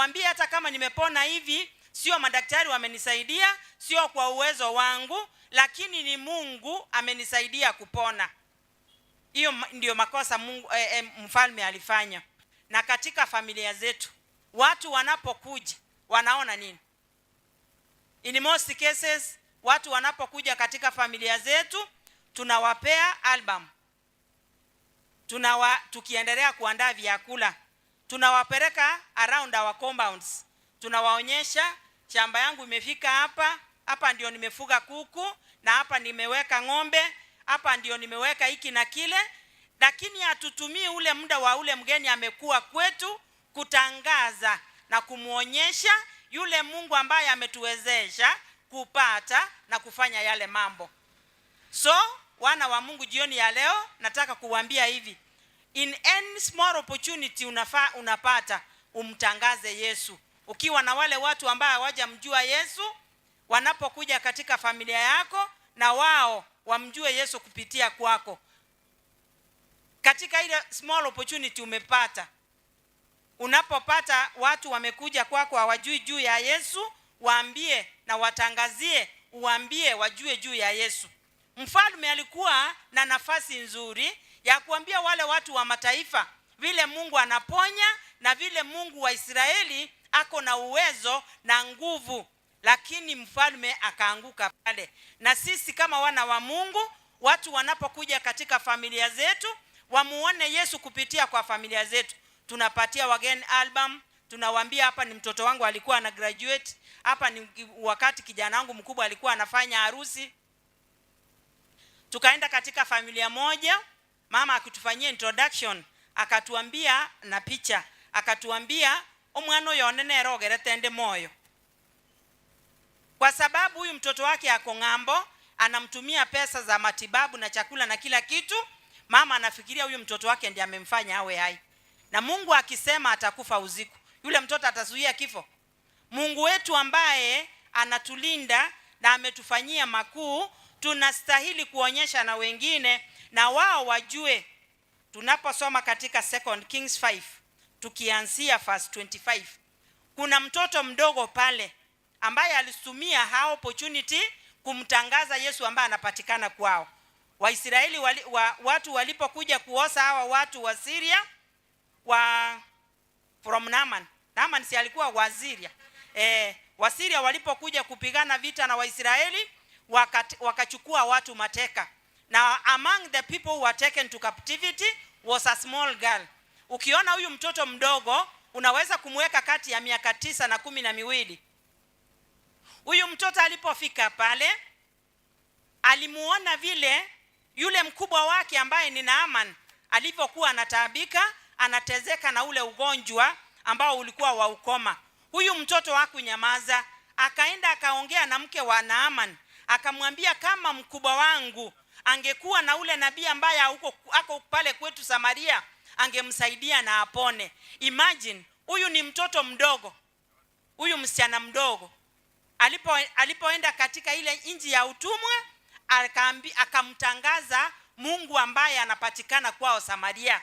Awambie, "Hata kama nimepona hivi, sio madaktari wamenisaidia, sio kwa uwezo wangu, lakini ni Mungu amenisaidia kupona." Hiyo ndio makosa Mungu, mfalme alifanya. Na katika familia zetu, watu wanapokuja wanaona nini? In most cases, watu wanapokuja katika familia zetu, tunawapea album, tukiendelea kuandaa vyakula, tunawapeleka around our compounds, tunawaonyesha, "Shamba yangu imefika hapa, hapa ndio nimefuga kuku, na hapa nimeweka ng'ombe, hapa ndio nimeweka hiki na kile." Lakini hatutumii ule muda wa ule mgeni amekuwa kwetu kutangaza na kumwonyesha yule Mungu ambaye ametuwezesha kupata na kufanya yale mambo. So wana wa Mungu, jioni ya leo nataka kuwaambia hivi: in any small opportunity unafaa unapata, umtangaze Yesu. Ukiwa na wale watu ambao hawajamjua Yesu, wanapokuja katika familia yako, na wao wamjue Yesu kupitia kwako. Katika ile small opportunity umepata, unapopata watu wamekuja kwako hawajui juu ya Yesu, waambie na watangazie, uambie wajue juu ya Yesu. Mfalme alikuwa na nafasi nzuri ya kuambia wale watu wa mataifa vile Mungu anaponya na vile Mungu wa Israeli ako na uwezo na nguvu, lakini mfalme akaanguka pale. Na sisi kama wana wa Mungu, watu wanapokuja katika familia zetu, wamuone Yesu kupitia kwa familia zetu. Tunapatia wageni album, tunawaambia, "Hapa ni mtoto wangu alikuwa ana graduate, hapa ni wakati kijana wangu mkubwa alikuwa anafanya harusi." Tukaenda katika familia moja, mama akitufanyia introduction, akatuambia na picha, akatuambia, "Omwana oyo one nere ogerete ndi moyo," kwa sababu huyu mtoto wake ako ng'ambo, anamtumia pesa za matibabu na chakula na kila kitu. Mama anafikiria huyu mtoto wake ndiye amemfanya awe hai, na Mungu akisema atakufa usiku, yule mtoto atazuia kifo? Mungu wetu ambaye anatulinda na ametufanyia makuu, tunastahili kuonyesha na wengine na wao wajue. Tunaposoma katika Second Kings 5, tukianzia verse 25, kuna mtoto mdogo pale ambaye alitumia hao opportunity kumtangaza Yesu ambaye anapatikana kwao. Waisraeli watu walipokuja kuosa hawa watu wa Syria wa from Naaman. Naaman si alikuwa wa Syria? Wasiria walipokuja kupigana vita na Waisraeli, wakachukua watu mateka. Na among the people who were taken to captivity was a small girl. Ukiona huyu mtoto mdogo, unaweza kumweka kati ya miaka 9 na 12. Huyu mtoto alipofika pale, alimuona vile yule mkubwa wake ambaye ni Naaman alivyokuwa anataabika, anatezeka na ule ugonjwa ambao ulikuwa wa ukoma. Huyu mtoto hakunyamaza, akaenda akaongea na mke wa Naaman, akamwambia, "Kama mkubwa wangu angekuwa na ule nabii ambaye ako pale kwetu Samaria, angemsaidia na apone." Imagine, huyu ni mtoto mdogo, huyu msichana mdogo alipoenda katika ile nchi ya utumwa, akamtangaza Mungu ambaye anapatikana kwao Samaria.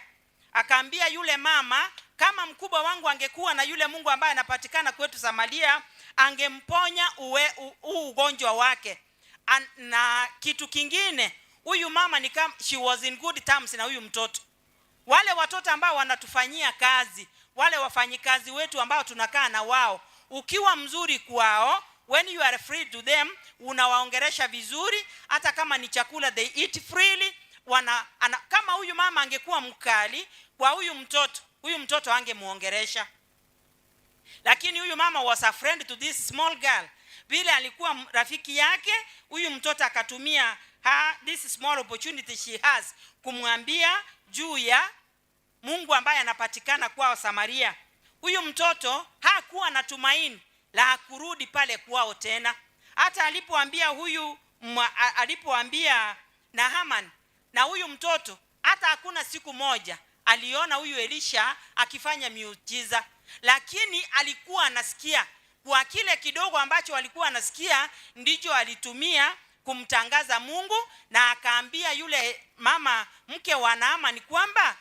Akaambia yule mama, "Kama mkubwa wangu angekuwa na yule Mungu ambaye anapatikana kwetu Samaria, angemponya huu ugonjwa wake." Na kitu kingine, huyu mama ni kama she was in good terms na huyu mtoto. Wale watoto ambao wanatufanyia kazi, wale wafanyikazi wetu ambao tunakaa na wao, ukiwa mzuri kwao, when you are free to them, unawaongeresha vizuri, hata kama ni chakula, they eat freely. Kama huyu mama angekuwa mkali kwa huyu mtoto, huyu mtoto angemuongeresha. Lakini huyu mama was a friend to this small girl. Vile alikuwa rafiki yake, huyu mtoto akatumia this small opportunity she has kumwambia juu ya Mungu ambaye anapatikana kwao Samaria. Huyu mtoto hakuwa na tumaini la kurudi pale kwao tena. Hata alipoambia Naaman, na huyu mtoto hata hakuna siku moja aliona huyu Elisha akifanya miujiza, lakini alikuwa anasikia. Kwa kile kidogo ambacho alikuwa anasikia, ndicho alitumia kumtangaza Mungu, na akaambia yule mama mke wa Naaman kwamba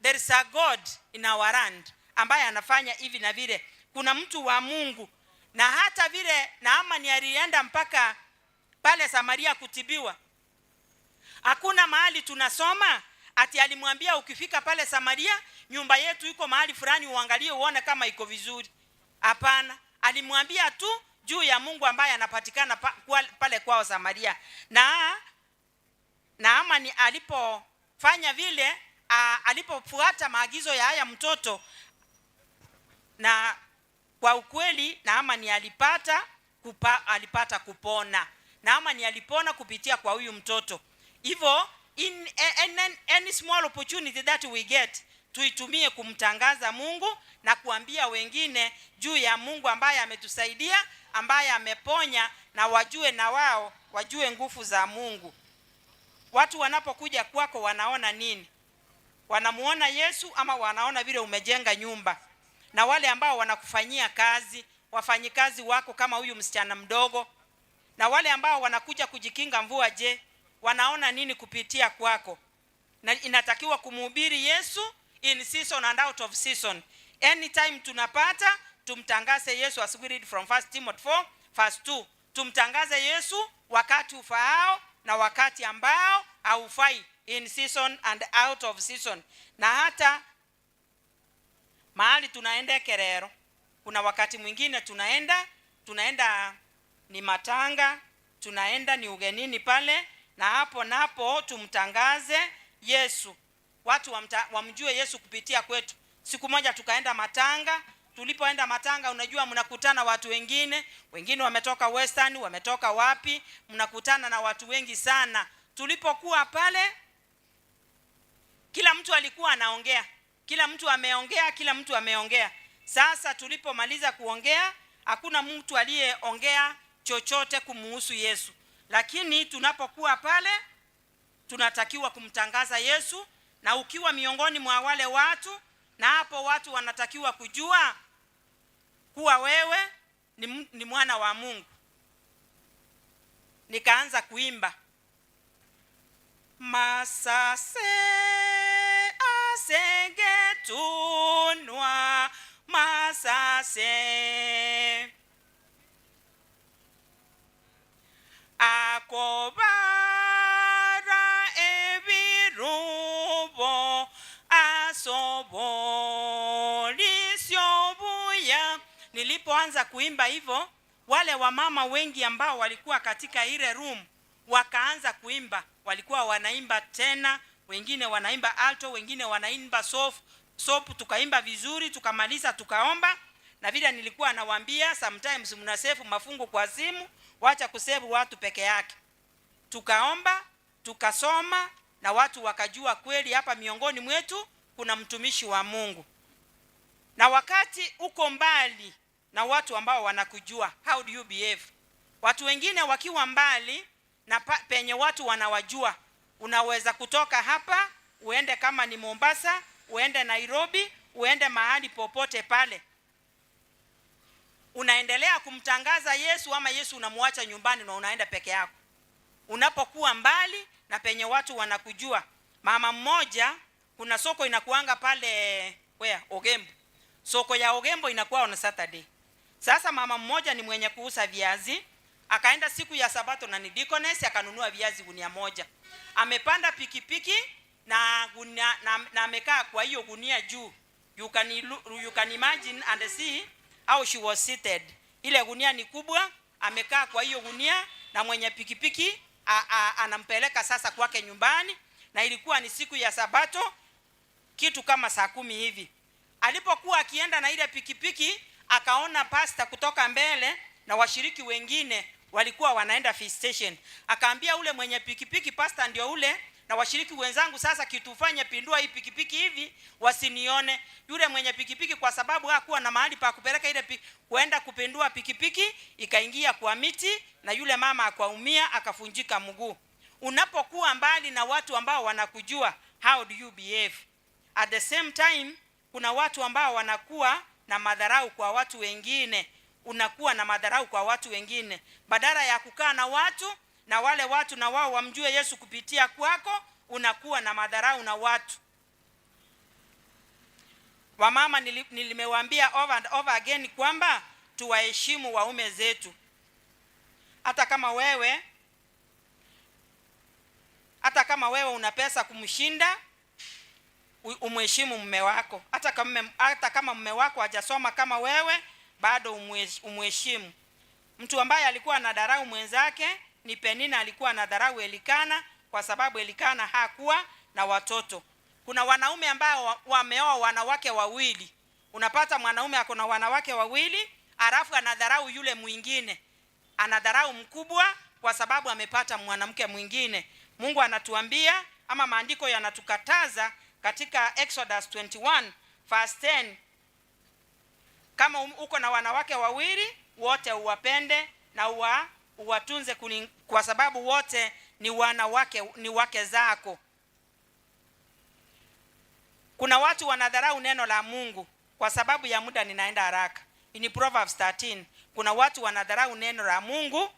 there is a God in our land ambaye anafanya hivi na vile. Kuna mtu wa Mungu. Na hata vile Naamani alienda mpaka pale Samaria kutibiwa, hakuna mahali tunasoma ati alimwambia ukifika pale Samaria, nyumba yetu iko mahali fulani, uangalie uone kama iko vizuri. Hapana, alimwambia tu juu ya Mungu ambaye anapatikana pale kwao Samaria. Na Naamani alipofanya vile, alipofuata maagizo ya haya mtoto, na kwa ukweli Naamani alipata kupona. Naamani alipona kupitia kwa huyu mtoto. Hivyo in any small opportunity that we get, tuitumie kumtangaza Mungu na kuambia wengine juu ya Mungu ambaye ametusaidia, ambaye ameponya, na wajue na wao wajue nguvu za Mungu. Watu wanapokuja kwako wanaona nini? Wanamuona Yesu ama wanaona vile umejenga nyumba? Na wale ambao wanakufanyia kazi, wafanyikazi wako kama huyu msichana mdogo, na wale ambao wanakuja kujikinga mvua, je, wanaona nini kupitia kwako? Na inatakiwa kumhubiri Yesu in season and out of season. Anytime tunapata, tumtangaze Yesu, as we read from 1 Timothy 4 verse 2. Tumtangaze Yesu wakati ufaao na wakati ambao haufai, in season and out of season. Na hata mahali tunaenda Kerero, kuna wakati mwingine tunaenda ni matanga, tunaenda ni ugenini pale, na hapo napo tumtangaze Yesu. Watu wamjue Yesu kupitia kwetu. Siku moja tukaenda matanga. Tulipoenda matanga, unajua mnakutana watu wengine, wengine wametoka Western, wametoka wapi, mnakutana na watu wengi sana. Tulipokuwa pale, kila mtu alikuwa anaongea, kila mtu ameongea, kila mtu ameongea. Sasa tulipomaliza kuongea, hakuna mtu aliyeongea chochote kumuhusu Yesu. Lakini tunapokuwa pale, tunatakiwa kumtangaza Yesu, na ukiwa miongoni mwa wale watu, na hapo watu wanatakiwa kujua kuwa wewe ni mwana wa Mungu. Nikaanza kuimba Masase asengetunwa masase akobara ebirubo asobolisyobuya. Nilipoanza kuimba hivyo, wale wamama wengi ambao walikuwa katika ile room wakaanza kuimba. Walikuwa wanaimba tena, wengine wanaimba alto, wengine wanaimba soft, soap. Tukaimba vizuri, tukamaliza, tukaomba. Na vile nilikuwa nawaambia, sometimes mnasave mafungu kwa simu, wacha kusave watu peke yake. Tukaomba, tukasoma, na watu wakajua kweli hapa miongoni mwetu kuna mtumishi wa Mungu. Na wakati uko mbali na watu ambao wanakujua, how do you behave? Watu wengine wakiwa mbali na penye watu wanawajua, unaweza kutoka hapa uende kama ni Mombasa, uende Nairobi, uende mahali popote pale. Unaendelea kumtangaza Yesu ama Yesu unamwacha nyumbani na unaenda peke yako? Unapokuwa mbali na penye watu wanakujua. Mama mmoja, kuna soko inakuanga pale where Ogembo. Soko ya Ogembo inakuwa on Saturday. Sasa mama mmoja ni mwenye kuuza viazi, akaenda siku ya Sabato na ni deaconess, akanunua viazi gunia moja. Amepanda pikipiki na gunia, na amekaa kwa hiyo gunia juu. You can imagine and see how she was seated. Ile gunia ni kubwa, amekaa kwa hiyo gunia na mwenye pikipiki anampeleka sasa kwake nyumbani, na ilikuwa ni siku ya Sabato kitu kama saa 10 hivi. Alipokuwa akienda na ile pikipiki, akaona pastor kutoka mbele na washiriki wengine walikuwa wanaenda visitation. Akaambia ule mwenye pikipiki, pastor ndio ule na washiriki wenzangu, sasa kitu ufanye, pindua hii pikipiki hivi wasinione. Yule mwenye pikipiki kwa sababu hakuwa na mahali pa kupeleka ile kuenda kupindua pikipiki, ikaingia kwa miti na yule mama akaumia, akafunjika mguu. Unapokuwa mbali na watu ambao wanakujua, how do you behave? At the same time, kuna watu ambao wanakuwa na madharau kwa watu wengine. Unakuwa na madharau kwa watu wengine. Badala ya kukaa na watu na wale watu na wao wamjue Yesu kupitia kwako, unakuwa na madharau na watu. Wamama, nilimewaambia over and over again kwamba tuwaheshimu waume zetu, hata kama wewe una pesa kumshinda, umheshimu mume wako. Hata kama mume wako hajasoma kama wewe, bado umheshimu. Mtu ambaye alikuwa anadharau mwenzake ni Penina. Alikuwa anadharau Elikana kwa sababu Elikana hakuwa na watoto. Kuna wanaume ambao wameoa wanawake wawili. Unapata mwanaume ako na wanawake wawili, alafu anadharau yule mwingine, anadharau mkubwa kwa sababu amepata mwanamke mwingine. Mungu anatuambia ama maandiko yanatukataza katika Exodus 21 verse 10, kama uko na wanawake wawili, wote uwapende na uwatunze kwa sababu wote ni wanawake, ni wake zako. Kuna watu wanadharau neno la Mungu. Kwa sababu ya muda ninaenda haraka. In Proverbs 13, kuna watu wanadharau neno la Mungu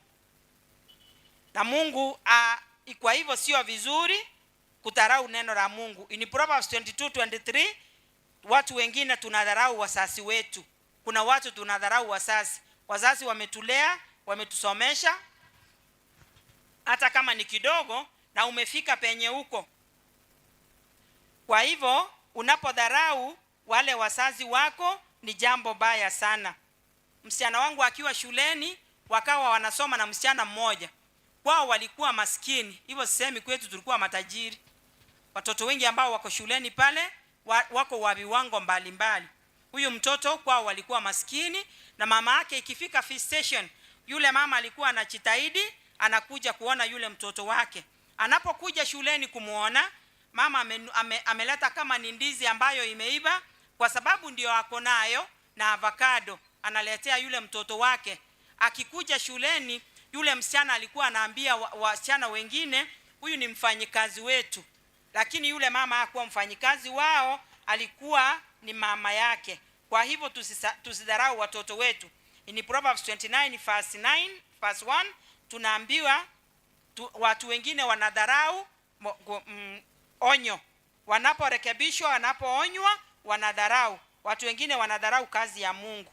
na Mungu kwa hivyo sio vizuri kudharau neno la Mungu. In Proverbs 22:23, watu wengine tunadharau wazazi wetu. Kuna watu tunadharau wazazi. Wazazi wametulea, wametusomesha hata kama ni kidogo, na umefika penye huko. Kwa hivyo unapodharau wale wazazi wako ni jambo baya sana. Msichana wangu akiwa shuleni, wakawa wanasoma na msichana mmoja. Kwao walikuwa maskini, hivyo sisemi kwetu tulikuwa matajiri. Watoto wengi ambao wako shuleni pale wako wa viwango mbalimbali. Huyu mtoto kwao walikuwa maskini, na mama yake ikifika visitation, yule mama alikuwa anajitahidi, anakuja kuona yule mtoto wake. Anapokuja shuleni kumuona, mama ameleta kama ni ndizi ambayo imeiva, kwa sababu ndio ako nayo, na avocado analetea yule mtoto wake. Akikuja shuleni, yule msichana alikuwa anaambia wasichana wengine, huyu ni mfanyikazi wetu. Lakini yule mama hakuwa mfanyikazi wao, alikuwa ni mama yake. Kwa hivyo tusidharau watoto wetu. In Proverbs 29 verse 9 verse 1 tunaambiwa watu wengine wanadharau onyo. Wanaporekebishwa, wanapoonywa, wanadharau. Watu wengine wanadharau kazi ya Mungu.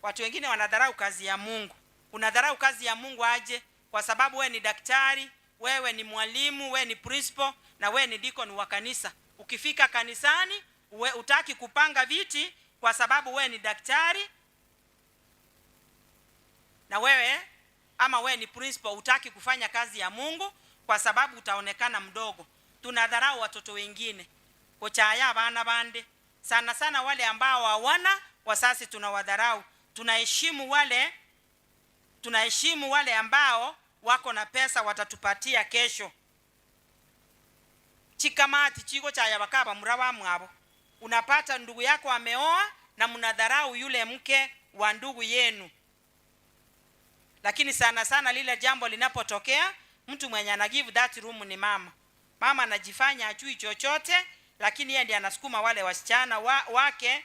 Watu wengine wanadharau kazi ya Mungu. Unadharau kazi ya Mungu aje? Kwa sababu wewe ni daktari, wewe ni mwalimu, wewe ni principal na wewe ni deacon wa kanisa. Ukifika kanisani, utaki kupanga viti kwa sababu wewe ni daktari na wewe ama wewe ni principal, utaki kufanya kazi ya Mungu kwa sababu utaonekana mdogo. Tunadharau watoto wengine. Kochaya bana bande. Sana sana wale ambao hawana wazazi tunawadharau. Tunaheshimu wale ambao wako na pesa watatupatia kesho. Chikamati chiko cha yabakaba murawa mwabo. Unapata ndugu yako ameoa na mnadharau yule mke wa ndugu yenu. Lakini sana sana lile jambo linapotokea, mtu mwenye ana give that room ni mama. Mama anajifanya hajui chochote, lakini yeye ndiye anasukuma wale wasichana wake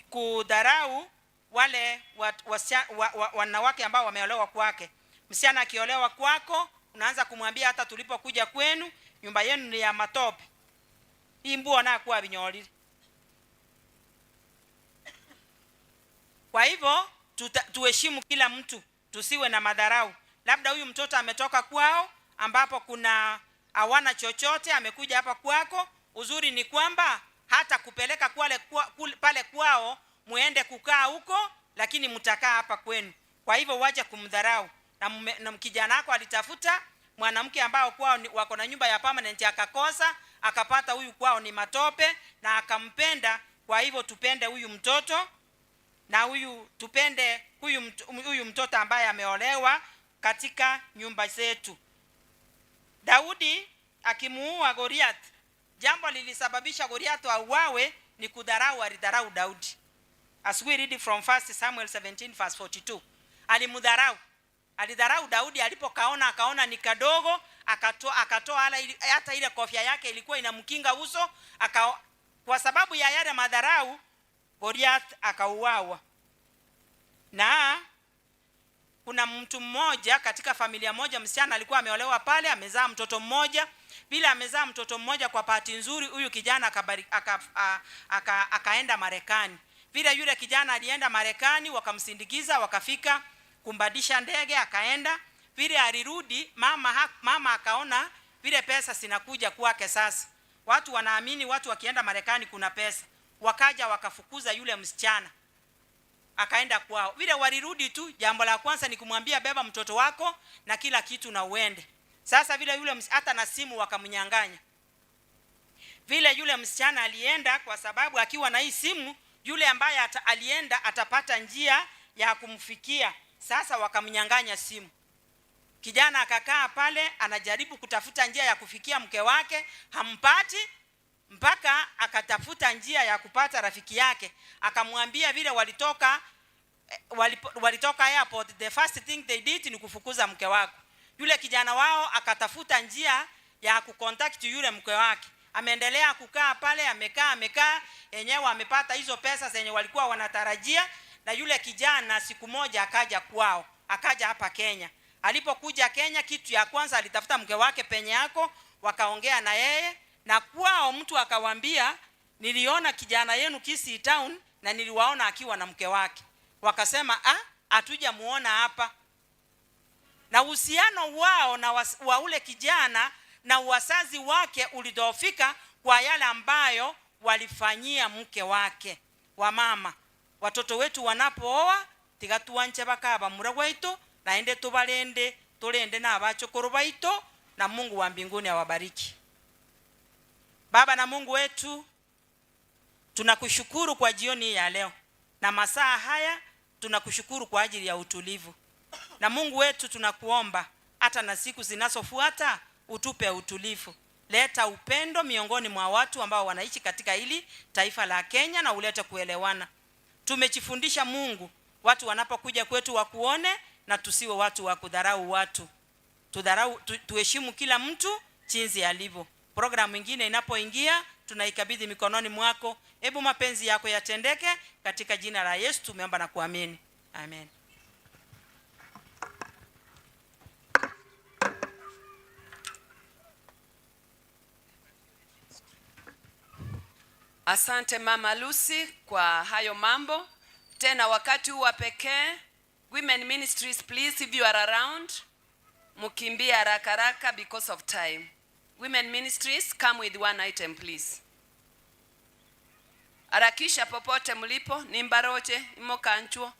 kudharau wale wanawake ambao wameolewa kwake. Msichana akiolewa kwako, unaanza kumwambia hata tulipokuja kwenu, nyumba yenu ni ya matope. Hii mbuo na kuwa vinyorire. Kwa hivyo tuheshimu kila mtu, tusiwe na madharau. Labda huyu mtoto ametoka kwao ambapo kuna hawana chochote, amekuja hapa kwako. Uzuri ni kwamba hata kupeleka pale kwao muende kukaa huko, lakini mtakaa hapa kwenu. Kwa hivyo wacha kumdharau. Na kijana wako alitafuta mwanamke ambao kwao wako na nyumba ya permanent akakosa, akapata huyu kwao ni matope na akampenda. Kwa hivyo tupende huyu mtoto na huyu tupende huyu mtoto ambaye ameolewa katika nyumba zetu. Daudi akimuua Goliath, jambo lilisababisha Goliath auawe ni kudharau, alidharau Daudi. As we read from 1 Samuel 17 verse 42. Alimdharau. Alidharau Daudi alipokaona, akaona ni kadogo, akatoa hata ile kofia yake ilikuwa inamkinga uso, kwa sababu ya yale madharau Goliath akauawa. Na Kuna mtu mmoja katika familia moja, msichana alikuwa ameolewa pale, amezaa mtoto mmoja. Bila amezaa mtoto mmoja, kwa bahati nzuri huyu kijana akaenda Marekani. Vile yule kijana alienda Marekani, wakamsindikiza, wakafika kumbadisha ndege, akaenda. Vile alirudi, mama akaona vile pesa zinakuja kwake sasa. Watu wanaamini watu wakienda Marekani kuna pesa. Wakaja wakafukuza yule msichana, akaenda kwao. Vile walirudi tu, jambo la kwanza ni kumwambia beba mtoto wako na kila kitu na uende. Sasa vile yule hata na simu wakamnyang'anya. Vile yule msichana alienda, kwa sababu akiwa na hii simu yule ambaye alienda atapata njia ya kumfikia. Sasa wakamnyang'anya simu. Kijana akakaa pale anajaribu kutafuta njia ya kufikia mke wake, hampati, mpaka akatafuta njia ya kupata rafiki yake. Akamwambia vile walitoka airport, the first thing they did ni kufukuza mke wako. Yule kijana wao akatafuta njia ya kucontact yule mke wake. Ameendelea kukaa pale, amekaa, amekaa, yenyewe amepata hizo pesa zenye walikuwa wanatarajia. Na yule kijana siku moja akaja kwao, akaja hapa Kenya. Alipokuja Kenya, kitu ya kwanza alitafuta mke wake penye yako, wakaongea na yeye. Na kwao mtu akawaambia, niliona kijana yenu Kisii Town na niliwaona akiwa na mke wake. Wakasema, hatujamuona hapa. Na uhusiano wao na wa ule kijana na wazazi wake ulidhoofika kwa yale ambayo walifanyia mke wake. Wamama, watoto wetu wanapooa, tiga tuanche bakaba mura gwaito, naende tubalende, tulende na abachokoro baito, na Mungu wa mbinguni awabariki. Baba na Mungu wetu, tunakushukuru kwa jioni ya leo na masaa haya, tunakushukuru kwa ajili ya utulivu. Na Mungu wetu, tunakuomba hata na siku zinazofuata utupe utulivu. Leta upendo miongoni mwa watu ambao wanaishi katika hili taifa la Kenya na ulete kuelewana. Tumejifundisha Mungu, watu wanapokuja kwetu wakuone na tusiwe watu wa kudharau watu. Tuheshimu kila mtu jinsi alivyo. Programu nyingine inapoingia tunaikabidhi mikononi mwako. Hebu mapenzi yako yatendeke katika jina la Yesu tumeomba na kuamini. Amen. Asante Mama Lucy kwa hayo mambo. Tena wakati huu wa pekee, Women Ministries, please, if you are around, mkimbie haraka haraka because of time. Women Ministries, come with one item please. Harakisha popote mlipo, nimbaroche, imokanchuo.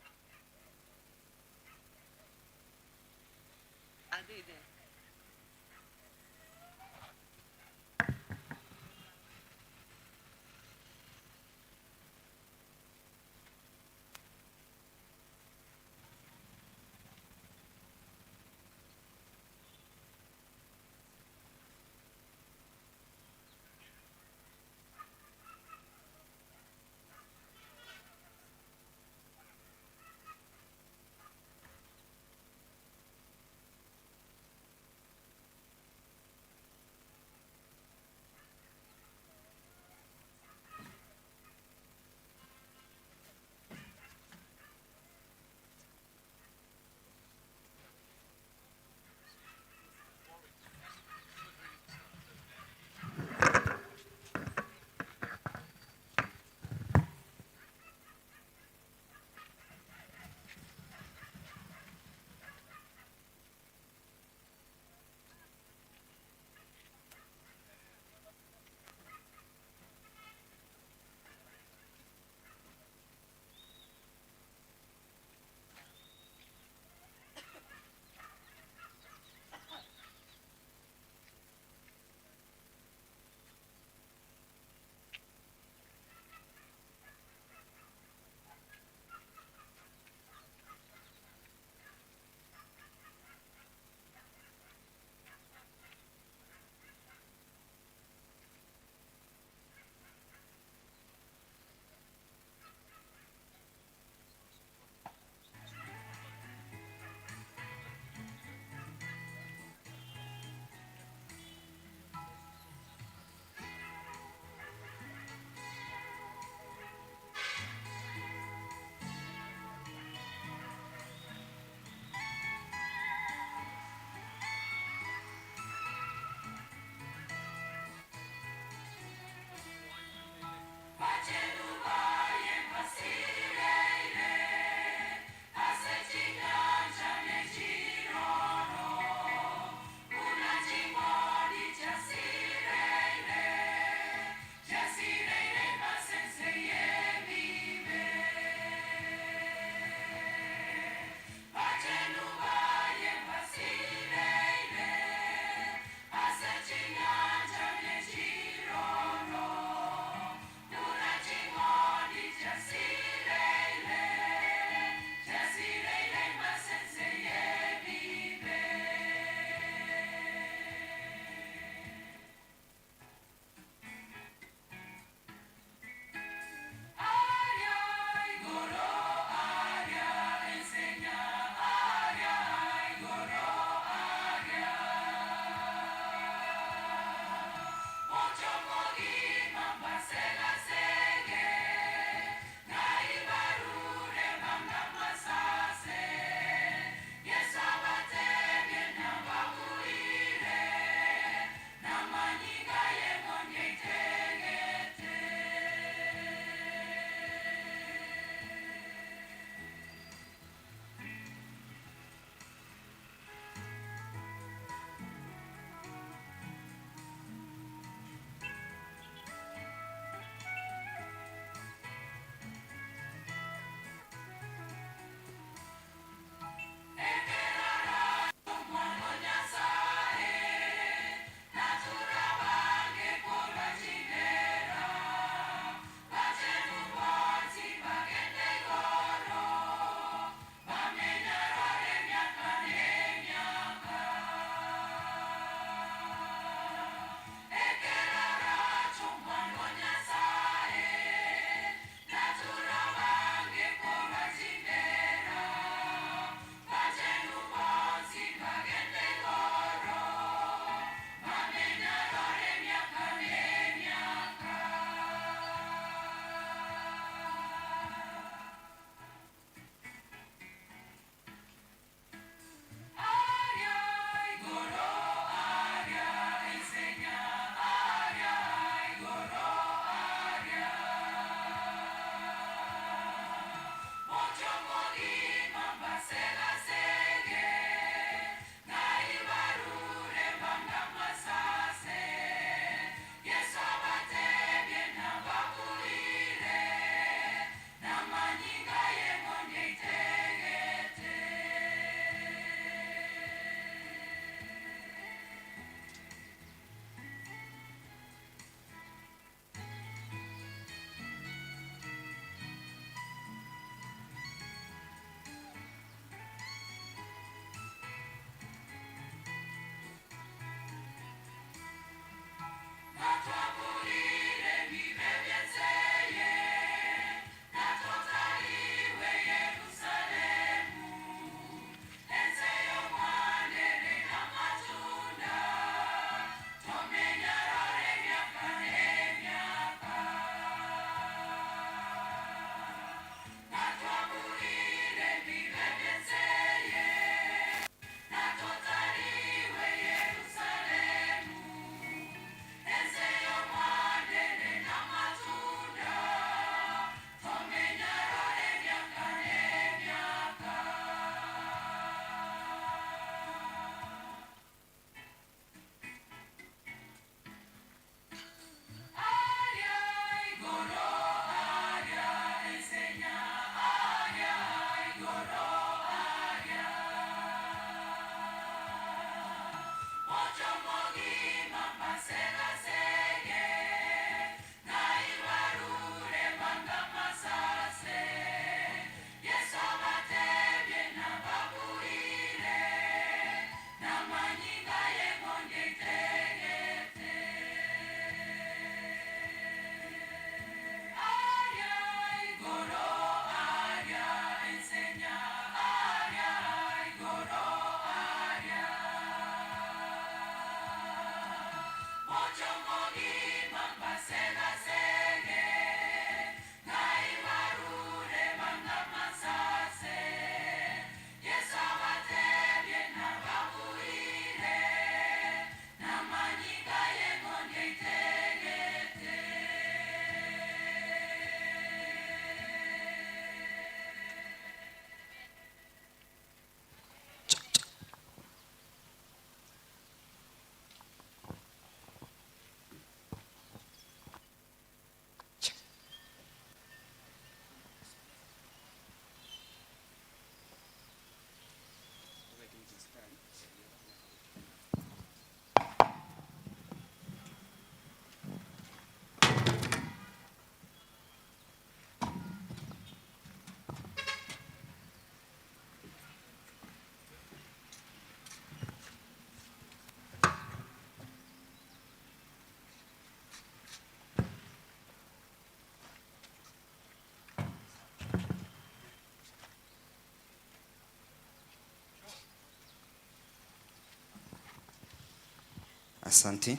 Asante.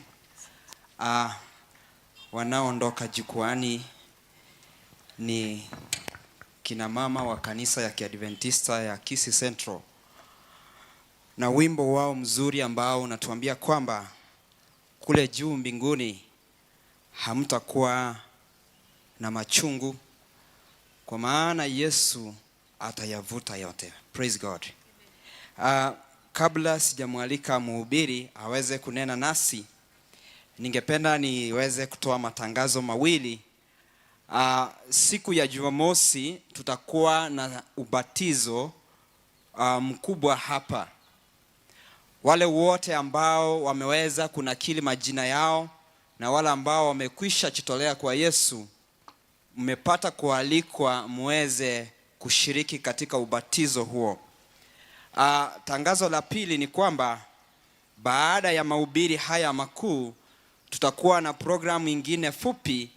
Wanaoondoka jukwaani ni kina mama wa kanisa ya Kiadventista ya Kisii Central na wimbo wao mzuri ambao unatuambia kwamba kule juu mbinguni hamtakuwa na machungu, kwa maana Yesu atayavuta yote. Praise God. Kabla sijamwalika mhubiri aweze kunena nasi, ningependa niweze kutoa matangazo mawili. Siku ya Jumamosi tutakuwa na ubatizo mkubwa hapa. Wale wote ambao wameweza kunakili majina yao na wale ambao wamekwisha jitolea kwa Yesu, mmepata kualikwa muweze kushiriki katika ubatizo huo. Tangazo la pili ni kwamba baada ya mahubiri haya makuu tutakuwa na programu ingine fupi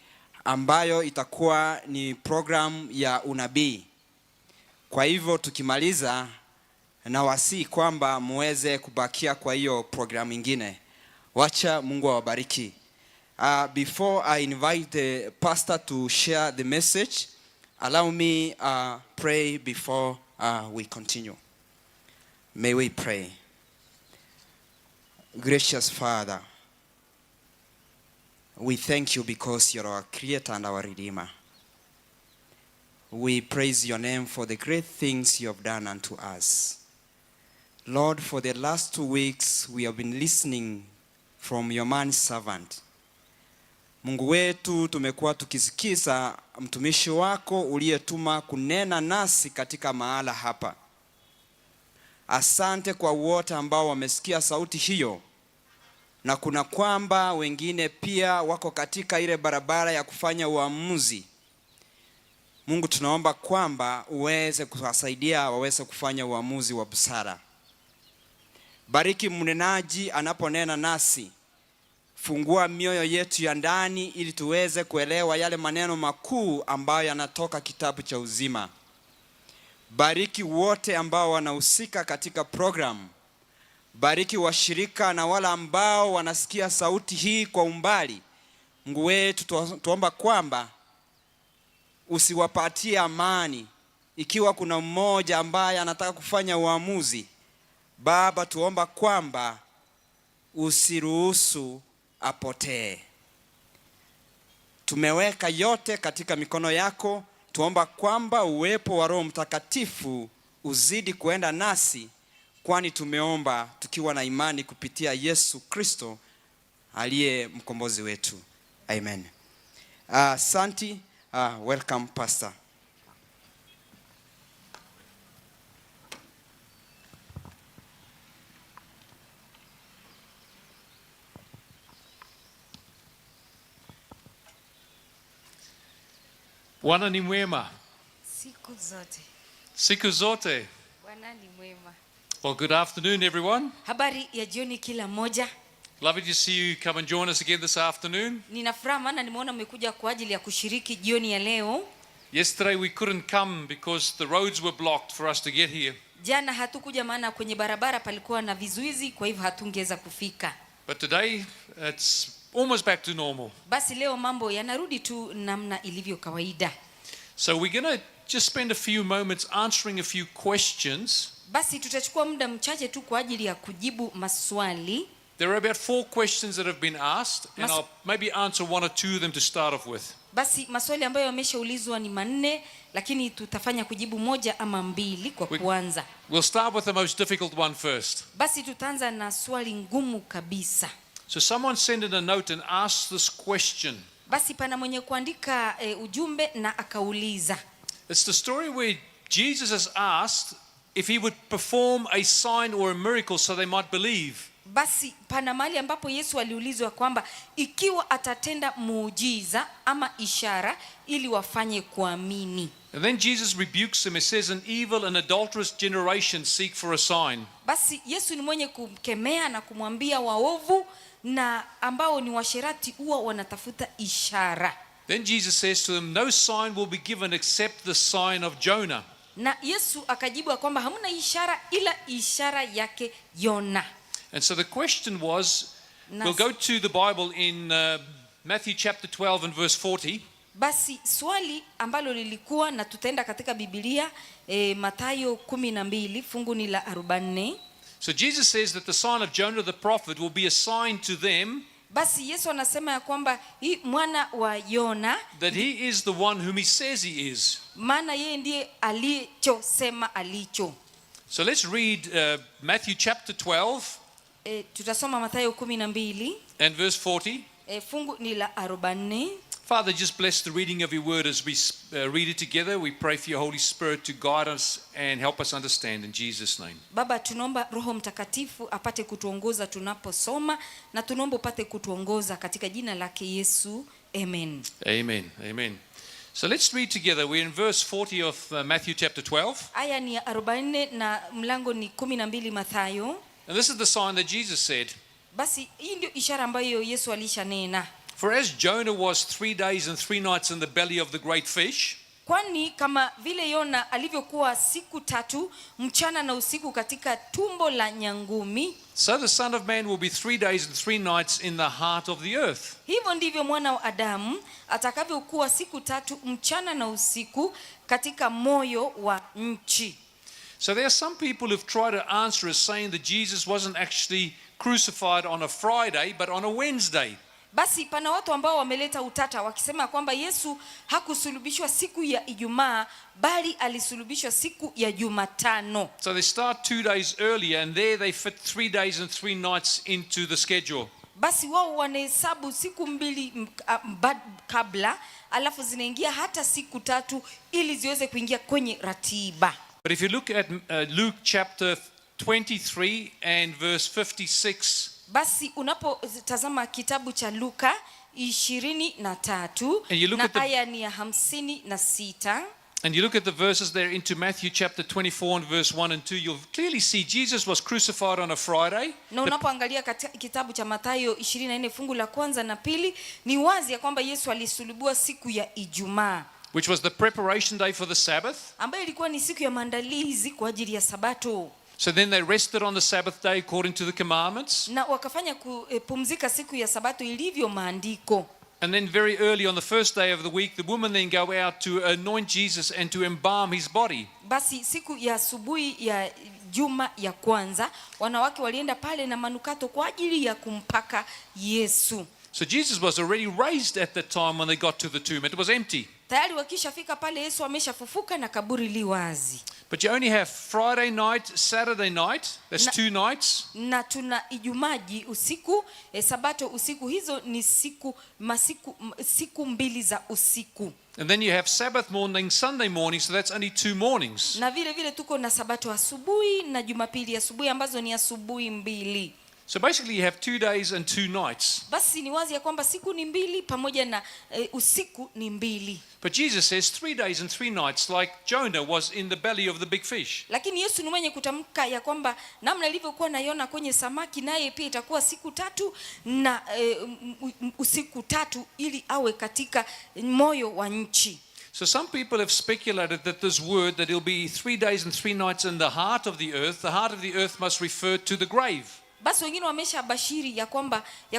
ambayo itakuwa ni programu ya unabii. Kwa hivyo tukimaliza, nawasihi kwamba muweze kubakia kwa hiyo programu ingine. Wacha Mungu awabariki. Before I invite the pastor to share the message, allow me pray before we continue. May we pray. Gracious Father, we thank you because you're our creator and our redeemer. We praise your name for the great things you have done unto us. Lord, for the last 2 weeks we have been listening from your man servant. Mungu wetu, tumekuwa tukisikiza mtumishi wako uliyetuma kunena nasi katika mahala hapa. Asante kwa wote ambao wamesikia sauti hiyo, na kuna kwamba wengine pia wako katika ile barabara ya kufanya uamuzi. Mungu, tunaomba kwamba uweze kuwasaidia waweze kufanya uamuzi wa busara. Bariki mnenaji anaponena nasi, fungua mioyo yetu ya ndani ili tuweze kuelewa yale maneno makuu ambayo yanatoka kitabu cha uzima. Bariki wote ambao wanahusika katika program. Bariki washirika na wale ambao wanasikia sauti hii kwa umbali. Mungu wetu, tuomba kwamba usiwapatie amani ikiwa kuna mmoja ambaye anataka kufanya uamuzi. Baba, tuomba kwamba usiruhusu apotee. Tumeweka yote katika mikono yako. Tuomba kwamba uwepo wa Roho Mtakatifu uzidi kuenda nasi, kwani tumeomba tukiwa na imani kupitia Yesu Kristo aliye mkombozi wetu. Amen. Asante. Welcome, Pastor. Bwana ni mwema. Siku zote. Siku zote. Bwana ni mwema. Well, good afternoon, everyone. Habari ya jioni kila mmoja. Lovely to see you come and join us again this afternoon. Nina furaha maana nimeona mmekuja kwa ajili ya kushiriki jioni ya leo. Yesterday we couldn't come because the roads were blocked for us to get here. Jana hatukuja maana kwenye barabara palikuwa na vizuizi, kwa hivyo hatungeweza kufika. But today it's almost back to normal. Basi leo mambo yanarudi tu namna ilivyo kawaida. So we're going to just spend a few moments answering a few questions. Basi tutachukua muda mchache tu kwa ajili ya kujibu maswali. There are about four questions that have been asked, and I'll maybe answer one or two of them to start off with. Basi maswali ambayo yameshaulizwa ni manne, lakini tutafanya kujibu moja ama mbili kwa kuanza. We'll start with the most difficult one first. Basi tutaanza na swali ngumu kabisa. So someone sent in a note and asked this question. Basi pana mwenye kuandika ujumbe na akauliza. It's the story where Jesus is asked if he would perform a sign or a miracle so they might believe. Basi pana mahali ambapo Yesu aliulizwa kwamba ikiwa atatenda muujiza ama ishara ili wafanye kuamini. And then Jesus rebukes him and says, "An evil and adulterous generation seek for a sign." Basi Yesu ni mwenye kumkemea na kumwambia waovu na ambao ni washerati huwa wanatafuta ishara. Then Jesus says to them, "No sign will be given except the sign of Jonah." Na Yesu akajibu ya kwamba hamna ishara ila ishara yake Yona. And so the question was, we'll go to the Bible in Matthew chapter 12 and verse 40. Basi swali ambalo lilikuwa na tutaenda katika Biblia Mathayo 12 fungu ni la 44. So Jesus says that the sign of Jonah the prophet will be a sign to them Basi Yesu anasema ya kwamba hii mwana wa Yona, that he is the one whom he says he is. Maana yeye ndiye alichosema alicho. So let's read Matthew chapter 12 Tutasoma Mathayo 12 and verse 40. Fungu ni la 44. Father, just bless the reading of your word as we read it together. We pray for your Holy Spirit to guide us and help us understand in Jesus' name. Baba, tunaomba Roho Mtakatifu apate kutuongoza tunaposoma na tunaomba upate kutuongoza katika jina lake Yesu. Amen. Amen. Amen. So let's read together. We're in verse 40 of Matthew chapter 12. Aya ni ya 44 na mlango ni 12 Mathayo. And this is the sign that Jesus said. Basi hii ndio ishara ambayo Yesu alishanena. "For as Jonah was 3 days and 3 nights in the belly of the great fish, Kwani kama vile Yona alivyokuwa siku 3 mchana na usiku katika tumbo la nyangumi, so the Son of Man will be 3 days and 3 nights in the heart of the earth." Hivyo ndivyo mwana wa Adamu atakavyokuwa siku 3 mchana na usiku katika moyo wa nchi. So there are some people who've tried to answer us saying that Jesus wasn't actually crucified on a Friday, but on a Wednesday. Basi pana watu ambao wameleta utata wakisema kwamba Yesu hakusulubishwa siku ya Ijumaa bali alisulubishwa siku ya Jumatano. So they start 2 days earlier, and there they fit 3 days and 3 nights into the schedule. Basi wao wanahesabu siku 2 kabla, alafu zinaingia hata siku 3 ili ziweze kuingia kwenye ratiba. But if you look at Luke chapter 23 and verse 56, Basi unapotazama kitabu cha Luka 23 And you look na at the- aya ni ya 56 and you look at the verses there into Matthew chapter 24 and verse 1 and 2, you'll clearly see Jesus was crucified on a Friday. Na unapoangalia katika kitabu cha Mathayo 24 fungu la kwanza na pili, ni wazi ya kwamba Yesu alisulubiwa siku ya Ijumaa, which was the preparation day for the Sabbath. Ambayo ilikuwa ni siku ya maandalizi kwa ajili ya Sabato. So then they rested on the Sabbath day according to the commandments. Na wakafanya kupumzika siku ya Sabato ilivyo maandiko. And then very early on the first day of the week, the women then go out to anoint Jesus and to embalm his body. Basi siku ya asubuhi ya juma ya kwanza wanawake walienda pale na manukato kwa ajili ya kumpaka Yesu. So Jesus was already raised at that time when they got to the tomb. It was empty. Tayari wakishafika pale Yesu ameshafufuka na kaburi li wazi. But you only have Friday night, Saturday night. That's Na- two nights. Na tuna Ijumaji usiku, Sabato usiku, hizo ni siku masiku siku 2 za usiku. And then you have Sabbath morning, Sunday morning, so that's only two mornings. Na vile vile tuko na Sabato asubuhi na Jumapili asubuhi ambazo ni asubuhi 2. So basically, you have 2 days and 2 nights. Basi ni wazi ya kwamba siku ni mbili pamoja na usiku ni mbili. But Jesus says 3 days and 3 nights, like Jonah was in the belly of the big fish. Lakini Yesu ni mwenye kutamka ya kwamba namna ilivyokuwa na Yona kwenye samaki, naye pia itakuwa siku tatu na usiku tatu ili awe katika moyo wa nchi. So some people have speculated that this word, that it'll be 3 days and 3 nights in the heart of the earth, the heart of the earth must refer to the grave. Basi wengine wamesha bashiri ya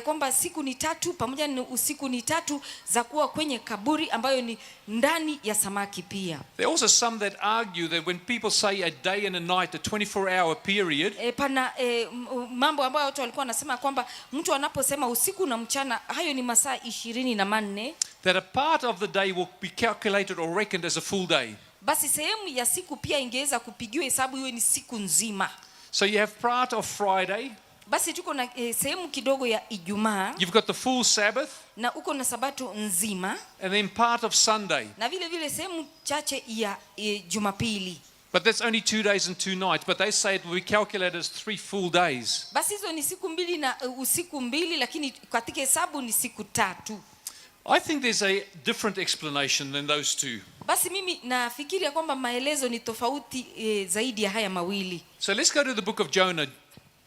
kwamba siku ni tatu pamoja na usiku ni tatu za kuwa kwenye kaburi ambayo ni ndani ya samaki pia. There are also some that argue that when people say a day and a night, a 24-hour period, Pana mambo ambayo watu walikuwa wanasema kwamba mtu anaposema usiku na mchana, hayo ni masaa 24. That a part of the day will be calculated or reckoned as a full day. Basi sehemu ya siku pia ingeweza kupigiwa hesabu iwe ni siku nzima. So you have part of Friday, Basi tuko na sehemu kidogo ya Ijumaa, you've got the full Sabbath, na uko na sabato nzima, and then part of Sunday. Na vile vile sehemu chache ya Jumapili. But that's only 2 days and 2 nights. But they say it will be calculated as 3 full days. Basi hizo ni siku mbili na usiku mbili, lakini katika hesabu ni siku tatu. I think there's a different explanation than those two. Basi mimi nafikiri ya kwamba maelezo ni tofauti zaidi ya haya mawili. So let's go to the book of Jonah.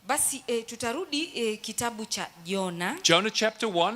Basi tutarudi kitabu cha Yona. Jonah chapter 1.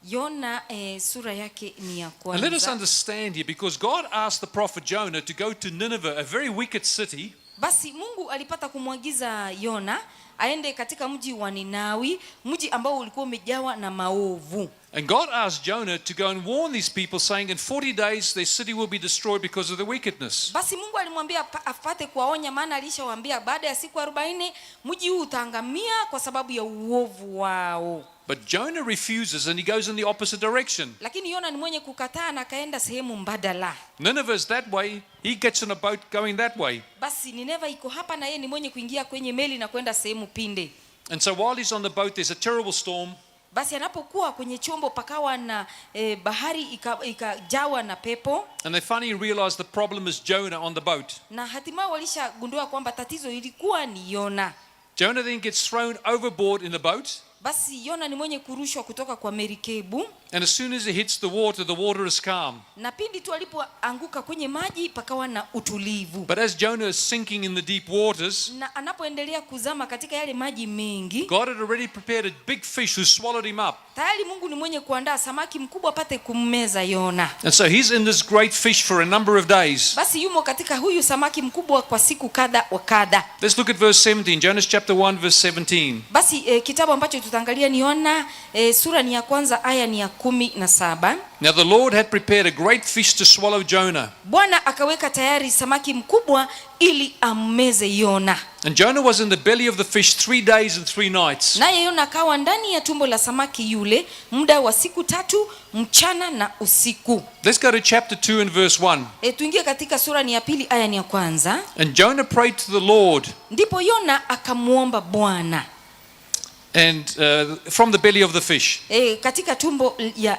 Yona sura yake ni ya And let us kwanza. Understand here, because God asked the prophet Jonah to go to Nineveh, a very wicked city, Basi Mungu alipata kumwagiza Yona aende katika mji wa Ninawi, mji ambao ulikuwa umejawa na maovu. And God asked Jonah to go and warn these people, saying, in 40 days their city will be destroyed because of the wickedness. Basi Mungu alimwambia apate kuwaonya, maana alishawaambia baada ya siku 40 mji huu utaangamia kwa sababu ya uovu wao. But Jonah refuses and he goes in the opposite direction. Lakini Yona ni mwenye kukataa na akaenda sehemu mbadala. Nineveh is that way, he gets on a boat going that way. Basi Nineva iko hapa na yeye ni mwenye kuingia kwenye meli na kwenda sehemu pinde. And so while he's on the boat, there's a terrible storm. Basi anapokuwa kwenye chombo pakawa na bahari ikajawa na pepo. And they finally realize the problem is Jonah on the boat. Na hatimaye walishagundua kwamba tatizo ilikuwa ni Yona. Jonah then gets thrown overboard in the boat. Basi Yona ni mwenye kurushwa kutoka kwa merikebu. And as soon as he hits the water is calm. Na pindi tu alipoanguka kwenye maji pakawa na utulivu. But as Jonah is sinking in the deep waters, Na anapoendelea kuzama katika yale maji mengi, God had already prepared a big fish who swallowed him up. Tayari Mungu ni mwenye kuandaa samaki mkubwa apate kummeza Yona. And so he's in this great fish for a number of days. Basi yumo katika huyu samaki mkubwa kwa siku kadha wa kadha. Let's look at verse 17, Jonah chapter 1, verse 17. Basi kitabu ambacho tutaangalia ni Yona sura ni ya kwanza aya ni ya 17. Now the Lord had prepared a great fish to swallow Jonah. Bwana akaweka tayari samaki mkubwa ili ammeze Yona. And Jonah was in the belly of the fish 3 days and 3 nights. Naye Yona akawa ndani ya tumbo la samaki yule muda wa siku tatu mchana na usiku. Let's go to chapter 2 and verse 1. Tuingie katika sura ni ya pili aya ni ya kwanza. And Jonah prayed to the Lord Ndipo Yona akamwomba Bwana and from the belly of the fish. Katika tumbo ya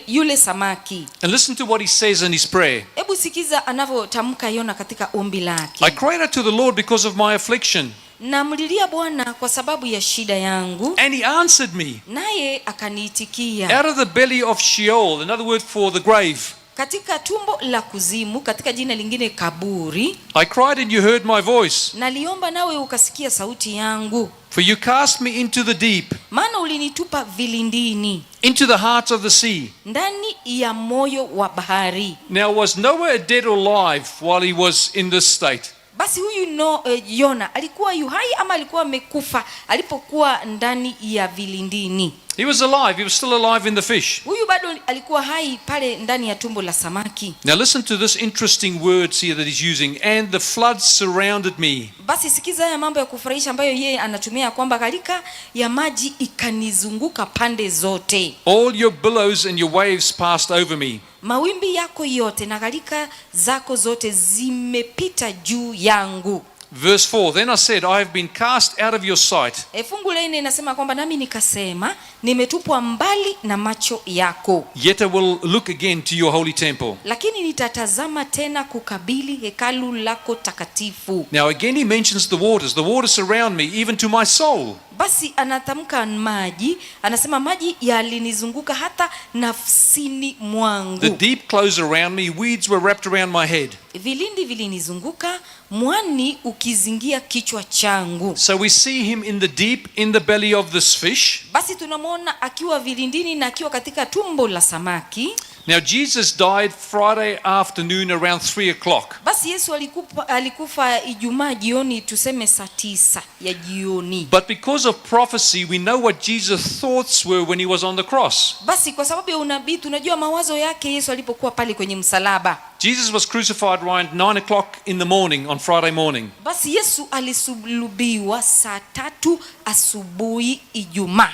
yule samaki. And listen to what he says in his prayer. Hebu sikiza anavyotamka Yona katika ombi lake. I cried out to the Lord because of my affliction, Namlilia Bwana kwa sababu ya shida yangu, and he answered me. Naye akaniitikia. Out of the belly of Sheol, another word for the grave, Katika tumbo la kuzimu, katika jina lingine kaburi, I cried and you heard my voice. Naliomba nawe ukasikia sauti yangu. For you cast me into the deep, Maana ulinitupa vilindini, into the heart of the sea. Ndani ya moyo wa bahari. Now, was Noah dead or alive while he was in this state? Basi huyu Yona alikuwa yuhai ama alikuwa amekufa alipokuwa ndani ya vilindini? He was alive. He was still alive in the fish. Huyu bado alikuwa hai pale ndani ya tumbo la samaki. Now, listen to this interesting words here that he's using. And the floods surrounded me. Basi sikiza haya mambo ya kufurahisha ambayo yeye anatumia kwamba gharika ya maji ikanizunguka pande zote. All your billows and your waves passed over me. Mawimbi yako yote na gharika zako zote zimepita juu yangu. Verse 4: Then I said, I have been cast out of your sight. Fungu la nne inasema kwamba nami nikasema nimetupwa mbali na macho yako, Yet I will look again to your holy temple. Lakini nitatazama tena kukabili hekalu lako takatifu. Now, again, he mentions the waters. The waters surround me, even to my soul. Basi anatamka maji, anasema maji yalinizunguka hata nafsini mwangu. The deep closed around me, weeds were wrapped around my head. Vilindi vilinizunguka, mwani ukizingia kichwa changu. So we see him in the deep, in the belly of this fish. Basi tunamwona akiwa vilindini na akiwa katika tumbo la samaki. Now, Jesus died Friday afternoon around 3 o'clock. Basi Yesu alikufa Ijumaa jioni, tuseme saa 9 ya jioni. But because of prophecy, we know what Jesus' thoughts were when he was on the cross. Basi kwa sababu ya unabii tunajua mawazo yake Yesu alipokuwa pale kwenye msalaba. Jesus was crucified around 9 o'clock in the morning on Friday morning. Basi Yesu alisulubiwa saa 3 asubuhi Ijumaa.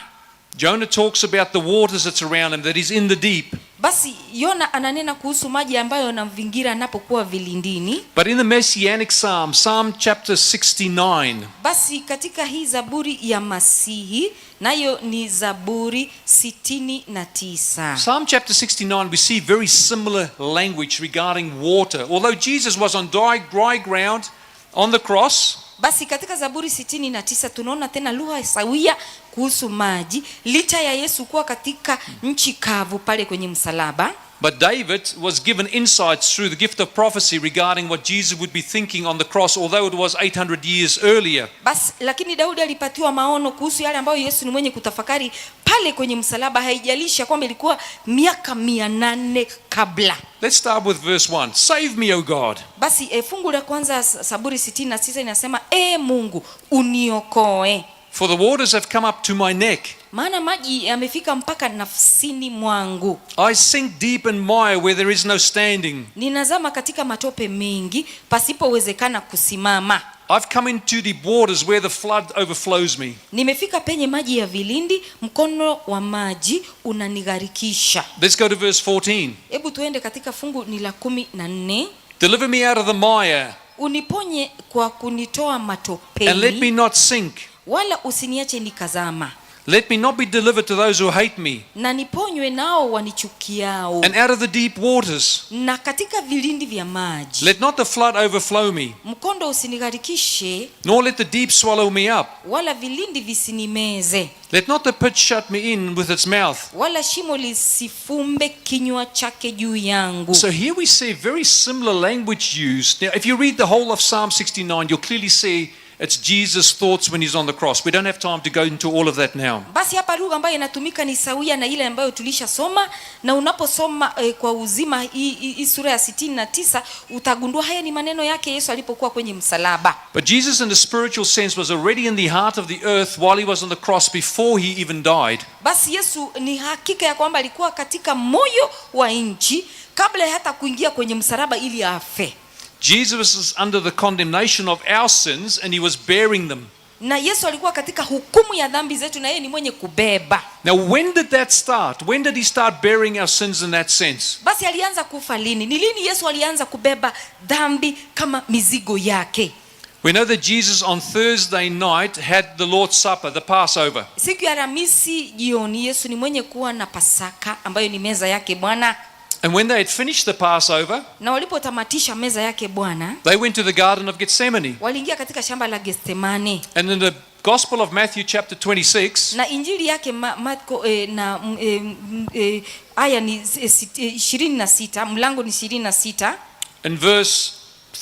Jonah talks about the waters that's around him, that he's in the deep. Basi Yona ananena kuhusu maji ambayo yanamvingira anapokuwa vilindini. But in the Messianic Psalm, Psalm chapter 69. Basi katika hii Zaburi ya Masihi, nayo ni Zaburi 69. Psalm chapter 69, we see very similar language regarding water. Although Jesus was on dry ground on the cross. Basi katika Zaburi 69 tunaona tena lugha sawia kuhusu maji, licha ya Yesu kuwa katika nchi kavu pale kwenye msalaba. But David was given insights through the gift of prophecy regarding what Jesus would be thinking on the cross, although it was 800 years earlier. Basi lakini Daudi alipatiwa maono kuhusu yale ambayo Yesu ni mwenye kutafakari pale kwenye msalaba, haijalishi kwamba ilikuwa miaka 800 kabla. Let's start with verse 1. Save me, O God. Basi fungu la kwanza Zaburi 69 inasema, E Mungu uniokoe. For the waters have come up to my neck. Maana maji yamefika mpaka nafsini mwangu. I sink deep in mire where there is no standing. Ninazama katika matope mengi pasipowezekana kusimama. I've come into deep waters where the flood overflows me. Nimefika penye maji ya vilindi, mkono wa maji unanigharikisha. Let's go to verse 14. Hebu tuende katika fungu ni la 14. Deliver me out of the mire. Uniponye kwa kunitoa matopeni. And let me not sink. Wala usiniache nikazama. Let me not be delivered to those who hate me. Na niponywe nao wanichukiao. And out of the deep waters. Na katika vilindi vya maji. Let not the flood overflow me. Mkondo usinigharikishe. Nor let the deep swallow me up. Wala vilindi visinimeze. Let not the pit shut me in with its mouth. Wala shimo lisifumbe kinywa chake juu yangu. So here we see very similar language used. Now if you read the whole of Psalm 69, you'll clearly see it's Jesus' thoughts when he's on the cross. We don't have time to go into all of that now. Basi hapa lugha ambayo inatumika ni sawia na ile ambayo tulishasoma, na unaposoma kwa uzima hii sura ya 69 utagundua haya ni maneno yake Yesu alipokuwa kwenye msalaba. But Jesus in the spiritual sense was already in the heart of the earth while he was on the cross before he even died. Basi Yesu ni hakika ya kwamba alikuwa katika moyo wa nchi kabla hata kuingia kwenye msalaba ili afe. Jesus was under the condemnation of our sins and he was bearing them. Na Yesu alikuwa katika hukumu ya dhambi zetu na yeye ni mwenye kubeba. Now when did that start? When did he start bearing our sins in that sense? Basi alianza kufa lini? Ni lini Yesu alianza kubeba dhambi kama mizigo yake? We know that Jesus on Thursday night had the Lord's Supper, the Passover. Siku ya Alhamisi jioni Yesu ni mwenye kuwa na Pasaka ambayo ni meza yake Bwana. And when they had finished the Passover, na walipotamatisha meza yake Bwana, they went to the Garden of Gethsemane. Waliingia katika shamba la Gethsemane. And in the Gospel of Matthew chapter 26, na injili yake Marko aya ni 26, mlango ni 26. In verse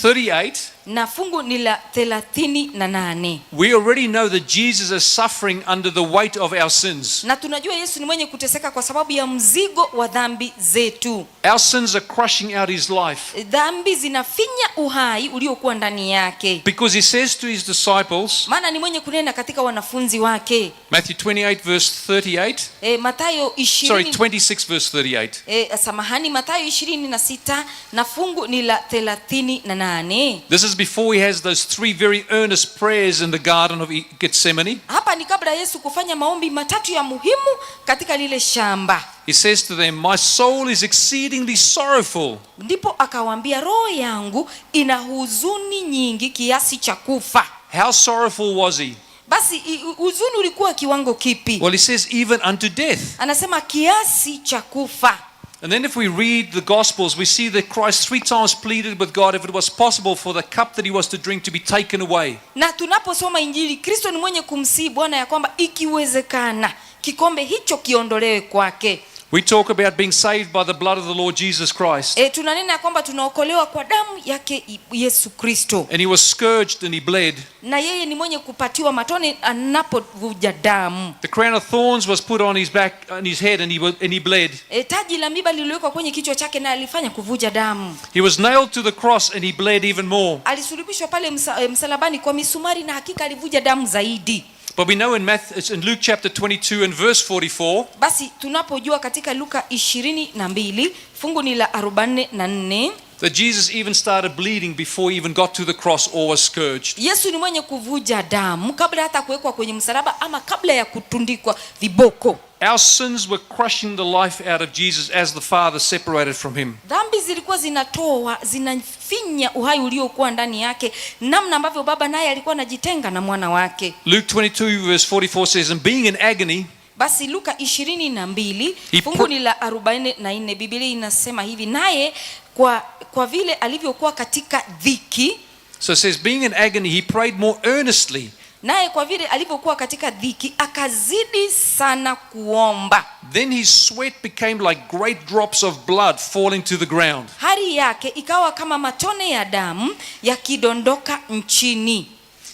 38, na fungu ni la 38. We already know that Jesus is suffering under the weight of our sins. Na tunajua Yesu ni mwenye kuteseka kwa sababu ya mzigo wa dhambi zetu. Our sins are crushing out his life. Dhambi zinafinya uhai uliokuwa ndani yake. Because he says to his disciples, maana ni mwenye kunena katika wanafunzi wake. Matthew 28 verse 38. Mathayo Sorry, 26 verse 38. Samahani, Mathayo 26 na fungu ni la 38. This is before he has those three very earnest prayers in the Garden of Gethsemane. Hapa ni kabla Yesu kufanya maombi matatu ya muhimu katika lile shamba. He says to them, my soul is exceedingly sorrowful. Ndipo akawaambia, roho yangu ina huzuni nyingi kiasi cha kufa. How sorrowful was he? Basi huzuni ulikuwa kiwango kipi? Well, he says even unto death. Anasema kiasi cha kufa. And then if we read the Gospels, we see that Christ three times pleaded with God if it was possible for the cup that he was to drink to be taken away. Na tunaposoma Injili, Kristo ni mwenye kumsihi Bwana ya kwamba ikiwezekana kikombe hicho kiondolewe kwake. We talk about being saved by the blood of the Lord Jesus Christ. Tunanena ya kwamba tunaokolewa kwa damu yake Yesu Kristo, And he was scourged and he bled. Na yeye ni mwenye kupatiwa matone anapovuja damu. The crown of thorns was put on his back, on his head, and he bled. Taji la miba liliwekwa kwenye kichwa chake na alifanya kuvuja damu. He was nailed to the cross and he bled even more. Alisulubishwa pale msalabani kwa misumari na hakika alivuja damu zaidi. But we know in Matthew, it's in Luke chapter 22 and verse 44, Basi tunapojua katika Luka 22 fungu ni la 44, that Jesus even started bleeding before he even got to the cross or was scourged. Yesu ni mwenye kuvuja damu kabla hata kuwekwa kwenye msalaba ama kabla ya kutundikwa viboko. Our sins were crushing the life out of Jesus as the Father separated from him. Dhambi zilikuwa zinatoa, zinafinya uhai uliokuwa ndani yake, namna ambavyo baba naye alikuwa anajitenga na mwana wake. Luke 22 verse 44 says, "And being in agony," Basi Luka 22 He fungu ni la 44, Biblia inasema hivi: naye kwa vile alivyokuwa katika dhiki, So it says, being in agony, he prayed more earnestly. Naye kwa vile alivyokuwa katika dhiki akazidi sana kuomba. Then his sweat became like great drops of blood falling to the ground. Hali yake ikawa kama matone ya damu yakidondoka nchini.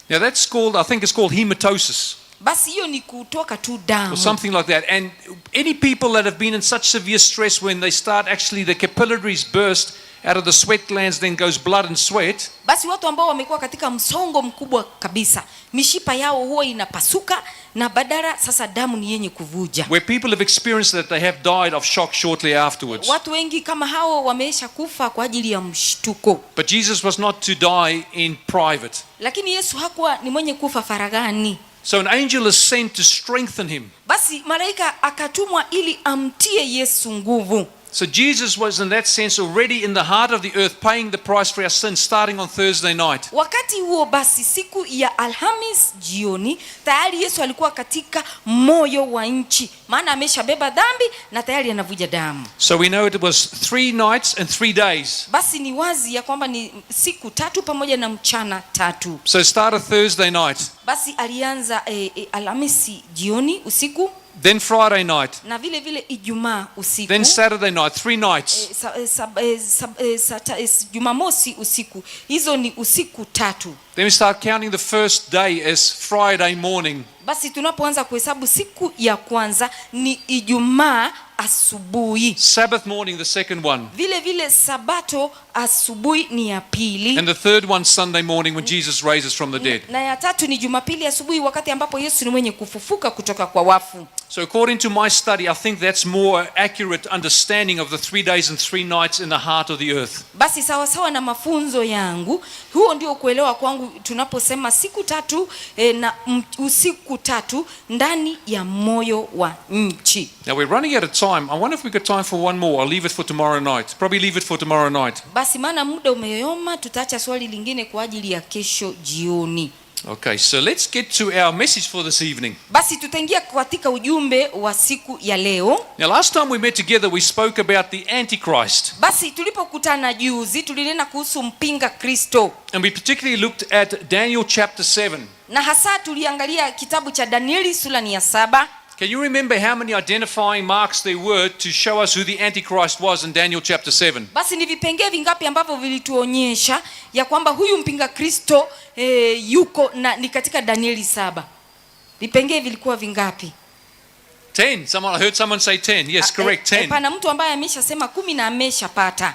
Now that's called, I think it's called hematosis Basi hiyo ni kutoka tu damu or something like that. And any people that have been in such severe stress, when they start actually the capillaries burst out of the sweat glands, then goes blood and sweat. Basi watu ambao wamekuwa katika msongo mkubwa kabisa, mishipa yao huwa inapasuka na badala sasa damu ni yenye kuvuja. Where people have experienced that, they have died of shock shortly afterwards. Watu wengi kama hao wameisha kufa kwa ajili ya mshtuko. But Jesus was not to die in private. Lakini Yesu hakuwa ni mwenye kufa faraghani. So an angel is sent to strengthen him. Basi malaika akatumwa ili amtie Yesu nguvu. So Jesus was in that sense already in the heart of the earth, paying the price for our sins, starting on Thursday night. Wakati huo basi, siku ya Alhamis jioni, tayari Yesu alikuwa katika moyo wa nchi, maana ameshabeba dhambi na tayari anavuja damu. So we know it was 3 nights and 3 days. Basi ni wazi ya kwamba ni siku 3 pamoja na mchana 3. So it started Thursday night, Basi alianza Alhamisi jioni usiku, then Friday night, na vile vile Ijumaa usiku, then Saturday night, 3 nights. Jumamosi usiku. Hizo ni usiku 3. Then we start counting the first day as Friday morning. Basi tunapoanza kuhesabu siku ya kwanza ni Ijumaa asubuhi. Sabbath morning, the second one. Vile vile Sabato asubuhi ni ya pili. And the third one, Sunday morning, when Jesus raises from the dead. Na ya tatu ni Jumapili asubuhi, wakati ambapo Yesu ni mwenye kufufuka kutoka kwa wafu. So, according to my study, I think that's more accurate understanding of the 3 days and 3 nights in the heart of the earth. Basi sawasawa na mafunzo yangu, huo ndio kuelewa kwangu tunaposema siku 3 na usiku 3 ndani ya moyo wa nchi. Now, we're running out of time. I wonder if we got time for one more. I'll leave it for tomorrow night. Probably leave it for tomorrow night. Basi maana muda umeyoyoma, tutaacha swali lingine kwa ajili ya kesho jioni. Okay, so let's get to our message for this evening. Basi tutaingia katika ujumbe wa siku ya leo. Now, last time we met together, we spoke about the Antichrist. Basi tulipokutana juzi tulinena kuhusu mpinga Kristo, And we particularly looked at Daniel chapter 7. Na hasa tuliangalia kitabu cha Danieli sura ni ya 7. Can you remember how many identifying marks there were to show us who the Antichrist was in Daniel chapter 7? Basi ni vipengee vingapi ambavyo vilituonyesha ya kwamba huyu mpinga Kristo yuko na ni katika Danieli 7? Vipengee vilikuwa vingapi? 10. Someone, I heard someone say 10. Yes, correct, 10. Pana mtu ambaye ameshasema 10 na ameshapata.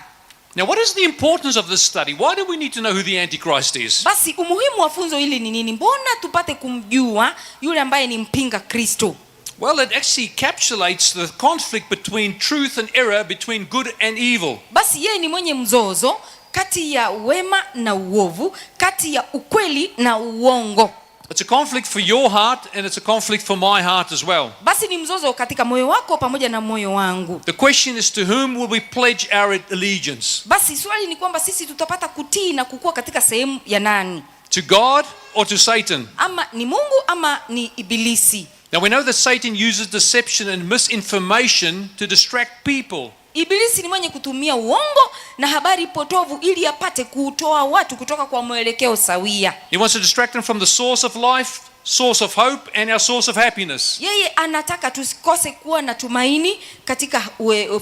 Now, what is the importance of this study? Why do we need to know who the Antichrist is? Basi umuhimu wa funzo hili ni nini? Mbona tupate kumjua yule ambaye ni mpinga Kristo? Well, it actually encapsulates the conflict between truth and error, between good and evil. Basi yeye ni mwenye mzozo kati ya wema na uovu, kati ya ukweli na uongo. It's a conflict for your heart and it's a conflict for my heart as well. Basi ni mzozo katika moyo wako pamoja na moyo wangu. The question is, to whom will we pledge our allegiance? Basi swali ni kwamba sisi tutapata kutii na kukua katika sehemu ya nani? To God or to Satan? Ama ni Mungu ama ni Ibilisi? Now, we know that Satan uses deception and misinformation to distract people. Ibilisi ni mwenye kutumia uongo na habari potovu ili apate kuutoa watu kutoka kwa mwelekeo sawia. He wants to distract them from the source of life, source of hope, and our source of happiness. Yeye anataka tusikose kuwa na tumaini katika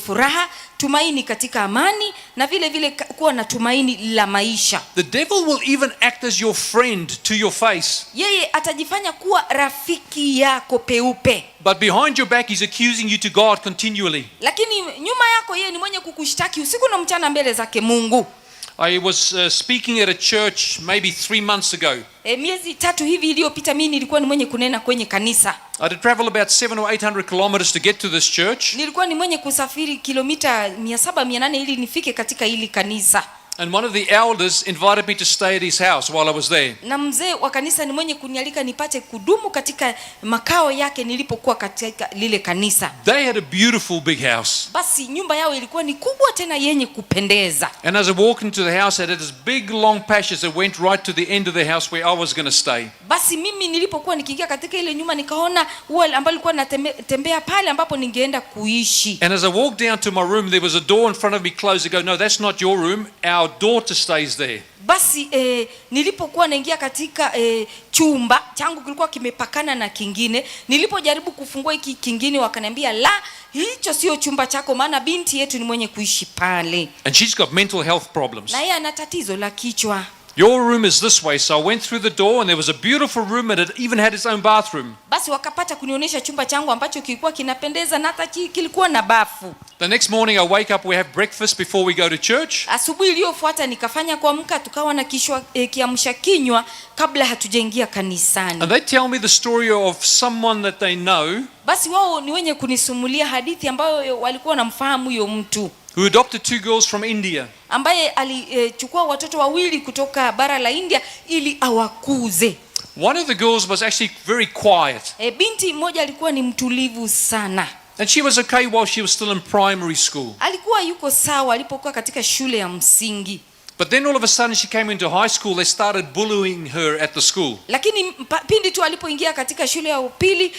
furaha, tumaini katika amani na vile vile kuwa na tumaini la maisha. The devil will even act as your friend to your face, Yeye atajifanya kuwa rafiki yako peupe, but behind your back, he's accusing you to God continually. lakini nyuma yako yeye ni mwenye kukushtaki usiku na mchana mbele zake Mungu. I was speaking at a church maybe 3 months ago. Miezi 3 hivi iliyopita mimi nilikuwa ni mwenye kunena kwenye kanisa. I had to travel about 700 or 800 kilometers to get to this church. Nilikuwa ni mwenye kusafiri kilomita 700 800 ili nifike katika hili kanisa. And one of the elders invited me to stay at his house while I was there. Na mzee wa kanisa ni mwenye kunialika nipate kudumu katika makao yake nilipokuwa katika lile kanisa. They had a beautiful big house. Basi nyumba yao ilikuwa ni kubwa tena yenye kupendeza. And as I walked into the house, it had this big long passage that went right to the end of the house where I was going to stay. Basi mimi nilipokuwa nikiingia katika ile nyumba nikaona ua ambalo lilikuwa natembea pale ambapo ningeenda kuishi. And as I walked down to my room, there was a door in front of me closed. I go, "No, that's not your room. Our daughter stays there." Basi nilipokuwa naingia katika chumba changu kilikuwa kimepakana na kingine. Nilipojaribu kufungua hiki kingine, wakaniambia, "La, hicho sio chumba chako, maana binti yetu ni mwenye kuishi pale." And she's got mental health problems. Na yeye ana tatizo la kichwa. "Your room is this way." So I went through the door, and there was a beautiful room, and it even had its own bathroom. Basi wakapata kunionyesha chumba changu ambacho kilikuwa kinapendeza na hata kilikuwa na bafu. The next morning, I wake up, we have breakfast before we go to church. Asubuhi iliyofuata nikafanya kuamka, tukawa na kiamsha kinywa kabla hatujaingia kanisani. And they tell me the story of someone that they know Basi wao ni wenye kunisumulia hadithi ambayo walikuwa wanamfahamu huyo mtu who adopted two girls from India. ambaye alichukua watoto wawili kutoka bara la India ili awakuze. One of the girls was actually very quiet, Binti mmoja alikuwa ni mtulivu sana. and she was okay while she was still in primary school. Alikuwa yuko sawa alipokuwa katika shule ya msingi. But then all of a sudden, she came into high school. They started bullying her at the school. Lakini pindi tu alipoingia katika shule ya upili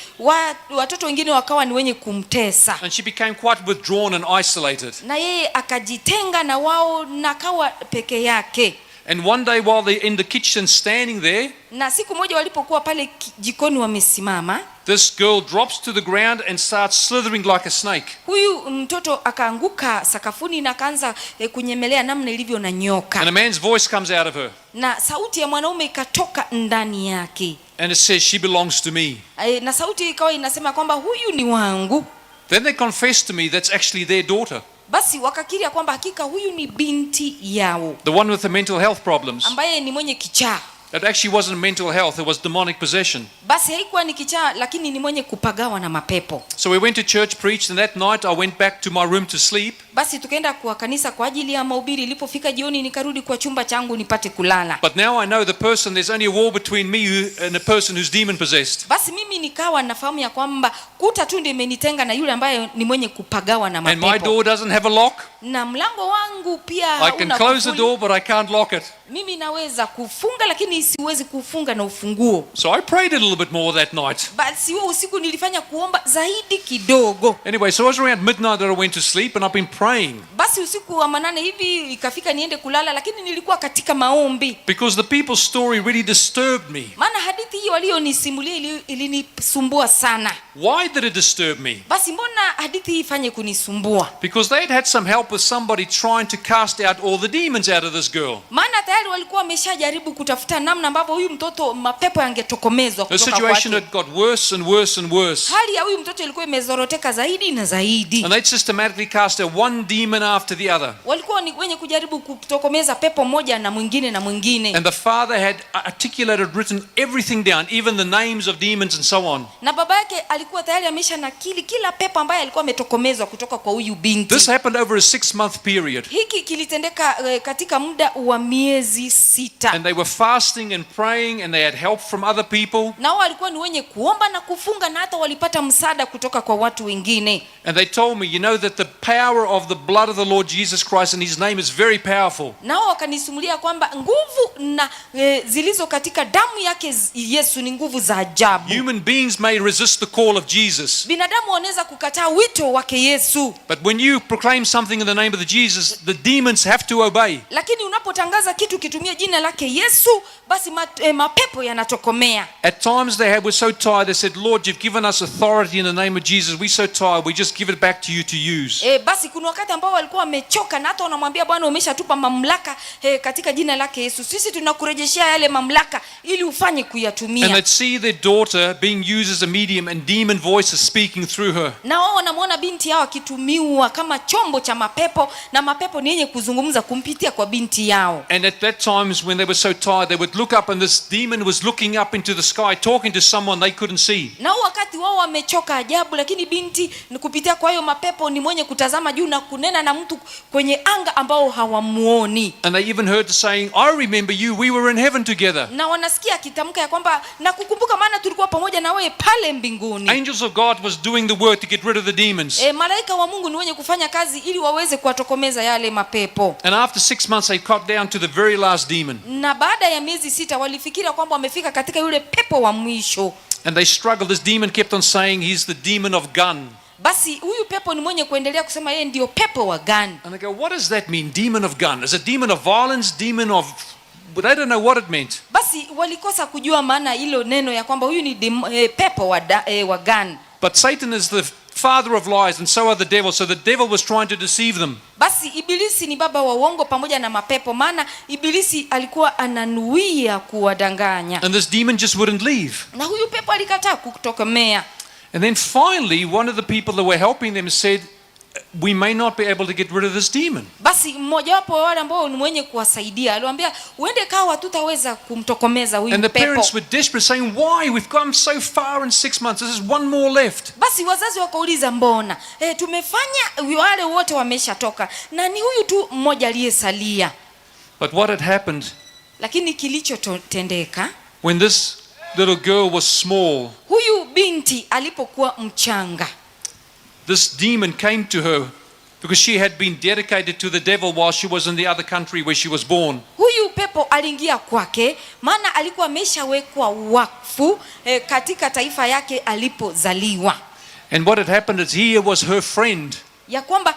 watoto wengine wakawa ni wenye kumtesa. And she became quite withdrawn and isolated. Na yeye akajitenga na wao na akawa peke yake. And one day, while they're in the kitchen standing there, Na siku moja walipokuwa pale jikoni wamesimama, this girl drops to the ground and starts slithering like a snake. Huyu mtoto akaanguka sakafuni na akaanza kunyemelea namna ilivyo na nyoka. And a man's voice comes out of her Na sauti ya mwanaume ikatoka ndani yake. and it says, "She belongs to me." Na sauti ikawa inasema kwamba huyu ni wangu. Then they confessed to me that's actually their daughter, Basi wakakiri ya kwamba hakika huyu ni binti yao the one with the mental health problems. ambaye ni mwenye kichaa. It actually wasn't mental health, it was demonic possession. Basi haikuwa ni kichaa, lakini ni mwenye kupagawa na mapepo. So we went to church, preached, and that night I went back to my room to sleep. Basi tukaenda kwa kanisa kwa ajili ya mahubiri. Ilipofika jioni, nikarudi kwa chumba changu nipate kulala. But now I know the person, there's only a wall between me and a person who's demon possessed. Basi mimi nikawa nafahamu ya kwamba kuta tu ndio imenitenga na yule ambaye ni mwenye kupagawa na And my mapepo. door doesn't have a lock. Na mlango wangu pia I can hauna close the kufuli. door, but I can't lock it. Mimi naweza kufunga, lakini siwezi kufunga na ufunguo. So I prayed a little bit more that night. Basi huo usiku nilifanya kuomba zaidi kidogo. Anyway, so it was around midnight that I went to sleep, and I've been praying Basi usiku wa manane hivi ikafika niende kulala, lakini nilikuwa katika maombi, because the people's story really disturbed me. maana hadithi hiyo waliyonisimulia ilinisumbua sana. Why did it disturb me? Basi mbona hadithi hii ifanye kunisumbua? Because they had had some help with somebody trying to cast out all the demons out of this girl. Maana tayari walikuwa wameshajaribu kutafuta namna ambavyo huyu mtoto mapepo yangetokomezwa The kutoka situation kwake. had got worse and worse and worse. Hali ya huyu mtoto ilikuwa imezoroteka zaidi na zaidi. And they'd systematically cast out one demon after the other. Walikuwa ni wenye kujaribu kutokomeza pepo moja na mwingine na mwingine. And the father had articulated, written everything down, even the names of demons and so on. Na baba yake alikuwa tayari amesha nakili kila pepo ambaye alikuwa ametokomezwa kutoka kwa huyu binti. This happened over a 6 6-month period. Hiki kilitendeka katika muda wa miezi 6. And they were fasting and praying, and they had help from other people. Nao walikuwa ni wenye kuomba na kufunga na hata walipata msaada kutoka kwa watu wengine. And they told me, you know that the power of the blood of the Lord Jesus Christ and his name is very powerful. Nao wakanisimulia kwamba nguvu na zilizo katika damu yake Yesu ni nguvu za ajabu. Human beings may resist the call of Jesus, Binadamu wanaweza kukataa wito wake Yesu, but when you proclaim something in the name of the Jesus, the demons have to obey. lakini unapotangaza kitu kitumie jina lake Yesu, basi mapepo yanatokomea. At times they were so tired, they said, Lord, you've given us authority in the name of Jesus. We're so tired, we just give it back to you to use. Basi kuna wakati ambao walikuwa wamechoka na hata wanamwambia Bwana, umeshatupa mamlaka katika jina lake Yesu, sisi tunakurejeshea yale mamlaka ili ufanye kuyatumia. And they'd see their daughter being used as a medium and demon voices speaking through her. Na wao wanamwona binti yao akitumiwa kama chombo cha mapepo, na mapepo ni yenye kuzungumza kumpitia kwa binti yao. And at that times when they were so tired, they would look up and this demon was looking up into the sky, talking to someone they couldn't see. Na huo wakati wao wamechoka ajabu, lakini binti ni kupitia kwa hayo mapepo ni mwenye kutazama juu na kunena na mtu kwenye anga ambao hawamuoni. And they even heard saying, I remember you, we were in heaven together. Na wanasikia akitamka ya kwamba nakukumbuka, maana tulikuwa pamoja na wewe pale mbinguni. Angels of God was doing the work to get rid of the demons. Malaika wa Mungu ni wenye kufanya kazi ili waweze kuwatokomeza yale mapepo. And after 6 months they got down to the very last demon. Na baada ya miezi 6 walifikiria kwamba wamefika katika yule pepo wa mwisho. And they struggled. This demon kept on saying he's the demon of gun. Basi huyu pepo ni mwenye kuendelea kusema yeye ndio pepo wa gun. And they go, what does that mean, demon of gun? Is it demon of violence, demon of... But they don't know what it meant. Basi walikosa kujua maana hilo neno ya kwamba huyu ni pepo wa gun. But Satan is the father of lies, and so are the devil. So the devil was trying to deceive them. Basi ibilisi ni baba wa uongo pamoja na mapepo, maana ibilisi alikuwa ananuia kuwadanganya. And this demon just wouldn't leave. Na huyu pepo alikataa kutokomea. And then finally, one of the people that were helping them said, we may not be able to get rid of this demon. Basi mmoja wapo wa wale ambao ni mwenye kuwasaidia aliwaambia, uende kawa hatutaweza kumtokomeza huyu And the pepo. parents were desperate, saying, why? We've come so far in 6 months. This is one more left. Basi wazazi wakauliza, mbona? Tumefanya wale wote wameshatoka na ni huyu tu mmoja aliyesalia. But what had happened, Lakini kilichotendeka, when this little girl was small, huyu binti alipokuwa mchanga, this demon came to her because she had been dedicated to the devil while she was in the other country where she was born. Huyu pepo aliingia kwake maana alikuwa ameshawekwa wakfu katika taifa yake alipozaliwa. And what had happened is he was her friend. Ya kwamba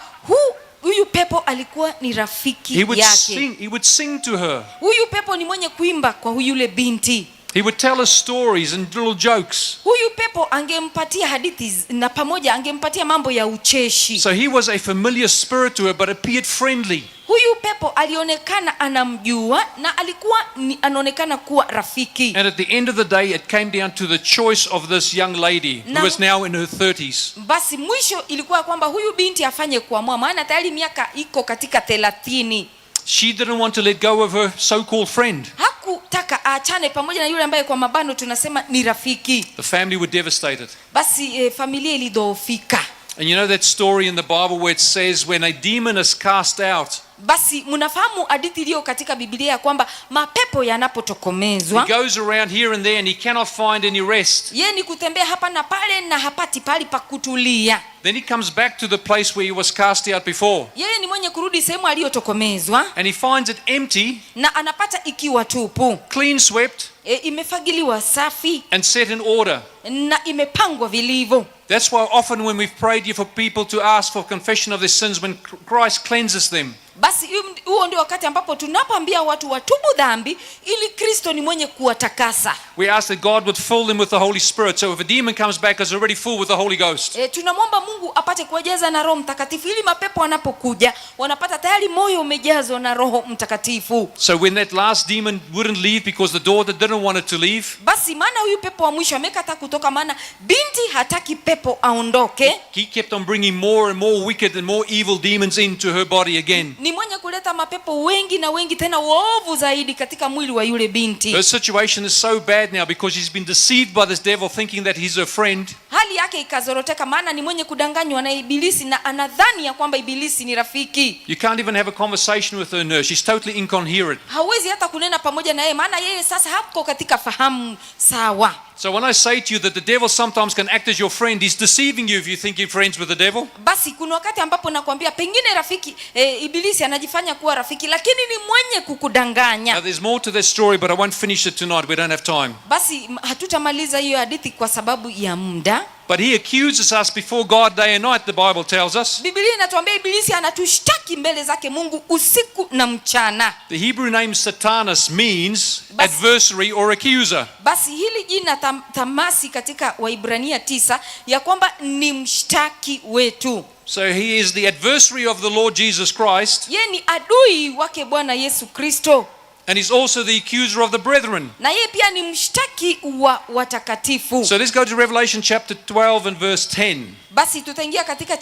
huyu pepo alikuwa ni rafiki He would yake. sing, he would sing to her. Huyu pepo ni mwenye kuimba kwa yule binti. He would tell her stories and little jokes. Huyu pepo angempatia hadithi na pamoja angempatia mambo ya ucheshi. So he was a familiar spirit to her, but appeared friendly. Huyu pepo alionekana anamjua na alikuwa anaonekana kuwa rafiki. And at the end of the day, it came down to the choice of this young lady who was now in her 30s. Basi mwisho ilikuwa kwamba huyu binti afanye kuamua, maana tayari miaka iko katika 30. She didn't want to let go of her so-called friend. Hakutaka aachane pamoja na yule ambaye kwa mabano tunasema ni rafiki. The family were devastated. Basi familia ilidhoofika. And you know that story in the Bible where it says when a demon is cast out, Basi mnafahamu hadithi iliyo katika Biblia ya kwamba mapepo yanapotokomezwa, he goes around here and there and he cannot find any rest. yeye ni kutembea hapa na pale na hapati pahali pa kutulia. Then he comes back to the place where he was cast out before. Yeye ni mwenye kurudi sehemu aliyotokomezwa And he finds it empty, na anapata ikiwa tupu. clean swept, Imefagiliwa safi and set in order. na imepangwa vilivyo. That's why often when we've prayed here for people to ask for confession of their sins, when Christ cleanses them. Basi huo ndio wakati ambapo tunapoambia watu watubu dhambi ili Kristo ni mwenye kuwatakasa. We ask that God would fill them with the Holy Spirit. So if a demon comes back, it's already full with the Holy Ghost. Tunamwomba Mungu apate kuwajaza na Roho Mtakatifu ili mapepo wanapokuja wanapata tayari moyo umejazwa na Roho Mtakatifu. So when that last demon wouldn't leave because the daughter didn't want it to leave, Basi maana huyu pepo wa mwisho amekataa kutoka, maana binti hataki pepo aondoke. he kept on bringing more and more wicked and more evil demons into her body again. Ni mwenye kuleta mapepo wengi na wengi tena waovu zaidi katika mwili wa yule binti. Her situation is so bad now because she's been deceived by this devil thinking that he's her friend. Hali Hali yake ikazoroteka, maana ni mwenye kudanganywa na ibilisi na anadhani ya kwamba ibilisi ni rafiki. You can't even have a conversation with her nurse. She's totally incoherent. Hauwezi hata kunena pamoja na yeye, maana yeye sasa hako katika fahamu sawa. So when I say to you that the devil sometimes can act as your friend, he's deceiving you if you think you're friends with the devil. Basi kuna wakati ambapo nakwambia pengine rafiki ibilisi anajifanya kuwa rafiki, lakini ni mwenye kukudanganya. Now there's more to this story, but I won't finish it tonight. We don't have time. Basi hatutamaliza hiyo hadithi kwa sababu ya muda. But he accuses us before God day and night, the Bible tells us. Biblia inatuambia ibilisi anatushtaki mbele zake Mungu usiku na mchana. The Hebrew name Satanas means Bas- adversary or accuser. Basi hili jina tamasi katika Waibrania 9 ya kwamba ni mshtaki wetu. So he is the adversary of the Lord Jesus Christ, Ye ni adui wake Bwana Yesu Kristo, and he's also the accuser of the brethren. na yeye pia ni mshtaki wa watakatifu. So let's go to Revelation chapter 12 and verse 10. Basi tutaingia katika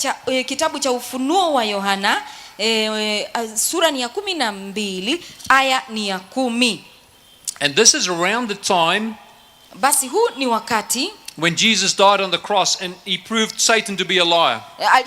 kitabu cha Ufunuo wa Yohana sura ni ya 12 aya ni ya 10. And this is around the time Basi huu ni wakati when Jesus died on the cross and he proved Satan to be a liar.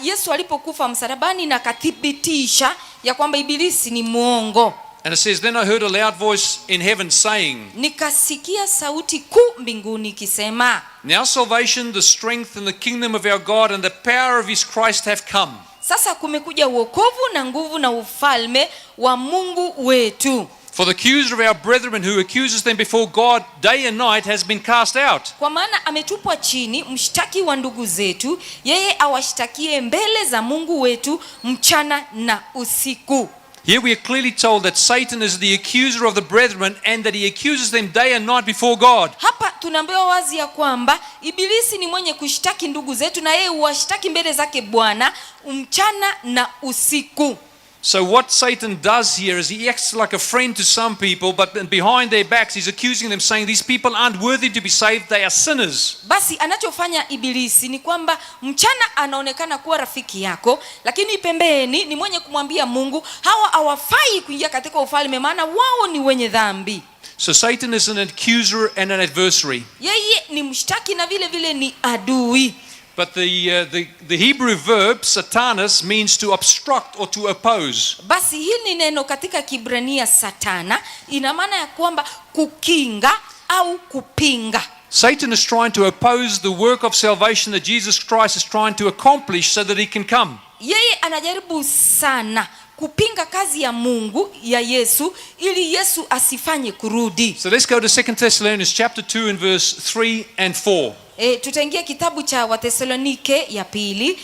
Yesu alipokufa msalabani na akathibitisha ya kwamba ibilisi ni mwongo. And it says, "Then I heard a loud voice in heaven saying, Nikasikia sauti kuu mbinguni ikisema, 'Now salvation, the strength, and the kingdom of our God and the power of his Christ have come. Sasa kumekuja uokovu na nguvu na ufalme wa Mungu wetu, For the accuser of our brethren who accuses them before God day and night has been cast out.' kwa maana ametupwa chini mshtaki wa ndugu zetu, yeye awashtakie mbele za Mungu wetu mchana na usiku." Here we are clearly told that Satan is the accuser of the brethren and that he accuses them day and night before God. Hapa tunaambiwa wazi ya kwamba ibilisi ni mwenye kushtaki ndugu zetu, na yeye huwashtaki mbele zake Bwana mchana na usiku. So what Satan does here is he acts like a friend to some people, but then behind their backs he's accusing them, saying these people aren't worthy to be saved, they are sinners. Basi anachofanya ibilisi ni kwamba mchana anaonekana kuwa rafiki yako, lakini pembeni ni mwenye kumwambia Mungu hawa hawafai kuingia katika ufalme, maana wao ni wenye dhambi. So Satan is an accuser and an adversary. Yeye ni mshtaki na vile vile ni adui. But the Hebrew verb satanas means to obstruct or to oppose. Basi hili ni neno katika Kibrania satana, ina maana ya kwamba kukinga au kupinga. Satan is trying to oppose the work of salvation that Jesus Christ is trying to accomplish so that he can come. Yeye anajaribu sana kupinga kazi ya Mungu ya Yesu ili Yesu asifanye kurudi. So let's go to 2 Thessalonians chapter 2 and verse 3 and 4. Tutaingia kitabu cha Wathesalonike ya pili,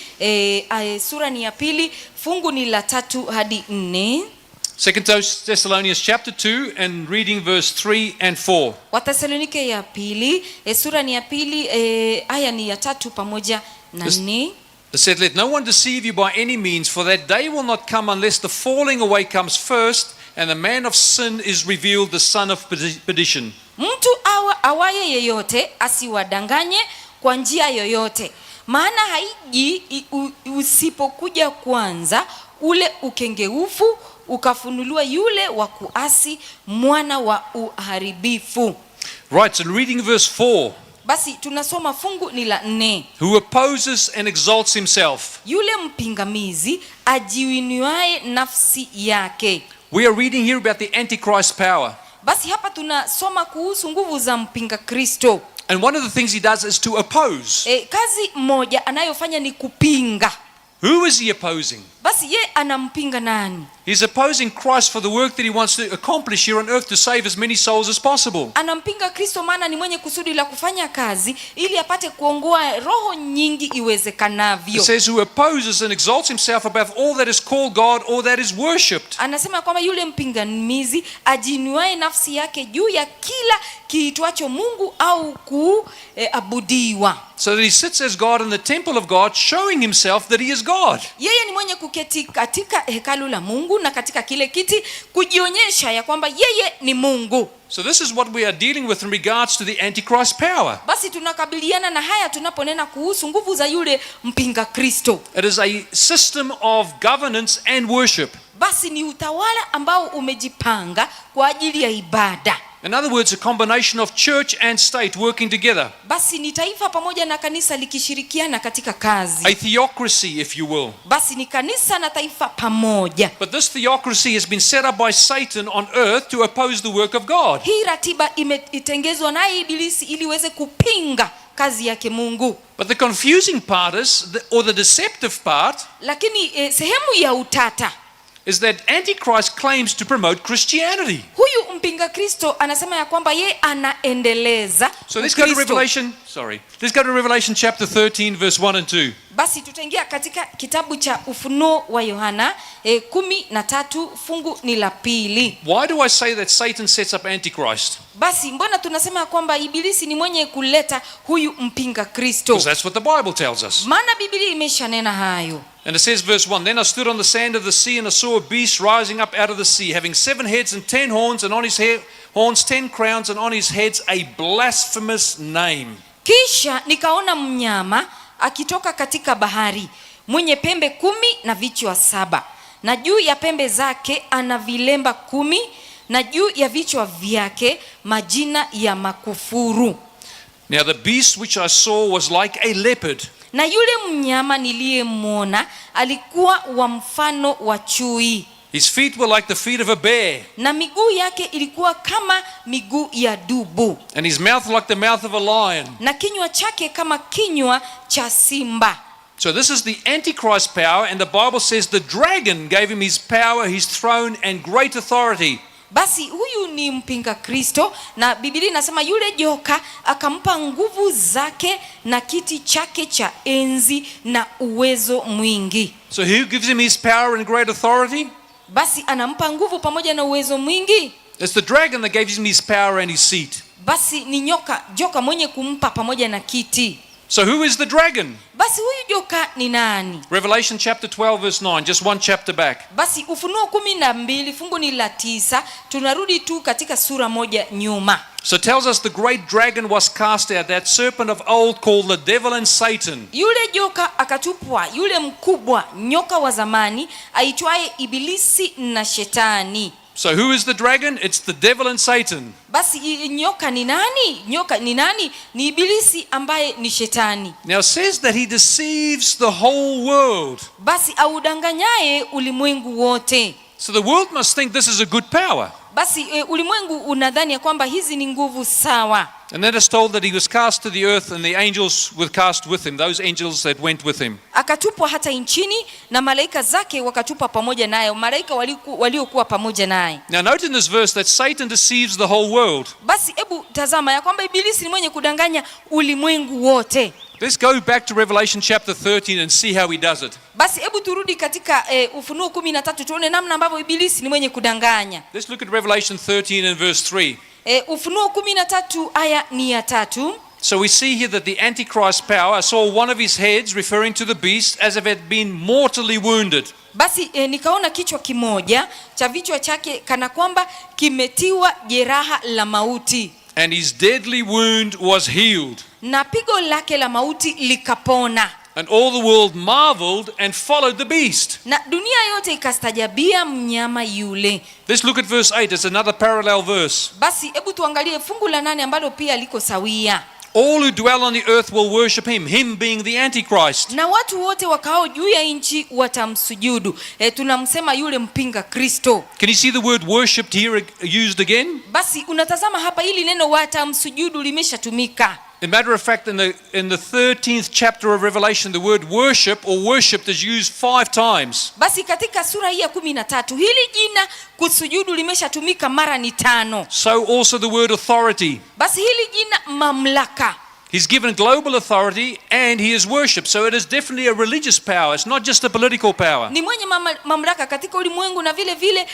sura ni ya pili, fungu ni la 3 hadi 4. 2 Thessalonians chapter 2 and reading verse 3 and 4. Wathesalonike ya pili, sura ni ya pili, aya ni ya 3 pamoja na 4. It said, "Let no one deceive you by any means, for that day will not come unless the falling away comes first, and the man of sin is revealed, the son of perdition." Mtu awaye yeyote asiwadanganye kwa njia yoyote, maana haiji usipokuja kwanza ule ukengeufu, ukafunuliwa yule wa kuasi, mwana wa uharibifu. Right, so reading verse 4. Basi tunasoma fungu ni la 4. Who opposes and exalts himself. Yule mpingamizi ajiinuaye nafsi yake. We are reading here about the Antichrist power. Basi hapa tunasoma kuhusu nguvu za mpinga Kristo. And one of the things he does is to oppose. Kazi moja anayofanya ni kupinga. Who is he opposing? Basi ye anampinga nani? He's opposing Christ for the work that he wants to accomplish here on earth to save as many souls as possible. Anampinga Kristo maana ni mwenye kusudi la kufanya kazi ili apate kuongoa roho nyingi iwezekanavyo. It says who opposes and exalts himself above all that is called God or that is worshipped. Anasema kwamba yule mpingamizi ajiinuaye nafsi yake juu ya kila kiitwacho Mungu au kuabudiwa. So that he sits as God in the temple of God, showing himself that he is God. Yeye ni mwenye kuketi katika hekalu la Mungu na katika kile kiti kujionyesha ya kwamba yeye ni Mungu. So this is what we are dealing with in regards to the Antichrist power. Basi tunakabiliana na haya tunaponena kuhusu nguvu za yule mpinga Kristo. It is a system of governance and worship. Basi ni utawala ambao umejipanga kwa ajili ya ibada. In other words, a combination of church and state working together. Basi ni taifa pamoja na kanisa likishirikiana katika kazi. A theocracy, if you will. Basi ni kanisa na taifa pamoja. But this theocracy has been set up by Satan on earth to oppose the work of God. Hii ratiba imetengezwa naye Ibilisi ili iweze kupinga kazi yake Mungu. But the confusing part is, or the deceptive part, Lakini sehemu ya utata, is that Antichrist claims to promote Christianity. Huyu mpinga Kristo anasema ya kwamba ye anaendeleza So let's go to Ukristo. Revelation, sorry. Let's go to Revelation chapter 13, verse 1 and 2. Basi tutaingia katika kitabu cha Ufunuo wa Yohana 13 fungu ni la 2. Why do I say that Satan sets up Antichrist? Basi mbona tunasema ya kwamba Ibilisi ni mwenye kuleta huyu mpinga Kristo? Because that's what the Bible tells us. Maana Biblia imeshanena hayo. And it says, verse 1, "Then I stood on the sand of the sea, and I saw a beast rising up out of the sea, having 7 heads and 10 horns, and on his horns 10 crowns, and on his heads a blasphemous name." Kisha nikaona mnyama akitoka katika bahari, mwenye pembe 10 na vichwa 7, na juu ya pembe zake ana vilemba 10, na juu ya vichwa vyake majina ya makufuru. Now the beast which I saw was like a leopard. Na yule mnyama niliyemwona alikuwa wa mfano wa chui, His feet were like the feet of a bear, na miguu yake ilikuwa kama miguu ya dubu, and his mouth like the mouth of a lion. na kinywa chake kama kinywa cha simba. So this is the Antichrist power, and the Bible says the dragon gave him his power, his throne, and great authority. Basi huyu ni mpinga Kristo, na Biblia inasema yule joka akampa nguvu zake na kiti chake cha enzi na uwezo mwingi. So who gives him his power and great authority? Basi anampa nguvu pamoja na uwezo mwingi. It's the dragon that gave him his power and his seat. Basi ni nyoka, joka mwenye kumpa pamoja na kiti. So who is the dragon? Basi huyu joka ni nani? Revelation chapter 12 verse 9, just one chapter back. Basi Ufunuo 12 fungu ni la 9, tunarudi tu katika sura moja nyuma. So it tells us the great dragon was cast out, that serpent of old called the devil and Satan. Yule joka akatupwa, yule mkubwa nyoka wa zamani aitwaye Ibilisi na Shetani. So who is the dragon? It's the devil and Satan. Basi nyoka ni nani? Nyoka ni nani? Ni Ibilisi ambaye ni Shetani. Now it says that he deceives the whole world. Basi audanganyaye ulimwengu wote. So the world must think this is a good power. Basi ulimwengu unadhani ya kwamba hizi ni nguvu sawa. And then it's told that he was cast to the earth and the angels were cast with him, those angels that went with him. Akatupwa hata nchini na malaika zake wakatupwa pamoja naye, malaika waliokuwa pamoja naye. Now note in this verse that Satan deceives the whole world. Basi hebu tazama ya kwamba Ibilisi ni mwenye kudanganya ulimwengu wote. Let's go back to Revelation chapter 13 and see how he does it. Basi hebu turudi katika Ufunuo 13 tuone namna ambavyo Ibilisi ni mwenye kudanganya. Let's look at Revelation 13 and verse 3. Ufunuo 13 aya ni ya 3. So we see here that the Antichrist power, I saw one of his heads referring to the beast as if it had been mortally wounded. Basi nikaona kichwa kimoja cha vichwa chake kana kwamba kimetiwa jeraha la mauti, And his deadly wound was healed. na pigo lake la mauti likapona. And all the world marveled and followed the beast. Na dunia yote ikastajabia mnyama yule. Let's look at verse 8. It's another parallel verse. Basi hebu tuangalie fungu la 8 ambalo pia liko sawia. All who dwell on the earth will worship him, him being the Antichrist. Na watu wote wakao juu ya nchi watamsujudu. Tunamsema yule mpinga Kristo. Can you see the word worshipped here used again? Basi unatazama hapa hili neno watamsujudu limeshatumika. In matter of fact, in the 13th chapter of Revelation, the word worship or worshipped is used 5 times. Basi katika sura hii ya 13 hili jina kusujudu limeshatumika mara ni 5. So also the word authority. Basi hili jina mamlaka. He's given global authority and he is worshipped. So it is definitely a religious power. It's not just a political power. Ni mwenye mamlaka katika ulimwengu na vile vile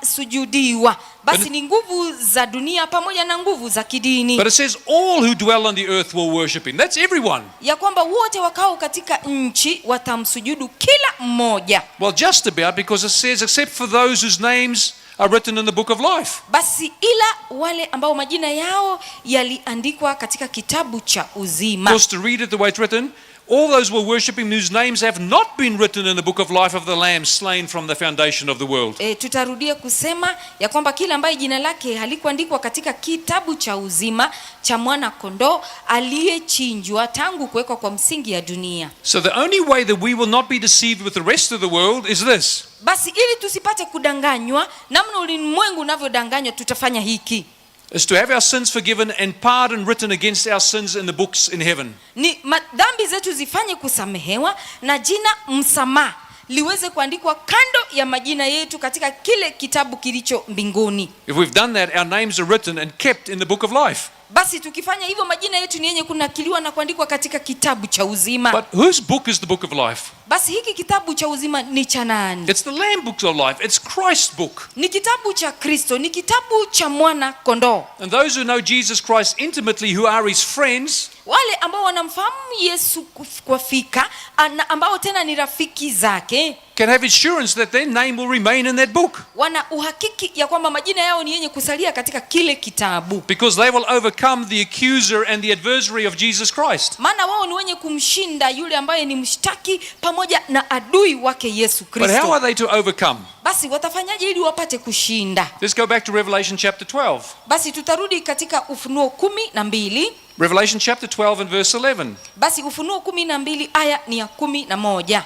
anasujudiwa. Basi ni nguvu za dunia pamoja na nguvu za kidini. But it says all who dwell on the earth will worship him. That's everyone. Ya kwamba wote wakao katika nchi watamsujudu kila mmoja. Well, just about, because it says except for those whose names are written in the book of life. Basi ila wale ambao majina yao yaliandikwa katika kitabu cha uzima. Of course, to read it the way it's written, All those will worship him whose names have not been written in the book of life of the Lamb slain from the foundation of the world. Tutarudia kusema ya kwamba kila ambaye jina lake halikuandikwa katika kitabu cha uzima cha mwana kondoo aliyechinjwa tangu kuwekwa kwa msingi ya dunia. So the only way that we will not be deceived with the rest of the world is this. Basi ili tusipate kudanganywa namna ulimwengu unavyodanganywa, tutafanya hiki: Is to have our sins forgiven and pardon written against our sins in the books in heaven. Ni dhambi zetu zifanye kusamehewa na jina msamaha liweze kuandikwa kando ya majina yetu katika kile kitabu kilicho mbinguni. If we've done that, our names are written and kept in the book of life. Basi tukifanya hivyo, majina yetu ni yenye kunakiliwa na kuandikwa katika kitabu cha uzima. But whose book is the book of life? Basi hiki kitabu cha uzima ni cha nani? It's the Lamb book of life. It's Christ's book. Ni kitabu cha Kristo, ni kitabu cha mwana kondoo. And those who know Jesus Christ intimately, who are his friends, Wale ambao wanamfahamu Yesu kwa fika na ambao tena ni rafiki zake can have assurance that their name will remain in that book wana uhakiki ya kwamba majina yao ni yenye kusalia katika kile kitabu, because they will overcome the accuser and the adversary of Jesus Christ. Maana wao ni wenye kumshinda yule ambaye ni mshtaki pamoja na adui wake Yesu But how are Kristo. they to overcome? Basi watafanyaje ili wapate kushinda? Let's go back to Revelation chapter 12. Basi tutarudi katika Ufunuo 12. Revelation chapter 12 and verse 11. Basi Ufunuo 12 aya ni ya 11.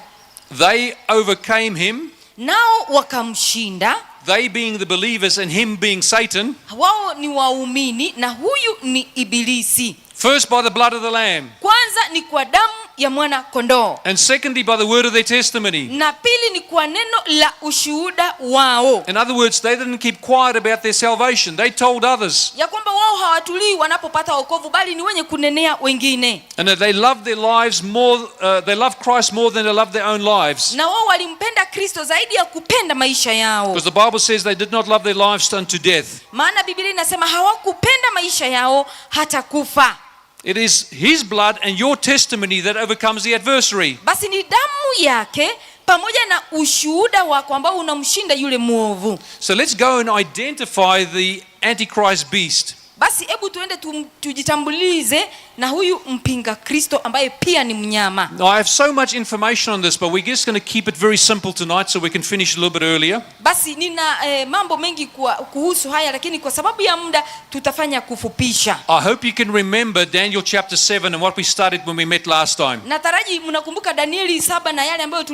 They overcame him, Nao wakamshinda, they being the believers and him being Satan, wao ni waumini na huyu ni Ibilisi. First by the blood of the Lamb, Kwanza ni kwa damu ya mwana kondoo, and secondly by the word of their testimony. Na pili ni kwa neno la ushuhuda wao. In other words, they didn't keep quiet about their salvation. They told others. Ya kwamba wao hawatulii wanapopata wokovu, bali ni wenye kunenea wengine. And that they loved their lives more, they loved Christ more than they loved their own lives. Na wao walimpenda Kristo zaidi ya kupenda maisha yao, Because the Bible says they did not love their lives unto death. Maana Biblia inasema hawakupenda maisha yao hata kufa. It is his blood and your testimony that overcomes the adversary. Basi ni damu yake pamoja na ushuhuda wako ambao unamshinda yule mwovu. So let's go and identify the Antichrist beast. Basi hebu tuende tujitambulize na huyu mpinga Kristo ambaye pia ni mnyama. Now, I have so much information on this, but we're just going to keep it very simple tonight so we can finish a little bit earlier. Basi nina mambo mengi kuhusu haya, lakini kwa sababu ya muda tutafanya kufupisha. I hope you can remember Daniel chapter 7 and what we studied when we met last time. Nataraji mnakumbuka Danieli 7 na yale ambayo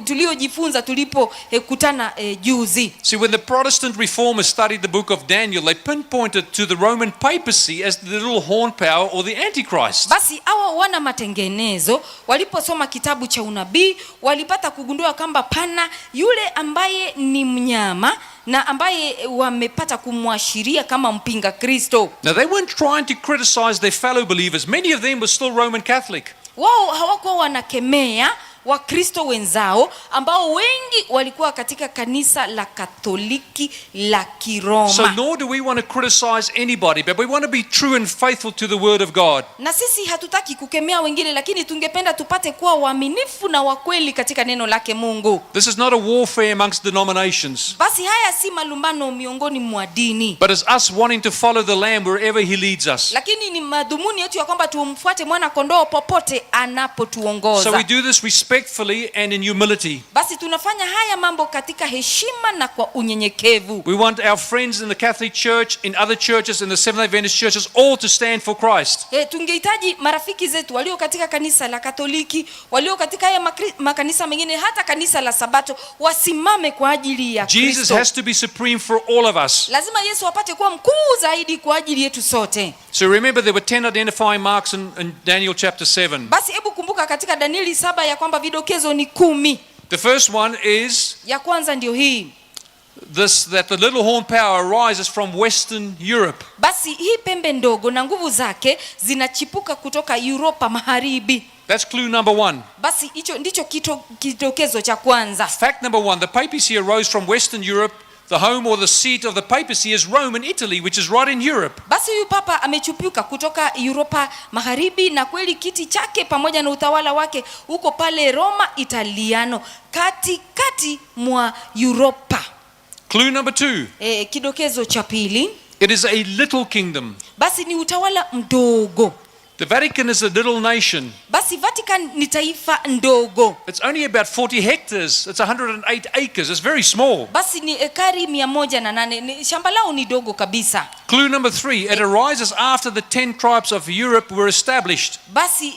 tuliojifunza tulipokutana juzi. See, when the Protestant reformers studied the book of Daniel, they pinpointed to the Roman papacy as the little horn power or the Antichrist. Basi hawa wana matengenezo waliposoma kitabu cha unabii walipata kugundua kwamba pana yule ambaye ni mnyama na ambaye wamepata kumwashiria kama mpinga Kristo. Now, they weren't trying to criticize their fellow believers. Many of them were still Roman Catholic. Wao hawakuwa wanakemea Wakristo wenzao ambao wengi walikuwa katika kanisa la Katoliki la Kiroma. So nor do we want to criticize anybody, but we want to be true and faithful to the word of God. Na sisi hatutaki kukemea wengine, lakini tungependa tupate kuwa waaminifu na wakweli katika neno lake Mungu. This is not a warfare amongst denominations, Basi haya si malumbano miongoni mwa dini, but it's us wanting to follow the Lamb wherever he leads us. Lakini ni madhumuni yetu ya kwamba tumfuate mwana kondoo popote anapotuongoza. So we do this respectfully and in humility. Basi tunafanya haya mambo katika heshima na kwa unyenyekevu. We want our friends in the Catholic Church, in other churches, in the Seventh-day Adventist churches, all to stand for Christ. Tungehitaji marafiki zetu walio katika kanisa la Katoliki, walio katika haya makanisa mengine, hata kanisa la Sabato, wasimame kwa ajili ya Jesus Kristo. has to be supreme for all of us. Lazima Yesu apate kuwa mkuu zaidi kwa ajili yetu sote. So remember, there were 10 identifying marks in Daniel chapter 7. Basi hebu kumbuka katika Danieli 7 ya kwamba vidokezo ni 10. The first one is Ya kwanza ndio hii. this, that the little horn power rises from Western Europe. Basi hii pembe ndogo na nguvu zake zinachipuka kutoka Europa Magharibi. That's clue number 1. Basi hicho ndicho kidokezo cha kwanza. Fact number 1, the papacy arose from Western Europe. The home or the seat of the papacy is Rome in Italy, which is right in Europe. Basi huyu papa amechupuka kutoka Europa Magharibi, na kweli kiti chake pamoja na utawala wake uko pale Roma Italiano, katikati mwa Europa. Clue number 2. Kidokezo cha pili. It is a little kingdom. Basi ni utawala mdogo. The Vatican is a little nation. Basi Vatican ni taifa ndogo. It's only about 40 hectares. It's 108 acres. It's very small. Basi ni ekari 108, shamba lao ni dogo kabisa. Clue number three, it arises after the 10 tribes of Europe were established. Basi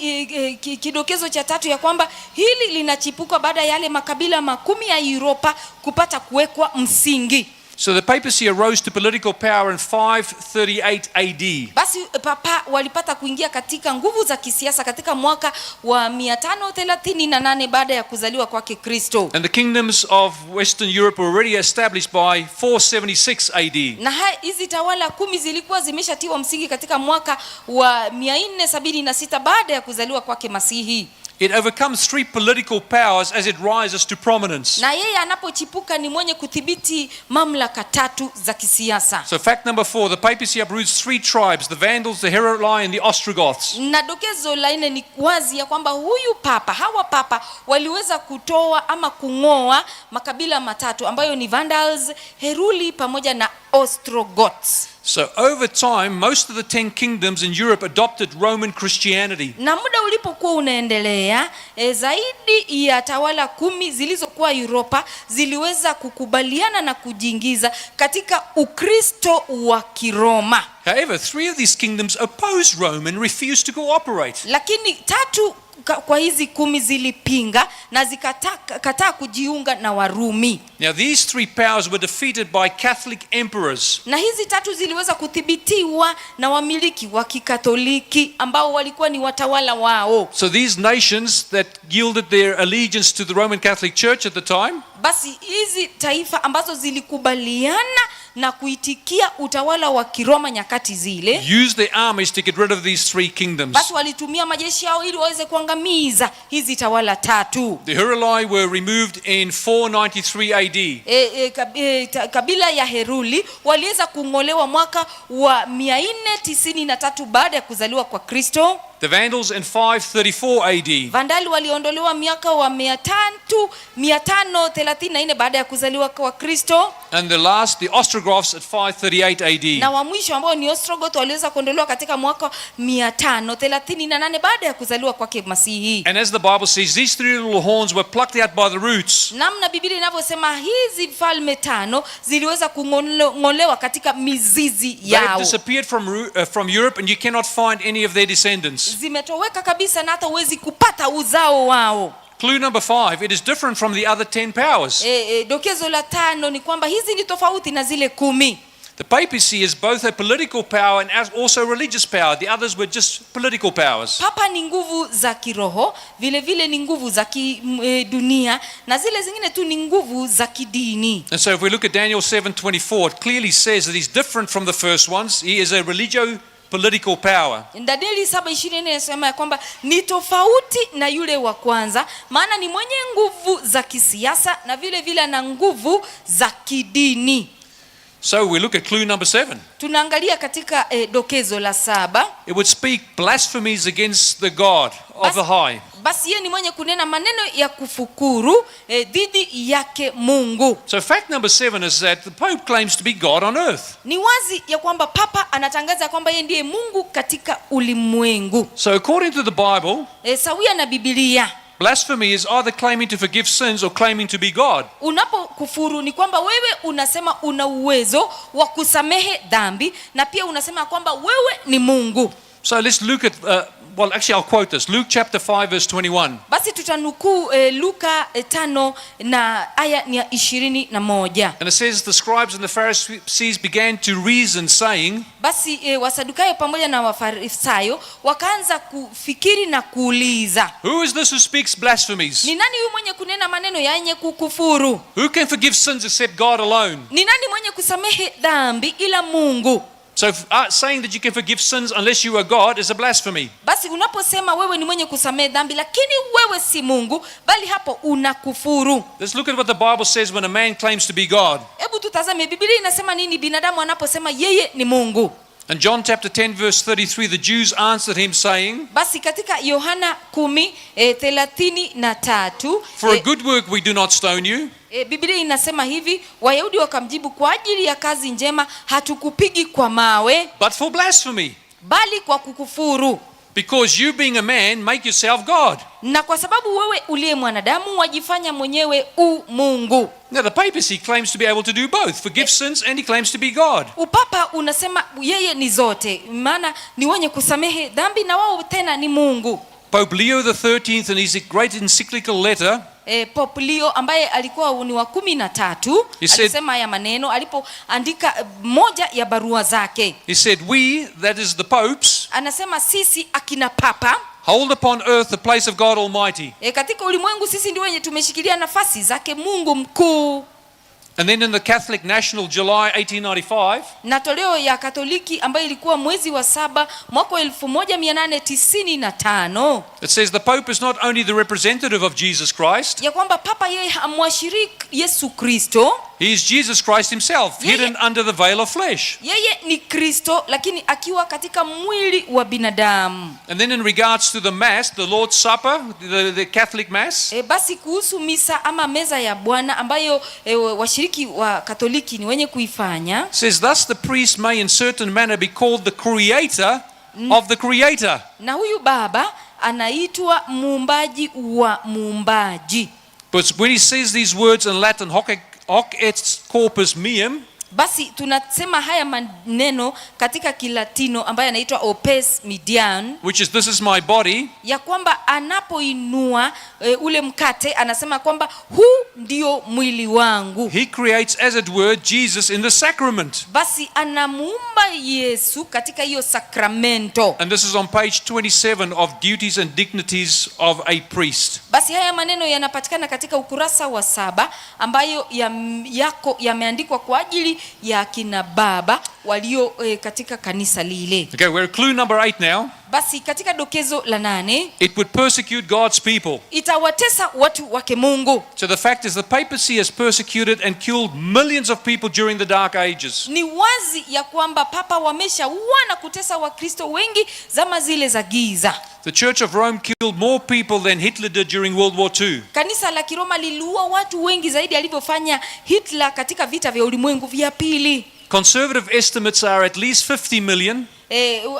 kidokezo cha tatu ya kwamba hili linachipuka baada ya yale makabila 10 ya Europa kupata kuwekwa msingi. So the papacy arose to political power in 538 AD. Basi papa walipata kuingia katika nguvu za kisiasa katika mwaka wa 538 baada ya kuzaliwa kwake Kristo. And the kingdoms of Western Europe were already established by 476 AD. Na hizi tawala 10 zilikuwa zimeshatiwa msingi katika mwaka wa 476 baada ya kuzaliwa kwake Masihi. It overcomes three political powers as it rises to prominence. Na yeye anapochipuka ni mwenye kudhibiti mamlaka tatu za kisiasa. So fact number four, the papacy uproots three tribes, the Vandals, the Heruli, and the Ostrogoths. Na dokezo la nne ni wazi ya kwamba huyu papa, hawa papa waliweza kutoa ama kung'oa makabila matatu ambayo ni Vandals, Heruli pamoja na Ostrogoths. So over time, most of the 10 kingdoms in Europe adopted Roman Christianity. Na muda ulipokuwa unaendelea, zaidi ya tawala 10 zilizokuwa Europa ziliweza kukubaliana na kujiingiza katika Ukristo wa Kiroma. However, three of these kingdoms opposed Rome and refused to cooperate. Lakini tatu kwa hizi 10 zilipinga na zikakataa kujiunga na Warumi. Now these three powers were defeated by Catholic emperors. Na hizi tatu ziliweza kuthibitiwa na wamiliki wa Kikatoliki ambao walikuwa ni watawala wao. So these nations that yielded their allegiance to the Roman Catholic Church at the time, Basi hizi taifa ambazo zilikubaliana na kuitikia utawala wa Kiroma nyakati zile, used their armies to get rid of these three kingdoms. basi walitumia majeshi yao ili waweze kuangamiza hizi tawala tatu. The Heruli were removed in 493 AD. Kabila ya Heruli waliweza kung'olewa mwaka wa 493 baada ya kuzaliwa kwa Kristo. The Vandals in 534 AD. Vandali waliondolewa miaka wa 534 baada ya kuzaliwa kwa Kristo. And the last, the Ostrogoths at 538 AD. Na wa mwisho ambao ni Ostrogoth waliweza kuondolewa katika mwaka 538 baada ya kuzaliwa kwake Masihi. And as the Bible says, these three little horns were plucked out by the roots. Namna Biblia inavyosema hizi falme 5 ziliweza kung'olewa katika mizizi They have yao. disappeared from Europe and you cannot find any of their descendants. Zimetoweka kabisa na hata huwezi kupata uzao wao. Clue number 5, it is different from the other 10 powers. Dokezo la 5 ni kwamba hizi ni tofauti na zile 10. The papacy is both a political power and also religious power. The others were just political powers. Papa ni nguvu za kiroho, vile vile ni nguvu za kidunia, na zile zingine tu ni nguvu za kidini. And so if we look at Daniel 7:24, it clearly says that he's different from the first ones. He is a religio-political power. Danieli 7:24 inasema ya kwamba ni tofauti na yule wa kwanza, maana ni mwenye nguvu za kisiasa na vile vile ana nguvu za kidini. So we look at clue number 7. Tunaangalia katika dokezo la 7. It would speak blasphemies against the God of the high. Basi yeye ni mwenye kunena maneno ya kufukuru dhidi yake Mungu. So fact number 7 is that the Pope claims to be God on earth. Ni wazi ya kwamba Papa anatangaza kwamba yeye ndiye Mungu katika ulimwengu. So according to the Bible, Sawia na Biblia, blasphemy is either claiming to forgive sins or claiming to be God. Unapokufuru ni kwamba wewe unasema una uwezo wa kusamehe dhambi na pia unasema kwamba wewe ni Mungu. So let's look at, well, actually I'll quote this. Luke chapter 5 verse 21. Basi tutanukuu Luka 5 na aya ni ya 21. And it says the scribes and the Pharisees began to reason saying, Basi Wasadukayo pamoja na Wafarisayo wakaanza kufikiri na kuuliza, Who is this who speaks blasphemies? Ni nani huyu mwenye kunena maneno yenye kukufuru? Who can forgive sins except God alone? Ni nani mwenye kusamehe dhambi ila Mungu? So saying that you can forgive sins unless you are God is a blasphemy. Basi unaposema wewe ni mwenye kusamehe dhambi lakini wewe si Mungu, bali hapo unakufuru. Let's look at what the Bible says when a man claims to be God. Hebu tutazame Biblia inasema nini binadamu anaposema yeye ni Mungu. In John chapter 10 verse 33, the Jews answered him saying, Basi katika Yohana 10:33, For a good work we do not stone you. Biblia inasema hivi, Wayahudi wakamjibu, kwa ajili ya kazi njema hatukupigi kwa mawe, but for blasphemy. bali kwa kukufuru. Because you being a man make yourself God. Na kwa sababu wewe uliye mwanadamu wajifanya mwenyewe u Mungu. Now the papacy claims to be able to do both, forgive sins and he claims to be God. Upapa unasema yeye ni zote, maana ni wenye kusamehe dhambi na wao tena ni Mungu. Pope Leo XIII in his great encyclical letter, Pope Leo ambaye alikuwa ni wa 13 He said- alisema haya maneno alipoandika moja ya barua zake. He said, "We, that is the popes, Anasema sisi akina papa hold upon earth the place of God Almighty." Katika ulimwengu sisi ndio wenye tumeshikilia nafasi zake Mungu mkuu. And then in the Catholic National, July 1895, Na toleo ya Katoliki ambayo ilikuwa mwezi wa 7 mwaka 1895, it says the Pope is not only the representative of Jesus Christ, ya kwamba papa yeye hamwashirii Yesu Kristo, he is Jesus Christ himself, hidden under the veil of flesh. yeye ni Kristo lakini akiwa katika mwili wa binadamu. And then in regards to the Mass, the Lord's Supper, the Catholic Mass, Basi kuhusu misa ama meza ya Bwana ambayo washiriki wa Katoliki ni wenye kuifanya, says thus the priest may in certain manner be called the creator of the creator. Na huyu baba anaitwa muumbaji wa muumbaji. But when he says these words in Latin, hoc est corpus meum, Basi tunasema haya maneno katika Kilatino ambayo yanaitwa opes median, which is this is my body, ya kwamba anapoinua ule mkate anasema kwamba huu ndio mwili wangu. he creates, as it were, Jesus in the sacrament. Basi anamuumba Yesu katika hiyo sakramento. And this is on page 27 of Duties and Dignities of a Priest. Basi haya maneno yanapatikana katika ukurasa wa 7 ambayo yako yameandikwa kwa ajili ya kina baba walio katika kanisa lile. Okay, we're at clue number 8 now. Basi katika dokezo la 8, It would persecute God's people. itawatesa watu wake Mungu. So the fact is the papacy has persecuted and killed millions of people during the Dark Ages. Ni wazi ya kwamba papa wameshaua na kutesa Wakristo wengi zama zile za giza. The Church of Rome killed more people than Hitler did during World War II. Kanisa la Kiroma liliua watu wengi zaidi alivyofanya Hitler katika vita vya ulimwengu vya pili. Conservative estimates are at least 50 million.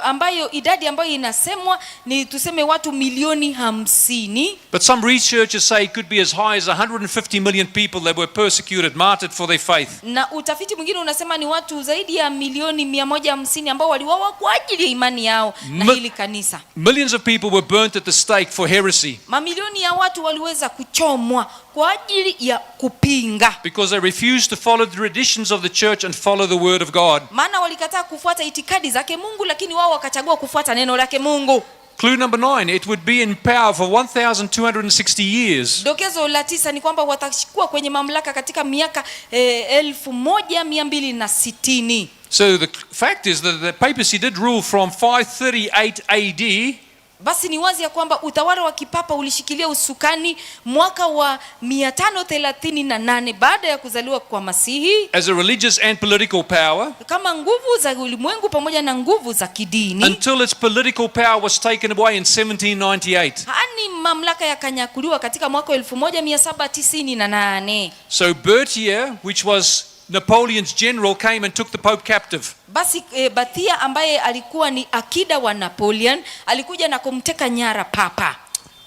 Ambayo idadi ambayo inasemwa ni tuseme watu milioni 50. But some researchers say it could be as high as 150 million people that were persecuted, martyred for their faith. Na utafiti mwingine unasema ni watu zaidi ya milioni 150 ambao waliuawa kwa ajili ya imani yao na hili kanisa. Millions of people were burnt at the stake for heresy. Mamilioni ya watu waliweza kuchomwa kwa ajili ya kupinga. Because they refused to follow the traditions of the church and follow the word of God. Maana walikataa kufuata itikadi zake Mungu, lakini wao wakachagua kufuata neno lake Mungu. Clue number 9, it would be in power for 1,260 years. Dokezo la 9 ni kwamba watakuwa kwenye mamlaka katika miaka 1260. So the fact is that the papacy did rule from 538 AD. Basi ni wazi ya kwamba utawala wa kipapa ulishikilia usukani mwaka wa 538 baada ya kuzaliwa kwa Masihi, as a religious and political power, kama nguvu za ulimwengu pamoja na nguvu za kidini, until its political power was taken away in 1798. Hani mamlaka yakanyakuliwa katika mwaka 1798. So Berthier, which was Napoleon's general, came and took the Pope captive. Basi Bathia ambaye alikuwa ni akida wa Napoleon alikuja na kumteka nyara papa.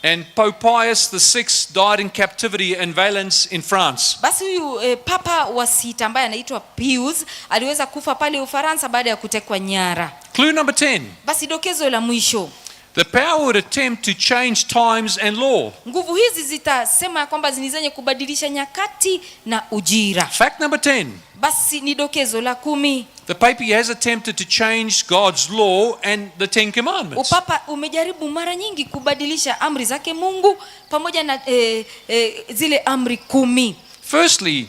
And Pope Pius the VI died in captivity in Valence in France. Basi huyu papa wa 6 ambaye anaitwa Pius aliweza kufa pale Ufaransa baada ya kutekwa nyara. Clue number 10. Basi dokezo la mwisho, The power would attempt to change times and law. nguvu hizi zitasema kwamba ni zenye kubadilisha nyakati na ujira. Fact number 10. Basi ni dokezo la 10. The papacy has attempted to change God's law and the 10 Commandments. Upapa umejaribu mara nyingi kubadilisha amri zake Mungu pamoja na zile amri 10. Firstly,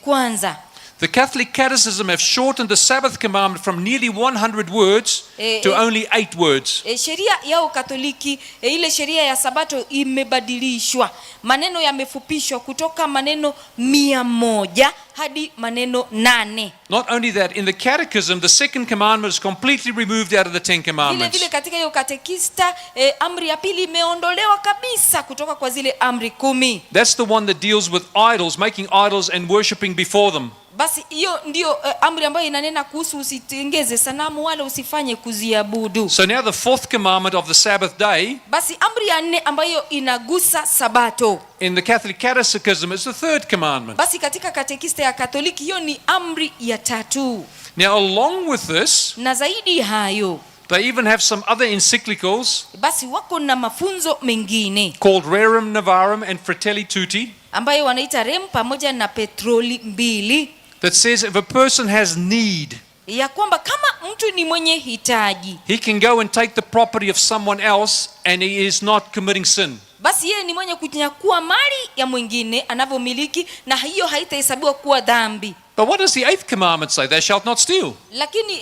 Kwanza, the Catholic Catechism have shortened the Sabbath commandment from nearly 100 words to only 8 words. Sheria yao Katoliki, ile sheria ya Sabato imebadilishwa. Maneno yamefupishwa kutoka maneno 100 hadi maneno 8. Not only that, in the Catechism, the second commandment is completely removed out of the 10 Commandments. Vile vile katika hiyo katekista, amri ya pili imeondolewa kabisa kutoka kwa zile amri 10. That's the one that deals with idols, making idols and worshipping before them. Basi hiyo ndiyo amri ambayo inanena kuhusu usitengeze sanamu wala usifanye kuziabudu. So now the fourth commandment of the Sabbath day Basi amri ya nne ambayo inagusa sabato, in the Catholic Catechism is the third commandment. basi katika katekista ya Katoliki hiyo ni amri ya tatu. Now, along with this, Na zaidi ya hayo, they even have some other encyclicals basi wako na mafunzo mengine called Rerum Novarum and Fratelli Tutti ambayo wanaita rem pamoja na petroli mbili, that says if a person has need, ya kwamba kama mtu ni mwenye hitaji, he can go and take the property of someone else and he is not committing sin. basi yeye ni mwenye kunyakua mali ya mwingine anavyomiliki, na hiyo haitahesabiwa kuwa dhambi. But what does the eighth commandment say? Thou shalt not steal. Lakini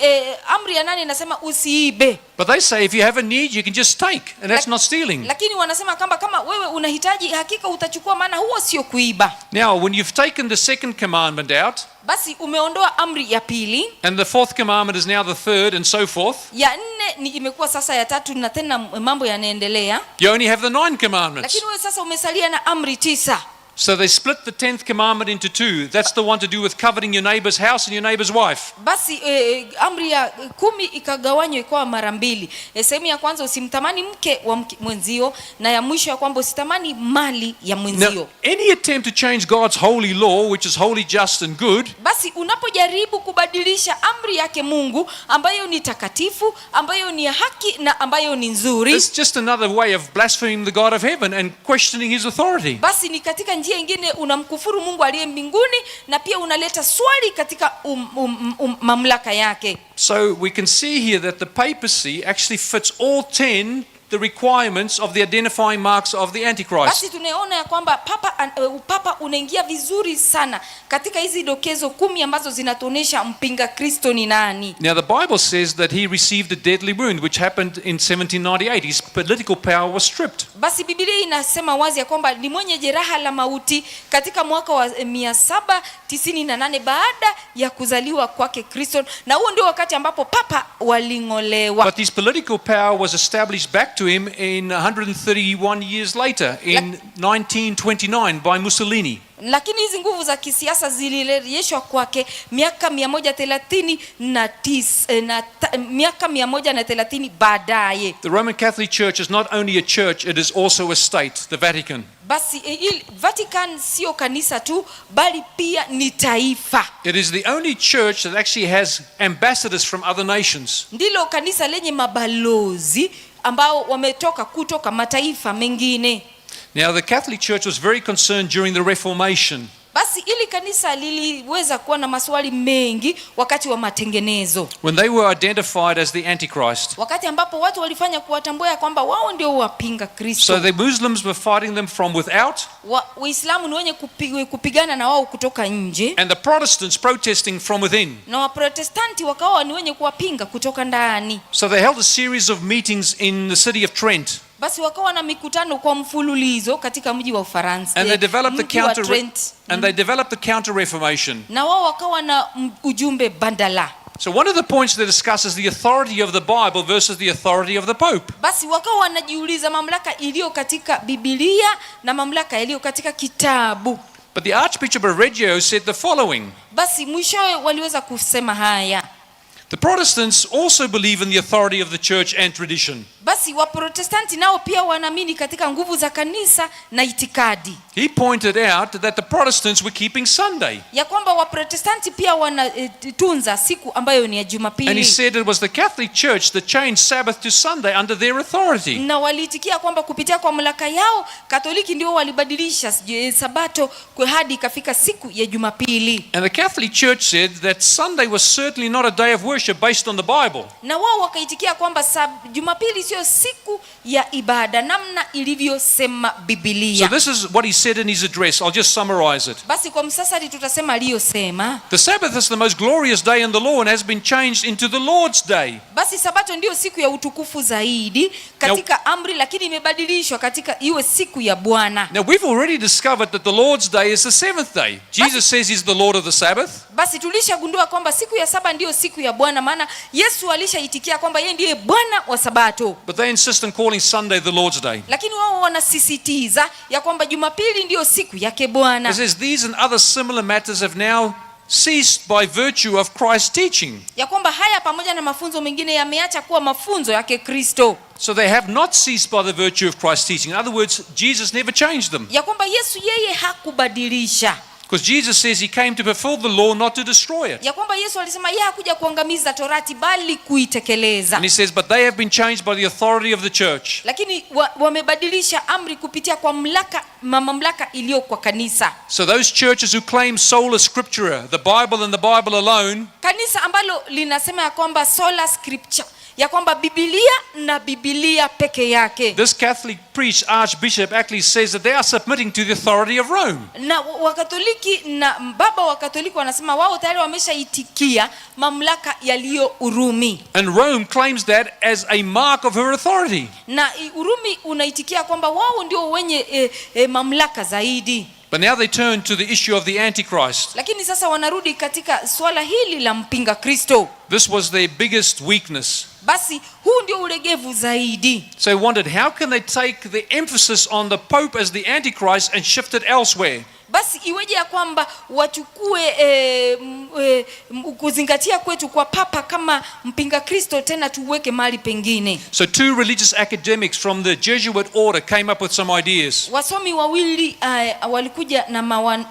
amri ya nane inasema usiibe. But they say if you have a need, you can just take, and that's not stealing. Lakini wanasema kwamba kama wewe unahitaji, hakika utachukua, maana huo sio kuiba. Now, when you've taken the second commandment out, Basi umeondoa amri ya pili, and the fourth commandment is now the third, and so forth, ya nne ni imekuwa sasa ya tatu, na tena mambo yanaendelea. you only have the nine commandments. Lakini wewe sasa umesalia na amri 9. So they split the 10th commandment into two. That's the one to do with coveting your neighbor's house and your neighbor's wife. Basi amri ya 10 ikagawanywa ikawa mara mbili. Sehemu ya kwanza usimtamani mke wa mwenzio, na ya mwisho ya kwamba usitamani mali ya mwenzio. Now, any attempt to change God's holy law, which is holy, just, and good, Basi unapojaribu kubadilisha amri yake Mungu ambayo ni takatifu, ambayo ni ya haki na ambayo ni nzuri, it's just another way of blaspheming the God of heaven and questioning his authority. basi ni katika njia ingine unamkufuru Mungu aliye mbinguni, na pia unaleta swali katika mamlaka yake. So we can see here that the papacy actually fits all 10 the requirements of the identifying marks of the Antichrist. Basi tunaona ya kwamba upapa unaingia vizuri sana katika hizi dokezo 10 ambazo zinatuonesha mpinga Kristo ni nani. Now the Bible says that he received a deadly wound, which happened in 1798. His political power was stripped. Basi Biblia inasema wazi ya kwamba ni mwenye jeraha la mauti katika mwaka wa 798 baada ya kuzaliwa kwake Kristo, na huo ndio wakati ambapo papa waling'olewa. But his political power was established back to him in 131 years later, in 1929 by Mussolini. Lakini hizi nguvu za kisiasa zilirejeshwa kwake miaka 130 baadaye. The Roman Catholic Church is not only a church, it is also a state, the Vatican. Basi Vatican sio kanisa tu, bali pia ni taifa. It is the only church that actually has ambassadors from other nations. Ndilo kanisa lenye mabalozi ambao wametoka kutoka mataifa mengine. Now the Catholic Church was very concerned during the Reformation. Basi ili kanisa liliweza kuwa na maswali mengi wakati wa matengenezo, When they were identified as the Antichrist. wakati ambapo watu walifanya kuwatambua ya kwamba wao ndio wapinga Kristo. So the Muslims were fighting them from without, Waislamu ni wenye kupigana na wao kutoka nje, and the Protestants protesting from within. na Waprotestanti wakawa ni wenye kuwapinga kutoka ndani. So they held a series of meetings in the city of Trent. Basi wakawa na mikutano kwa mfululizo katika mji wa Ufaransa, And they developed the mji wa counter Trent. and they developed the counter reformation. Na wao wakawa na ujumbe bandala. So one of the points they discuss is the authority of the Bible versus the authority of the Pope. Basi wakawa wanajiuliza mamlaka iliyo katika Biblia na mamlaka iliyo katika kitabu. But the Archbishop of Reggio said the following. Basi mwishowe waliweza kusema haya. The Protestants also believe in the authority of the church and tradition. Basi Waprotestanti nao pia wanaamini katika nguvu za kanisa na itikadi. He pointed out that the Protestants were keeping Sunday. Ya kwamba Waprotestanti pia wanatunza siku ambayo ni ya And he Jumapili. said it was the Catholic Church that changed Sabbath to Sunday under their authority. Na waliitikia kwamba kupitia kwa mamlaka yao Katoliki ndio walibadilisha Sabato kwa hadi ikafika siku ya Jumapili. And the Catholic Church said that Sunday was certainly not a day of worship based on the Bible. Na wao wakaitikia kwamba Jumapili sio siku ya ibada namna ilivyosema Biblia. So this is what he said in his address. I'll just summarize it. Basi kwa msasari tutasema aliyosema. The Sabbath is the most glorious day in the law and has been changed into the Lord's day. Basi Sabato ndiyo siku ya utukufu zaidi katika amri, lakini imebadilishwa katika iwe siku ya Bwana. Now we've already discovered that the Lord's day is the seventh day. Jesus says he's the Lord of the Sabbath. Basi tulishagundua kwamba siku ya saba ndiyo siku ya Bwana, maana Yesu alishaitikia kwamba yeye ndiye Bwana wa Sabato. But they insist on calling Sunday the Lord's day. Lakini wao wanasisitiza ya kwamba Jumapili ndiyo siku yake Bwana. It says these and other similar matters have now ceased by virtue of Christ's teaching. Ya kwamba haya pamoja na mafunzo mengine yameacha kuwa mafunzo yake Kristo. So they have not ceased by the virtue of Christ's teaching. In other words, Jesus never changed them. Ya kwamba Yesu yeye hakubadilisha. Because Jesus says he came to fulfill the law, not to destroy it. Ya kwamba Yesu alisema yeye hakuja kuangamiza torati bali kuitekeleza. And he says, but they have been changed by the authority of the church. Lakini wamebadilisha amri kupitia kwa mamlaka iliyo kwa kanisa. So those churches who claim sola scriptura, the Bible and the Bible alone, Kanisa ambalo linasema ya kwamba sola scripture, ya kwamba Biblia na Biblia peke yake. This Catholic priest, Archbishop, actually says that they are submitting to the authority of Rome. Na Wakatoliki na baba wa Katoliki wanasema wao tayari wameshaitikia mamlaka yaliyo Urumi. And Rome claims that as a mark of her authority. Na Urumi unaitikia kwamba wao ndio wenye mamlaka zaidi. But now they turn to the issue of the Antichrist. Lakini sasa wanarudi katika swala hili la mpinga Kristo. This was their biggest weakness. Basi huu ndio ulegevu zaidi. So they wondered, how can they take the emphasis on the Pope as the Antichrist and shift it elsewhere? Basi iweje ya kwamba wachukue kuzingatia kwetu kwa papa kama mpinga Kristo tena tuweke mahali pengine? So two religious academics from the Jesuit order came up with some ideas. Wasomi wawili walikuja na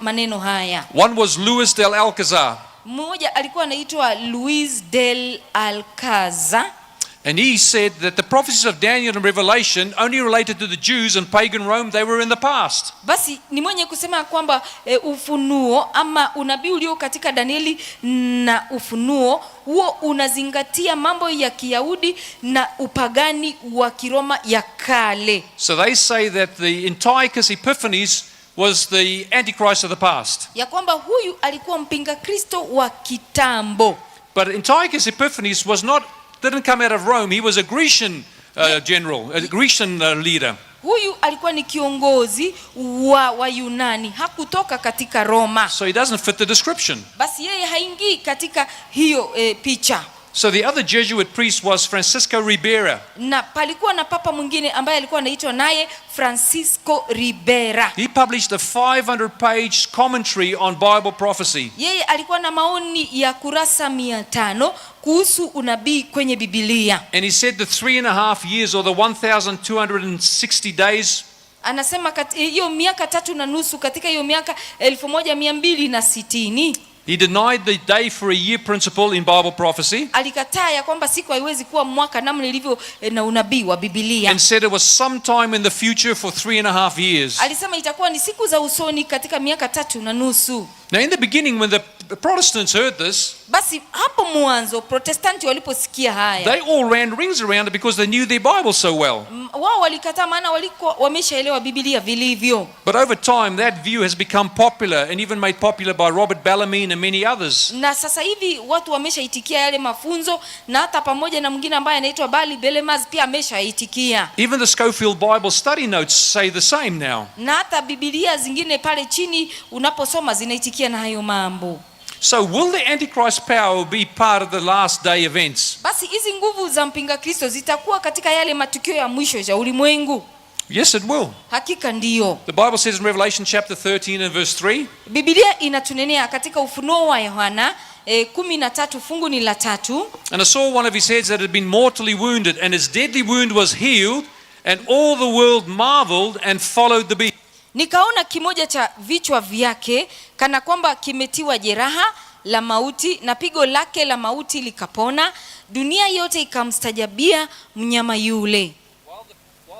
maneno haya. One was Luis del Alcazar. Mmoja alikuwa anaitwa Luis del Alcazar. And he said that the prophecies of Daniel and Revelation only related to the Jews and pagan Rome. They were in the past. Basi ni mwenye kusema kwamba ufunuo ama unabii ulio katika Danieli na Ufunuo huo unazingatia mambo ya Kiyahudi na upagani wa Kiroma ya kale. So they say that the Antiochus Epiphanes was the Antichrist of the past. Ya kwamba huyu alikuwa mpinga Kristo wa kitambo. But Antiochus Epiphanes was not, didn't come out of Rome. He was a Grecian general, a Grecian leader. Huyu alikuwa ni kiongozi wa Yunani, hakutoka katika Roma. So he doesn't fit the description. Basi yeye haingii katika hiyo picha. So the other Jesuit priest was Francisco Ribera. Na palikuwa na papa mwingine ambaye alikuwa anaitwa naye Francisco Ribera. He published a 500-page commentary on Bible prophecy. Yeye alikuwa na maoni ya kurasa 500 kuhusu unabii kwenye Biblia. And he said the 3.5 years or the 1,260 days Anasema hiyo miaka 3.5 katika hiyo miaka 1260. He denied the day for a year principle in Bible prophecy. Alikataa ya kwamba siku haiwezi kuwa mwaka namna ilivyo na unabii wa Biblia. And said it was sometime in the future for 3.5 years. Alisema itakuwa ni siku za usoni katika miaka 3.5. Now in the beginning when the Protestants heard this, basi hapo mwanzo Protestanti waliposikia haya, they all ran rings around it because they knew their Bible so well. Wao walikataa maana walikuwa wameshaelewa Biblia vilivyo. But over time that view has become popular and even made popular by Robert Bellarmine and many others. Na sasa hivi watu wameshaitikia yale mafunzo, na hata pamoja na mwingine ambaye anaitwa Bali Belemaz pia ameshaitikia. Even the Scofield Bible Study Notes say the same now. Na hata Biblia zingine pale chini unaposoma zinaitikia na hayo mambo. So will the Antichrist power be part of the last day events? Basi hizi nguvu za mpinga Kristo zitakuwa katika yale matukio ya mwisho ya ulimwengu. Yes, it will. Hakika ndiyo. The Bible says in Revelation chapter 13 and verse 3. Biblia inatunenea katika Ufunuo wa Yohana 13 fungu ni la 3. And I saw one of his heads that had been mortally wounded, and his deadly wound was healed, and all the world marveled and followed the beast. Nikaona kimoja cha vichwa vyake kana kwamba kimetiwa jeraha la mauti, na pigo lake la mauti likapona. Dunia yote ikamstajabia mnyama yule. While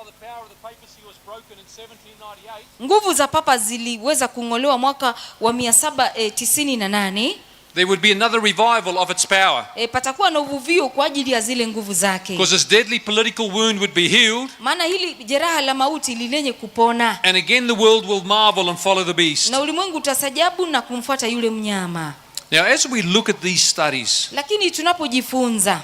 the power of the papacy was broken in 1798, Nguvu za papa ziliweza kung'olewa mwaka wa 798. There would be another revival of its power. Patakuwa na uvuvio kwa ajili ya zile nguvu zake. Because its deadly political wound would be healed. Maana hili jeraha la mauti lilenye kupona. And again the world will marvel and follow the beast. Na ulimwengu utasajabu na kumfuata yule mnyama. Now as we look at these studies, Lakini tunapojifunza,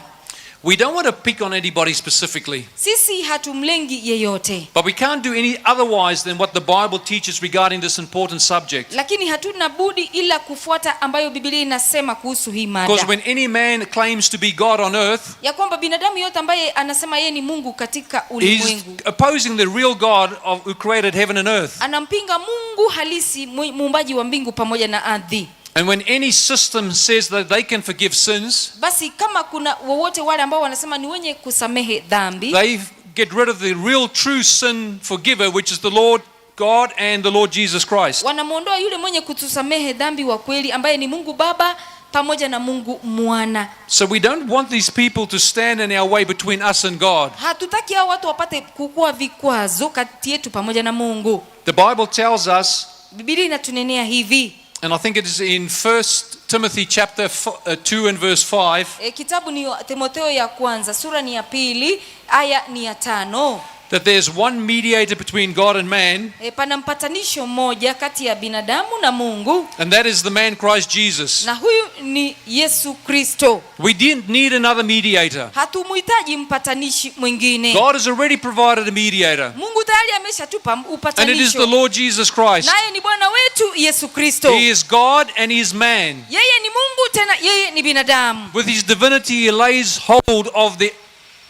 we don't want to pick on anybody specifically. sisi hatumlengi yeyote. But we can't do any otherwise than what the Bible teaches regarding this important subject. Lakini hatuna budi ila kufuata ambayo Biblia inasema kuhusu hii mada. Because when any man claims to be God on earth, ya kwamba binadamu yote ambaye anasema yeye ni Mungu katika he's ulimwengu, opposing the real God of, who created heaven and earth. anampinga Mungu halisi, muumbaji wa mbingu pamoja na ardhi. And when any system says that they can forgive sins, Basi kama kuna wowote wale ambao wanasema ni wenye kusamehe dhambi, they get rid of the real true sin forgiver, which is the Lord God and the Lord Jesus Christ. Wanamwondoa yule mwenye kutusamehe dhambi wa kweli ambaye ni Mungu Baba pamoja na Mungu Mwana. So we don't want these people to stand in our way between us and God. Hatutaki hao watu wapate kukuwa vikwazo kati yetu pamoja na Mungu. The Bible tells us, Biblia inatunenea hivi, and I think it is in 1 Timothy chapter 2 and verse 5, kitabu ni Timotheo ya kwanza sura ni ya 2 aya ni ya 5. that there's one mediator between God and man, Pana mpatanisho mmoja kati ya binadamu na Mungu, and that is the man Christ Jesus. na huyu ni Yesu Kristo. We didn't need another mediator. Hatumuhitaji mpatanishi mwingine. God has already provided a mediator, Mungu tayari ameshatupa and it is upatanisho, the Lord Jesus Christ. naye ni Bwana wetu Yesu Kristo. He is God and he is man. Yeye ni Mungu tena yeye ni binadamu. With his divinity, he lays hold of the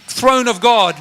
throne of God.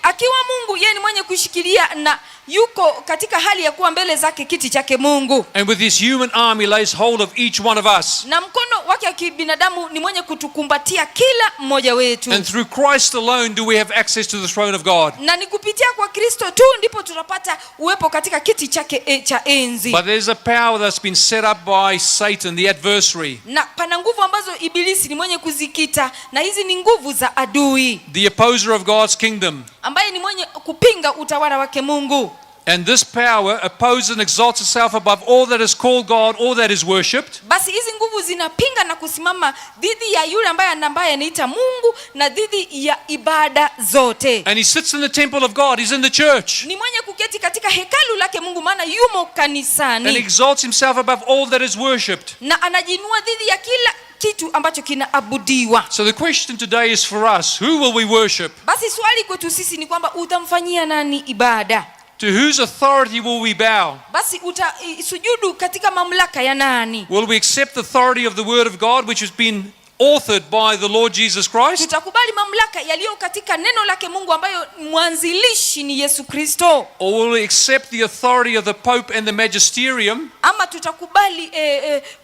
Akiwa Mungu yeye ni mwenye kushikilia na yuko katika hali ya kuwa mbele zake kiti chake Mungu, And with his human arm, he lays hold of each one of us. na mkono wake wa kibinadamu ni mwenye kutukumbatia kila mmoja wetu, And through Christ alone do we have access to the throne of God. na ni kupitia kwa Kristo tu ndipo tunapata uwepo katika kiti chake cha enzi. But there's a power that's been set up by Satan, the adversary, Na pana nguvu ambazo ibilisi ni mwenye kuzikita, na hizi ni nguvu za adui the opposer of God's kingdom. ambaye ni mwenye kupinga utawala wake Mungu. And this power opposes and exalts itself above all that is called God, all that is worshipped. Basi hizi nguvu zinapinga na kusimama dhidi ya yule ambaye anaita Mungu na dhidi ya ibada zote. And he sits in the temple of God, he's in the church. Ni mwenye kuketi katika hekalu lake Mungu, maana yumo And kanisani, exalts himself above all that is worshipped. na anajinua dhidi ya kila kitu ambacho kinaabudiwa. So the question today is for us, who will we worship? Basi swali kwetu sisi ni kwamba utamfanyia nani ibada? To whose authority will we bow? Basi utasujudu katika mamlaka ya nani? Will we accept the authority of the Word of God, which has been authored by the Lord Jesus Christ? Tutakubali mamlaka yaliyo katika neno lake Mungu ambayo mwanzilishi ni Yesu Kristo, Or will we accept the authority of the Pope and the magisterium, ama tutakubali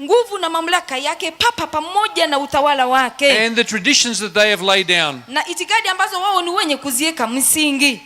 nguvu na mamlaka yake Papa pamoja na utawala wake and the traditions that they have laid down? na itikadi ambazo wao ni wenye kuziweka msingi?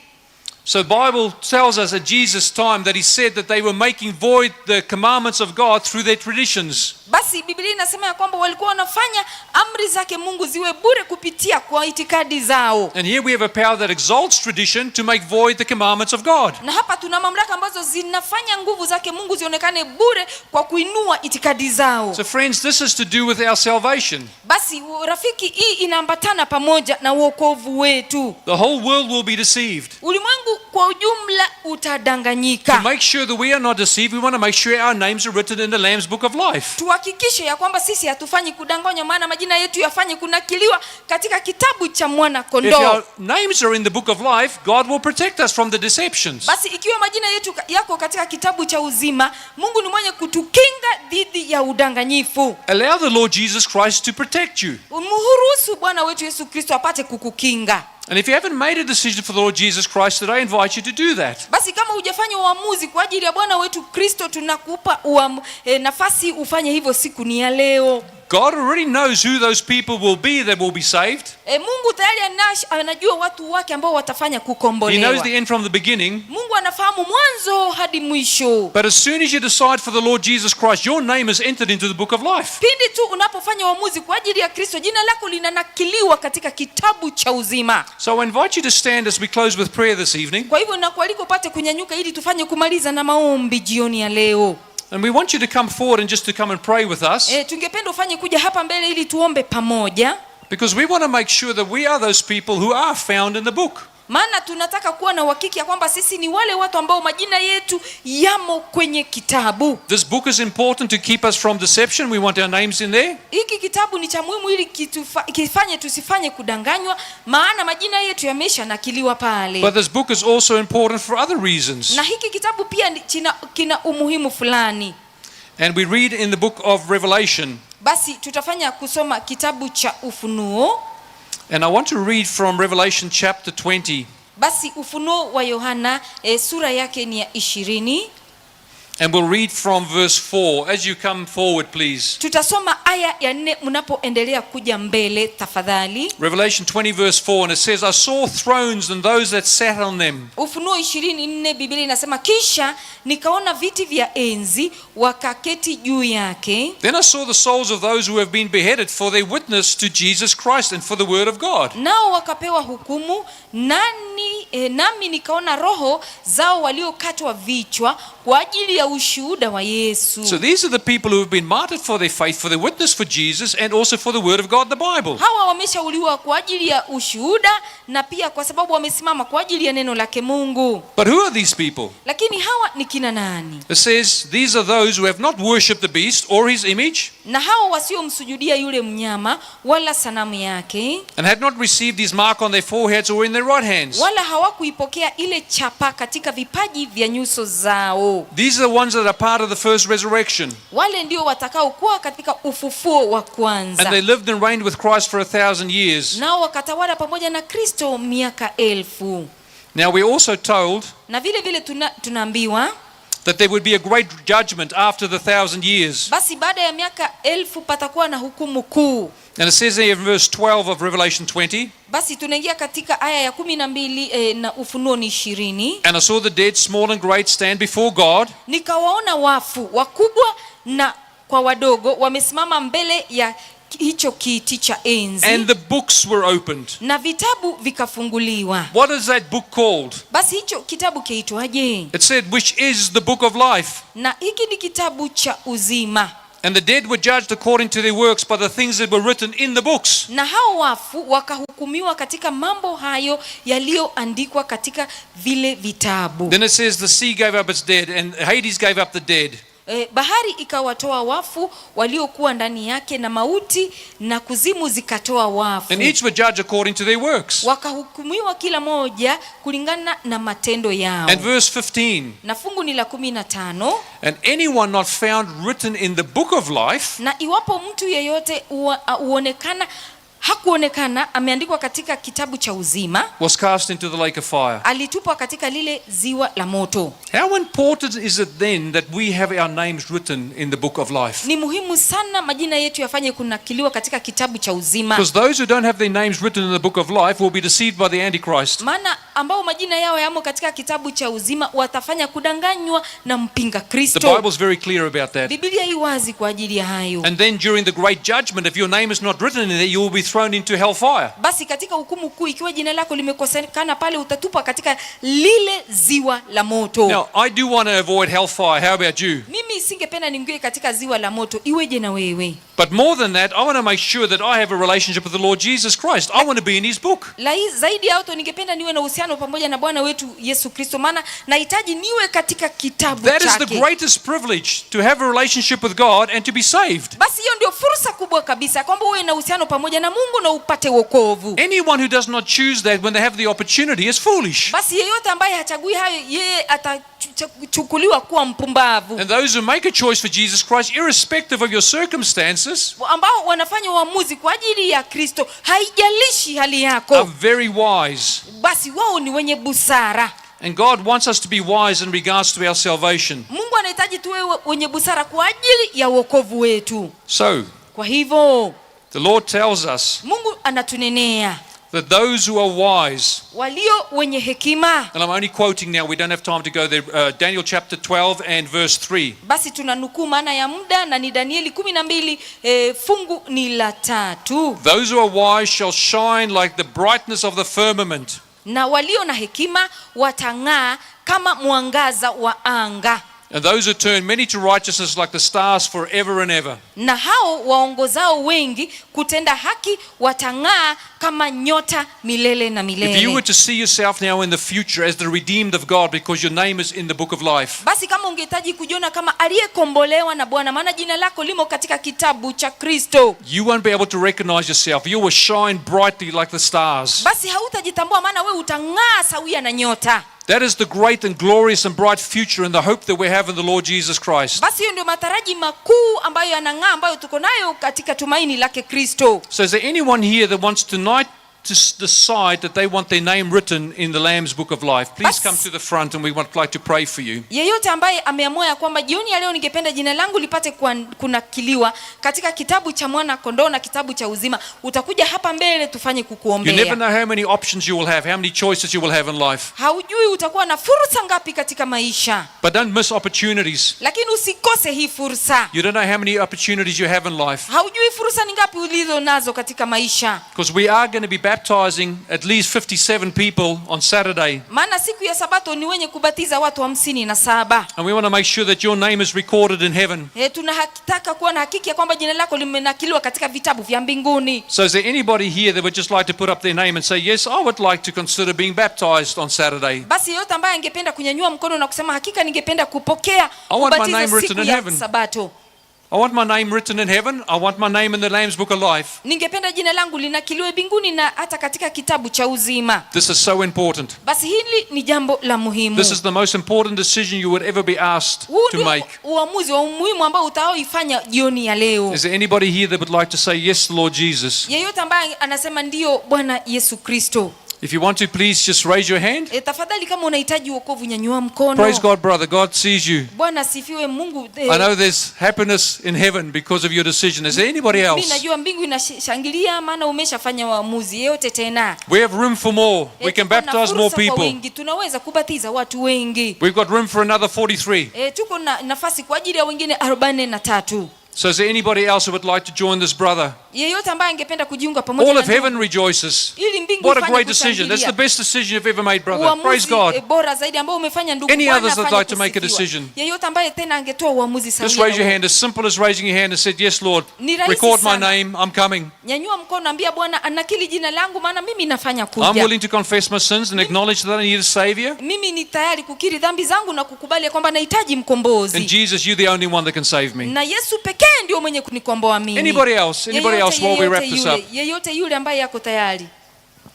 So the Bible tells us at Jesus' time that he said that they were making void the commandments of God through their traditions. Basi Biblia inasema ya kwamba walikuwa wanafanya amri zake Mungu ziwe bure kupitia kwa itikadi zao. And here we have a power that exalts tradition to make void the commandments of God. Na hapa tuna mamlaka ambazo zinafanya nguvu zake Mungu zionekane bure kwa kuinua itikadi zao. So friends, this is to do with our salvation. Basi rafiki, hii inaambatana pamoja na wokovu wetu. The whole world will be deceived. Ulimwengu kwa ujumla utadanganyika. To make sure that we are not deceived, we want to make sure our names are written in the Lamb's Book of Life. Tuhakikishe ya kwamba sisi hatufanyi kudanganywa, maana majina yetu yafanye kunakiliwa katika kitabu cha mwana If kondoo. our names are in the book of life, God will protect us from the deceptions. Basi ikiwa majina yetu yako katika kitabu cha uzima, Mungu ni mwenye kutukinga dhidi ya udanganyifu. Allow the Lord Jesus Christ to protect you. Umruhusu Bwana wetu Yesu Kristo apate kukukinga. And if you haven't made a decision for the Lord Jesus Christ today, I invite you to do that. Basi kama hujafanya uamuzi kwa ajili ya Bwana wetu Kristo, tunakupa nafasi ufanye hivyo siku ni ya leo. God already knows who those people will be that will be saved. Mungu tayari anajua watu wake ambao watafanya He kukombolewa. knows the end from the beginning. Mungu anafahamu mwanzo hadi mwisho. But as soon as you decide for the Lord Jesus Christ, your name is entered into the book of life. Pindi tu unapofanya uamuzi kwa ajili ya Kristo, jina lako linanakiliwa katika kitabu cha uzima. So I invite you to stand as we close with prayer this evening. Kwa hivyo nakualika upate kunyanyuka ili tufanye kumaliza na maombi jioni ya leo. And we want you to come forward and just to come and pray with us. Tungependa ufanye kuja hapa mbele ili tuombe pamoja. Because we want to make sure that we are those people who are found in the book. Maana tunataka kuwa na uhakika ya kwamba sisi ni wale watu ambao majina yetu yamo kwenye kitabu. This book is important to keep us from deception. We want our names in there. Hiki kitabu ni cha muhimu ili kifanye tusifanye kudanganywa, maana majina yetu yameshanakiliwa pale. But this book is also important for other reasons. Na hiki kitabu pia kina umuhimu fulani. And we read in the book of Revelation. Basi tutafanya kusoma kitabu cha Ufunuo. And I want to read from Revelation chapter 20. Basi Ufunuo wa Yohana sura yake ni ya 20. And we'll read from verse 4. As you come forward, please. Tutasoma aya ya 4 mnapoendelea kuja mbele tafadhali. Revelation 20, verse 4, and it says, "I saw thrones and those that sat on them." Ufunuo 20:4, Biblia inasema, kisha nikaona viti vya enzi, wakaketi juu yake. "Then I saw the souls of those who have been beheaded for their witness to Jesus Christ and for the word of God." Nao wakapewa hukumu nami nikaona roho zao waliokatwa vichwa kwa ajili ya ushuhuda wa Yesu. So these are the people who have been martyred for their faith, for their witness for Jesus, and also for the word of God, the Bible. Hawa wameshauliwa kwa ajili ya ushuhuda na pia kwa sababu wamesimama kwa ajili ya neno lake Mungu. But who are these people? Lakini hawa ni kina nani? It says, "These are those who have not worshipped the beast or his image, Na hao wasiomsujudia yule mnyama wala sanamu yake, and had not received his mark on their foreheads or in their right hands." wala hawakuipokea ile chapa katika vipaji vya nyuso zao. These are the ones that are part of the first resurrection. Wale ndio watakaokuwa katika ufufuo wa kwanza. And they lived and reigned with Christ for 1,000 years. Nao wakatawala pamoja na Kristo miaka 1,000. Now we're also told Na vile vile tunaambiwa that there would be a great judgment after the 1,000 years. Basi baada ya miaka 1,000 patakuwa na hukumu kuu. And it says there in verse 12 of Revelation 20, Basi tunaingia katika aya ya 12 na Ufunuo ni 20. "And I saw the dead, small and great, stand before God, Nikawaona wafu wakubwa na kwa wadogo wamesimama mbele ya hicho kiti cha enzi, and the books were opened." na vitabu vikafunguliwa. What is that book called? Basi hicho kitabu kiitwaje? It said, "Which is the book of life." Na hiki ni kitabu cha uzima. "And the dead were judged according to their works by the things that were written in the books." Na hao wafu wakahukumiwa katika mambo hayo yaliyoandikwa katika vile vitabu. Then it says, "The sea gave up its dead, and Hades gave up the dead." Bahari ikawatoa wafu waliokuwa ndani yake, na mauti na kuzimu zikatoa wafu. "And each were judged according to their works." Wakahukumiwa kila moja kulingana na matendo yao. And verse 15, Na fungu ni la 15. "And anyone not found written in the book of life Na iwapo mtu yeyote uonekana hakuonekana ameandikwa katika kitabu cha uzima, was cast into the lake of fire." alitupwa katika lile ziwa la moto. How important is it then that we have our names written in the book of life? Ni muhimu sana majina yetu yafanye kunakiliwa katika kitabu cha uzima. Because those who don't have their names written in the book of life will be deceived by the Antichrist. Maana ambao majina yao yamo katika kitabu cha uzima watafanya kudanganywa na mpinga The Kristo. Bible's very clear about that. Biblia i wazi kwa ajili ya hayo. And then during the great judgment, if your name is not written in there, you will be thrown into hellfire. Basi katika hukumu kuu, ikiwa jina lako limekosekana pale, utatupwa katika lile ziwa la moto. Now, I do want to avoid hellfire. How about you? Mimi singependa niingie katika ziwa la moto, iweje na wewe? But more than that, I want to make sure that I have a relationship with the Lord Jesus Christ. I want to be in His book. Zaidi ya yote ningependa niwe na uhusiano pamoja na Bwana wetu Yesu Kristo, maana nahitaji niwe katika kitabu That is the chake. greatest privilege, to have a relationship with God and to be saved. Basi hiyo ndio fursa kubwa kabisa kwamba uwe na uhusiano pamoja na Mungu na upate wokovu. Anyone who does not choose that when they have the opportunity is foolish. Basi yeyote ambaye hachagui hayo, yeye atachukuliwa kuwa mpumbavu. And those who make a choice for Jesus Christ, irrespective of your circumstances, Ambao wanafanya uamuzi kwa ajili ya Kristo, haijalishi hali yako, are very wise. basi wao ni wenye busara. And God wants us to be wise in regards to our salvation. Mungu anahitaji tuwe wenye busara kwa ajili ya wokovu wetu. So, Kwa hivyo the Lord tells us Mungu anatunenea that those who are wise, walio wenye hekima. and I'm only quoting now, we don't have time to go there, Daniel chapter 12 and verse 3. Basi tunanukuu maana ya muda, na ni Danieli 12 fungu ni la 3. "Those who are wise shall shine like the brightness of the firmament, Na walio na hekima watang'aa kama mwangaza wa anga, and those who turn many to righteousness like the stars forever and ever." na hao waongozao wengi kutenda haki watang'aa kama nyota milele na If you were milele. to see yourself now in the future as the redeemed of God because your name is in the book of life, Basi kama ungehitaji kujiona kama aliyekombolewa na Bwana, maana jina lako limo katika kitabu cha Kristo, you won't be able to recognize yourself. You will shine brightly like the stars. basi hautajitambua, maana wewe utang'aa sawia na nyota. That is the great and glorious and bright future and the hope that we have in the Lord Jesus Christ. Basi hiyo ndio mataraji makuu ambayo yanang'aa, ambayo tuko nayo katika tumaini lake Kristo. So, is there anyone here that wants tonight to decide that they want their name written in the Lamb's Book of Life, please Bas- come to the front and we would like to pray for you. Yeyote ambaye ameamua ya kwamba jioni ya leo ningependa jina langu lipate kunakiliwa katika kitabu cha mwana kondoo na kitabu cha uzima, utakuja hapa mbele tufanye You never kukuombea. know how many options you will have, how many choices you will have in life. Haujui utakuwa na fursa ngapi katika maisha, But don't miss opportunities. lakini usikose hii fursa. You don't know how many opportunities you have in life. Haujui fursa ni ngapi ulizo nazo katika maisha, Because we are going to be baptizing at least 57 people on Saturday. maana siku ya Sabato ni wenye kubatiza watu 57. And we want to make sure that your name is recorded in heaven. Tunataka kuwa na hakiki ya kwamba jina lako limenakiliwa katika vitabu vya mbinguni. So is there anybody here that would just like to put up their name and say, yes, I would like to consider being baptized on Saturday? Basi yeyote ambaye angependa kunyanyua mkono na kusema hakika ningependa kupokea I want my ubatizo name written siku in ya heaven. Sabato, I want my name written in heaven. I want my name in the Lamb's Book of Life. ningependa jina langu linakiliwe mbinguni na hata katika kitabu cha uzima. This is so important. Basi hili ni jambo la muhimu. This is the most important decision you would ever be asked Huu to ndio make. uamuzi wa umuhimu ambao utaoifanya jioni ya leo. Is there anybody here that would like to say, yes, Lord Jesus? Yeyote ambaye anasema ndiyo Bwana Yesu Kristo, If you want to, please just raise your hand. Tafadhali kama unahitaji wokovu nyanyua mkono. Praise God, brother. God sees you. Bwana asifiwe Mungu. I know there's happiness in heaven because of your decision. Is there anybody Mimi else? najua mbingu inashangilia maana umeshafanya uamuzi. Yeyote tena. We have room for more. We can Tuko na baptize more fursa kwa people. wengi, tunaweza kubatiza watu wengi. We've got room for another 43. Tuko na nafasi kwa ajili ya wengine 43. So is there anybody else who would like to join this brother? Yeyote ambaye angependa kujiunga pamoja All na of heaven ndugu, rejoices. ili mbingu What a ifanye great decision. That's the kushangilia. best decision you've ever made, brother. Praise Uamuzi God. bora zaidi ambao umefanya ndugu. Any Bwana others that'd afanye like to make a kusifiwa. decision? Yeyote ambaye tena angetoa uamuzi Just sawia raise your na hand. As simple as raising your hand and said, yes, Lord, Ni rahisi record my sana. name. I'm coming. Nyanyua mkono, ambia Bwana anakili jina langu, maana mimi nafanya I'm kuja. willing to confess my sins and acknowledge that I need a savior. Mimi ni tayari kukiri dhambi zangu na kukubali ya kwamba nahitaji mkombozi. And Jesus, you're the only one that can save me. Na Yesu pekee ndio mwenye kunikomboa mimi. Anybody else? Anybody Yeyote, else while we wrap yeyote this yule, up? yeyote yule ambaye yako tayari.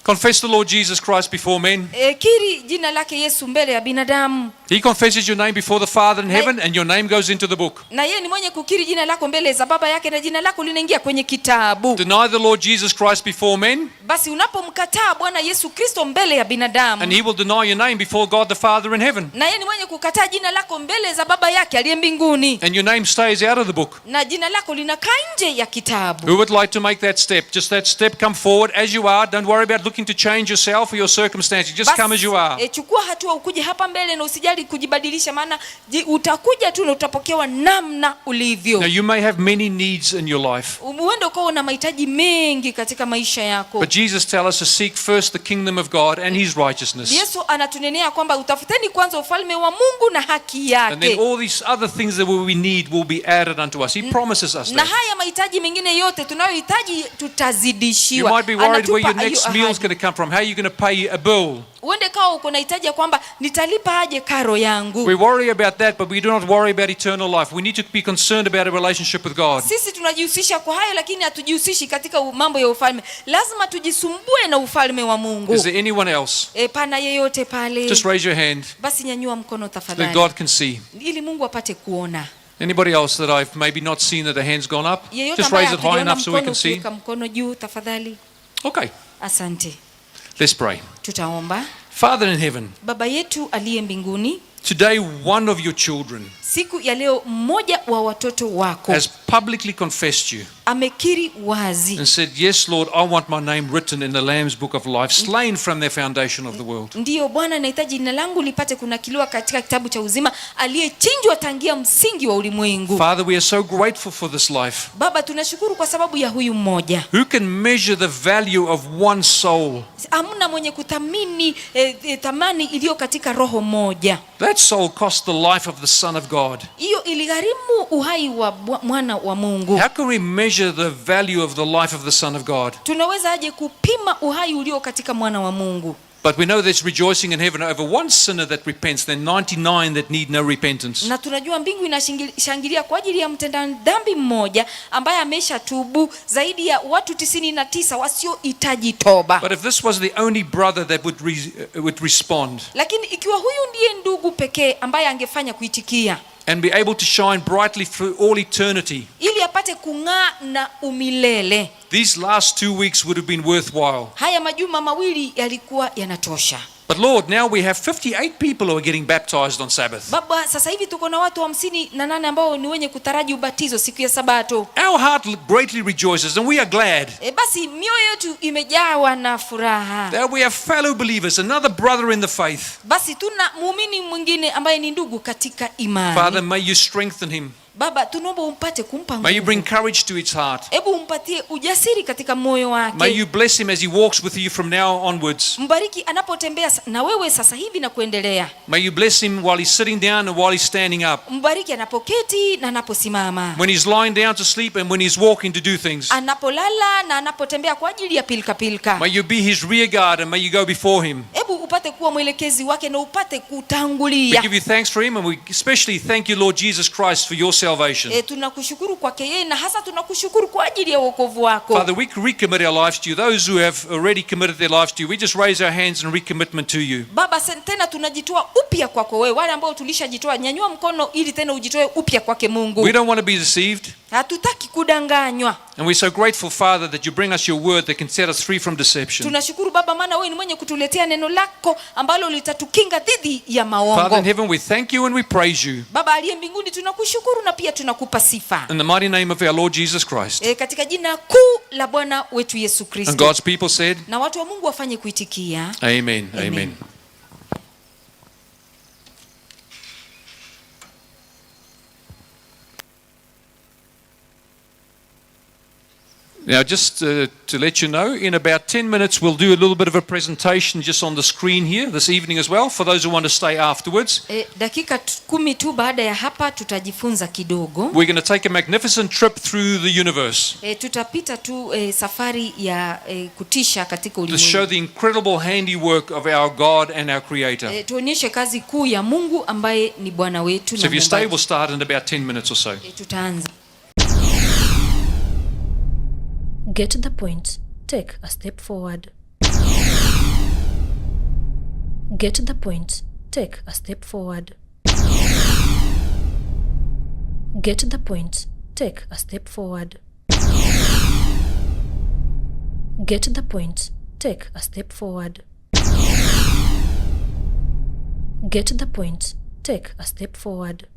Confess the Lord Jesus Christ before men. Kiri jina lake Yesu mbele ya binadamu. He confesses your name before the Father in heaven, and your name goes into the book. Na yeye ni mwenye kukiri jina lako mbele za baba yake na jina lako linaingia kwenye kitabu. Deny the Lord Jesus Christ before men, Basi unapomkataa Bwana Yesu Kristo mbele ya binadamu, and he will deny your name before God the Father in heaven. na yeye ni mwenye kukataa jina lako mbele za baba yake aliye mbinguni, And your name stays out of the book. na jina lako linakaa nje ya kitabu. Who would like to make that step? Just that step, come forward as you are. Don't worry about looking to change yourself or your circumstances. Just Basi, come as you are. Chukua hatua ukuje hapa mbele na usijali kujibadilisha, maana utakuja tu na utapokewa namna ulivyo. Now, you may have many needs in your life, Huenda ukawa una mahitaji mengi katika maisha yako. but Jesus tells us to seek first the kingdom of God and his righteousness. Yesu anatunenea kwamba utafuteni kwanza ufalme wa Mungu na haki And then yake, all these other things that we need will be added unto us. He promises us na that. haya mahitaji mengine yote tunayohitaji You tutazidishiwa. might be worried where your Anatupa hiyo next meal is ahadi. going to come from, how you're going to pay a bill. Uende kawa uko na hitaji ya kwamba nitalipa aje karo yangu. We worry about that, but we do not worry about eternal life. We need to be concerned about a relationship with God. Sisi tunajihusisha kwa hayo, lakini hatujihusishi katika mambo ya ufalme. Lazima tujisumbue na ufalme wa Mungu. Is there anyone else? Pana yeyote pale? Just raise your hand Basi nyanyua mkono that tafadhali, God can see. ili Mungu apate kuona. Anybody else that I've maybe not seen that their hand's gone up? Yeyote Just ambaye raise it high hatujaona enough so we mkono, can see. ukiweka mkono juu tafadhali. Okay, Asante, let's pray. tutaomba. Father in heaven, Baba yetu aliye mbinguni, today one of your children siku ya leo mmoja wa watoto wako has publicly confessed you amekiri wazi, and said, yes, Lord, I want my name written in the Lamb's book of life, slain from the foundation of the world. ndiyo Bwana, nahitaji jina langu lipate kunakiliwa katika kitabu cha uzima, aliyechinjwa tangia msingi wa ulimwengu. Father, we are so grateful for this life. Baba, tunashukuru kwa sababu ya huyu mmoja. Who can measure the value of one soul? Hamna mwenye kuthamini thamani iliyo katika roho moja. That soul cost the life of the Son of God. Hiyo iligharimu uhai wa mwana wa Mungu. How can we measure the value of the life of the Son of God? Tunaweza aje kupima uhai ulio katika mwana wa Mungu? But we know there's rejoicing in heaven over one sinner that repents than 99 that need no repentance. Na tunajua mbingu inashangilia kwa ajili ya mtenda dhambi mmoja ambaye ameshatubu zaidi ya watu 99 wasiohitaji toba. But if this was the only brother that would respond Lakini ikiwa huyu ndiye ndugu pekee ambaye angefanya kuitikia and be able to shine brightly through all eternity, ili apate kung'aa na umilele, These last 2 weeks would have been worthwhile. Haya majuma mawili yalikuwa yanatosha. But Lord, now we have 58 people who are getting baptized on Sabbath. Baba, sasa hivi tuko na watu 58 ambao ni wenye kutaraji ubatizo siku ya Sabato. Our heart greatly rejoices and we are glad Basi mioyo yetu imejawa na furaha. that we have fellow believers, another brother in the faith. Basi tuna muumini mwingine ambaye ni ndugu katika imani. Father, may you strengthen him. Baba, tunaomba umpate kumpa May you bring nguvu. courage to his heart. Hebu umpatie ujasiri katika moyo wake. May you bless him as he walks with you from now onwards. Mbariki anapotembea na wewe sasa hivi na kuendelea. May you bless him while he's sitting down and while he's standing up. Mbariki anapoketi na anaposimama, When he's lying down to sleep and when he's walking to do things. anapolala na anapotembea kwa ajili ya pilka pilka. May you be his rear guard and may you go before him. Hebu upate kuwa mwelekezi wake na upate We kutangulia. give you thanks for him and we especially thank you, Lord Jesus Christ, for your salvation. Tunakushukuru kwake yeye na hasa tunakushukuru kwa ajili ya wokovu wako. Father, we recommit our lives to you. Those who have already committed their lives to you, we just raise our hands in recommitment to you. Baba, tena tunajitoa upya kwako wewe. Wale ambao tulishajitoa, nyanyua mkono ili tena ujitoe upya kwake Mungu. We don't want to be deceived. Hatutaki kudanganywa. And we're so grateful, Father, that you bring us your word that can set us free from deception. Tunashukuru Baba, maana wewe ni mwenye kutuletea neno lako ambalo litatukinga dhidi ya Father maongo. in heaven, we thank you and we praise you. Baba aliye mbinguni, tunakushukuru na pia tunakupa sifa. In the mighty name of our Lord Jesus Christ. Katika jina kuu la Bwana wetu Yesu And Kristo. God's people said, Na watu wa Mungu wafanye kuitikia. Amen. Amen. Amen. Now, just to let you know, in about 10 minutes, we'll do a little bit of a presentation just on the screen here this evening as well, for those who want to stay afterwards. Dakika 10 tu baada ya hapa tutajifunza kidogo. We're going to take a magnificent trip through the universe Tutapita tu safari ya kutisha katika to show ulimwengu. the incredible handiwork of our God and our Creator. Tuonyeshe kazi kuu ya Mungu ambaye ni Bwana wetu So na if you stay, Muumbaji. we'll start in about 10 minutes or so. Tutaanza. Get the point. Take a step forward. Get the point. Take a step forward. Get the point. Take a step forward. Get the point. Take a step forward. Get the point. Take a step forward.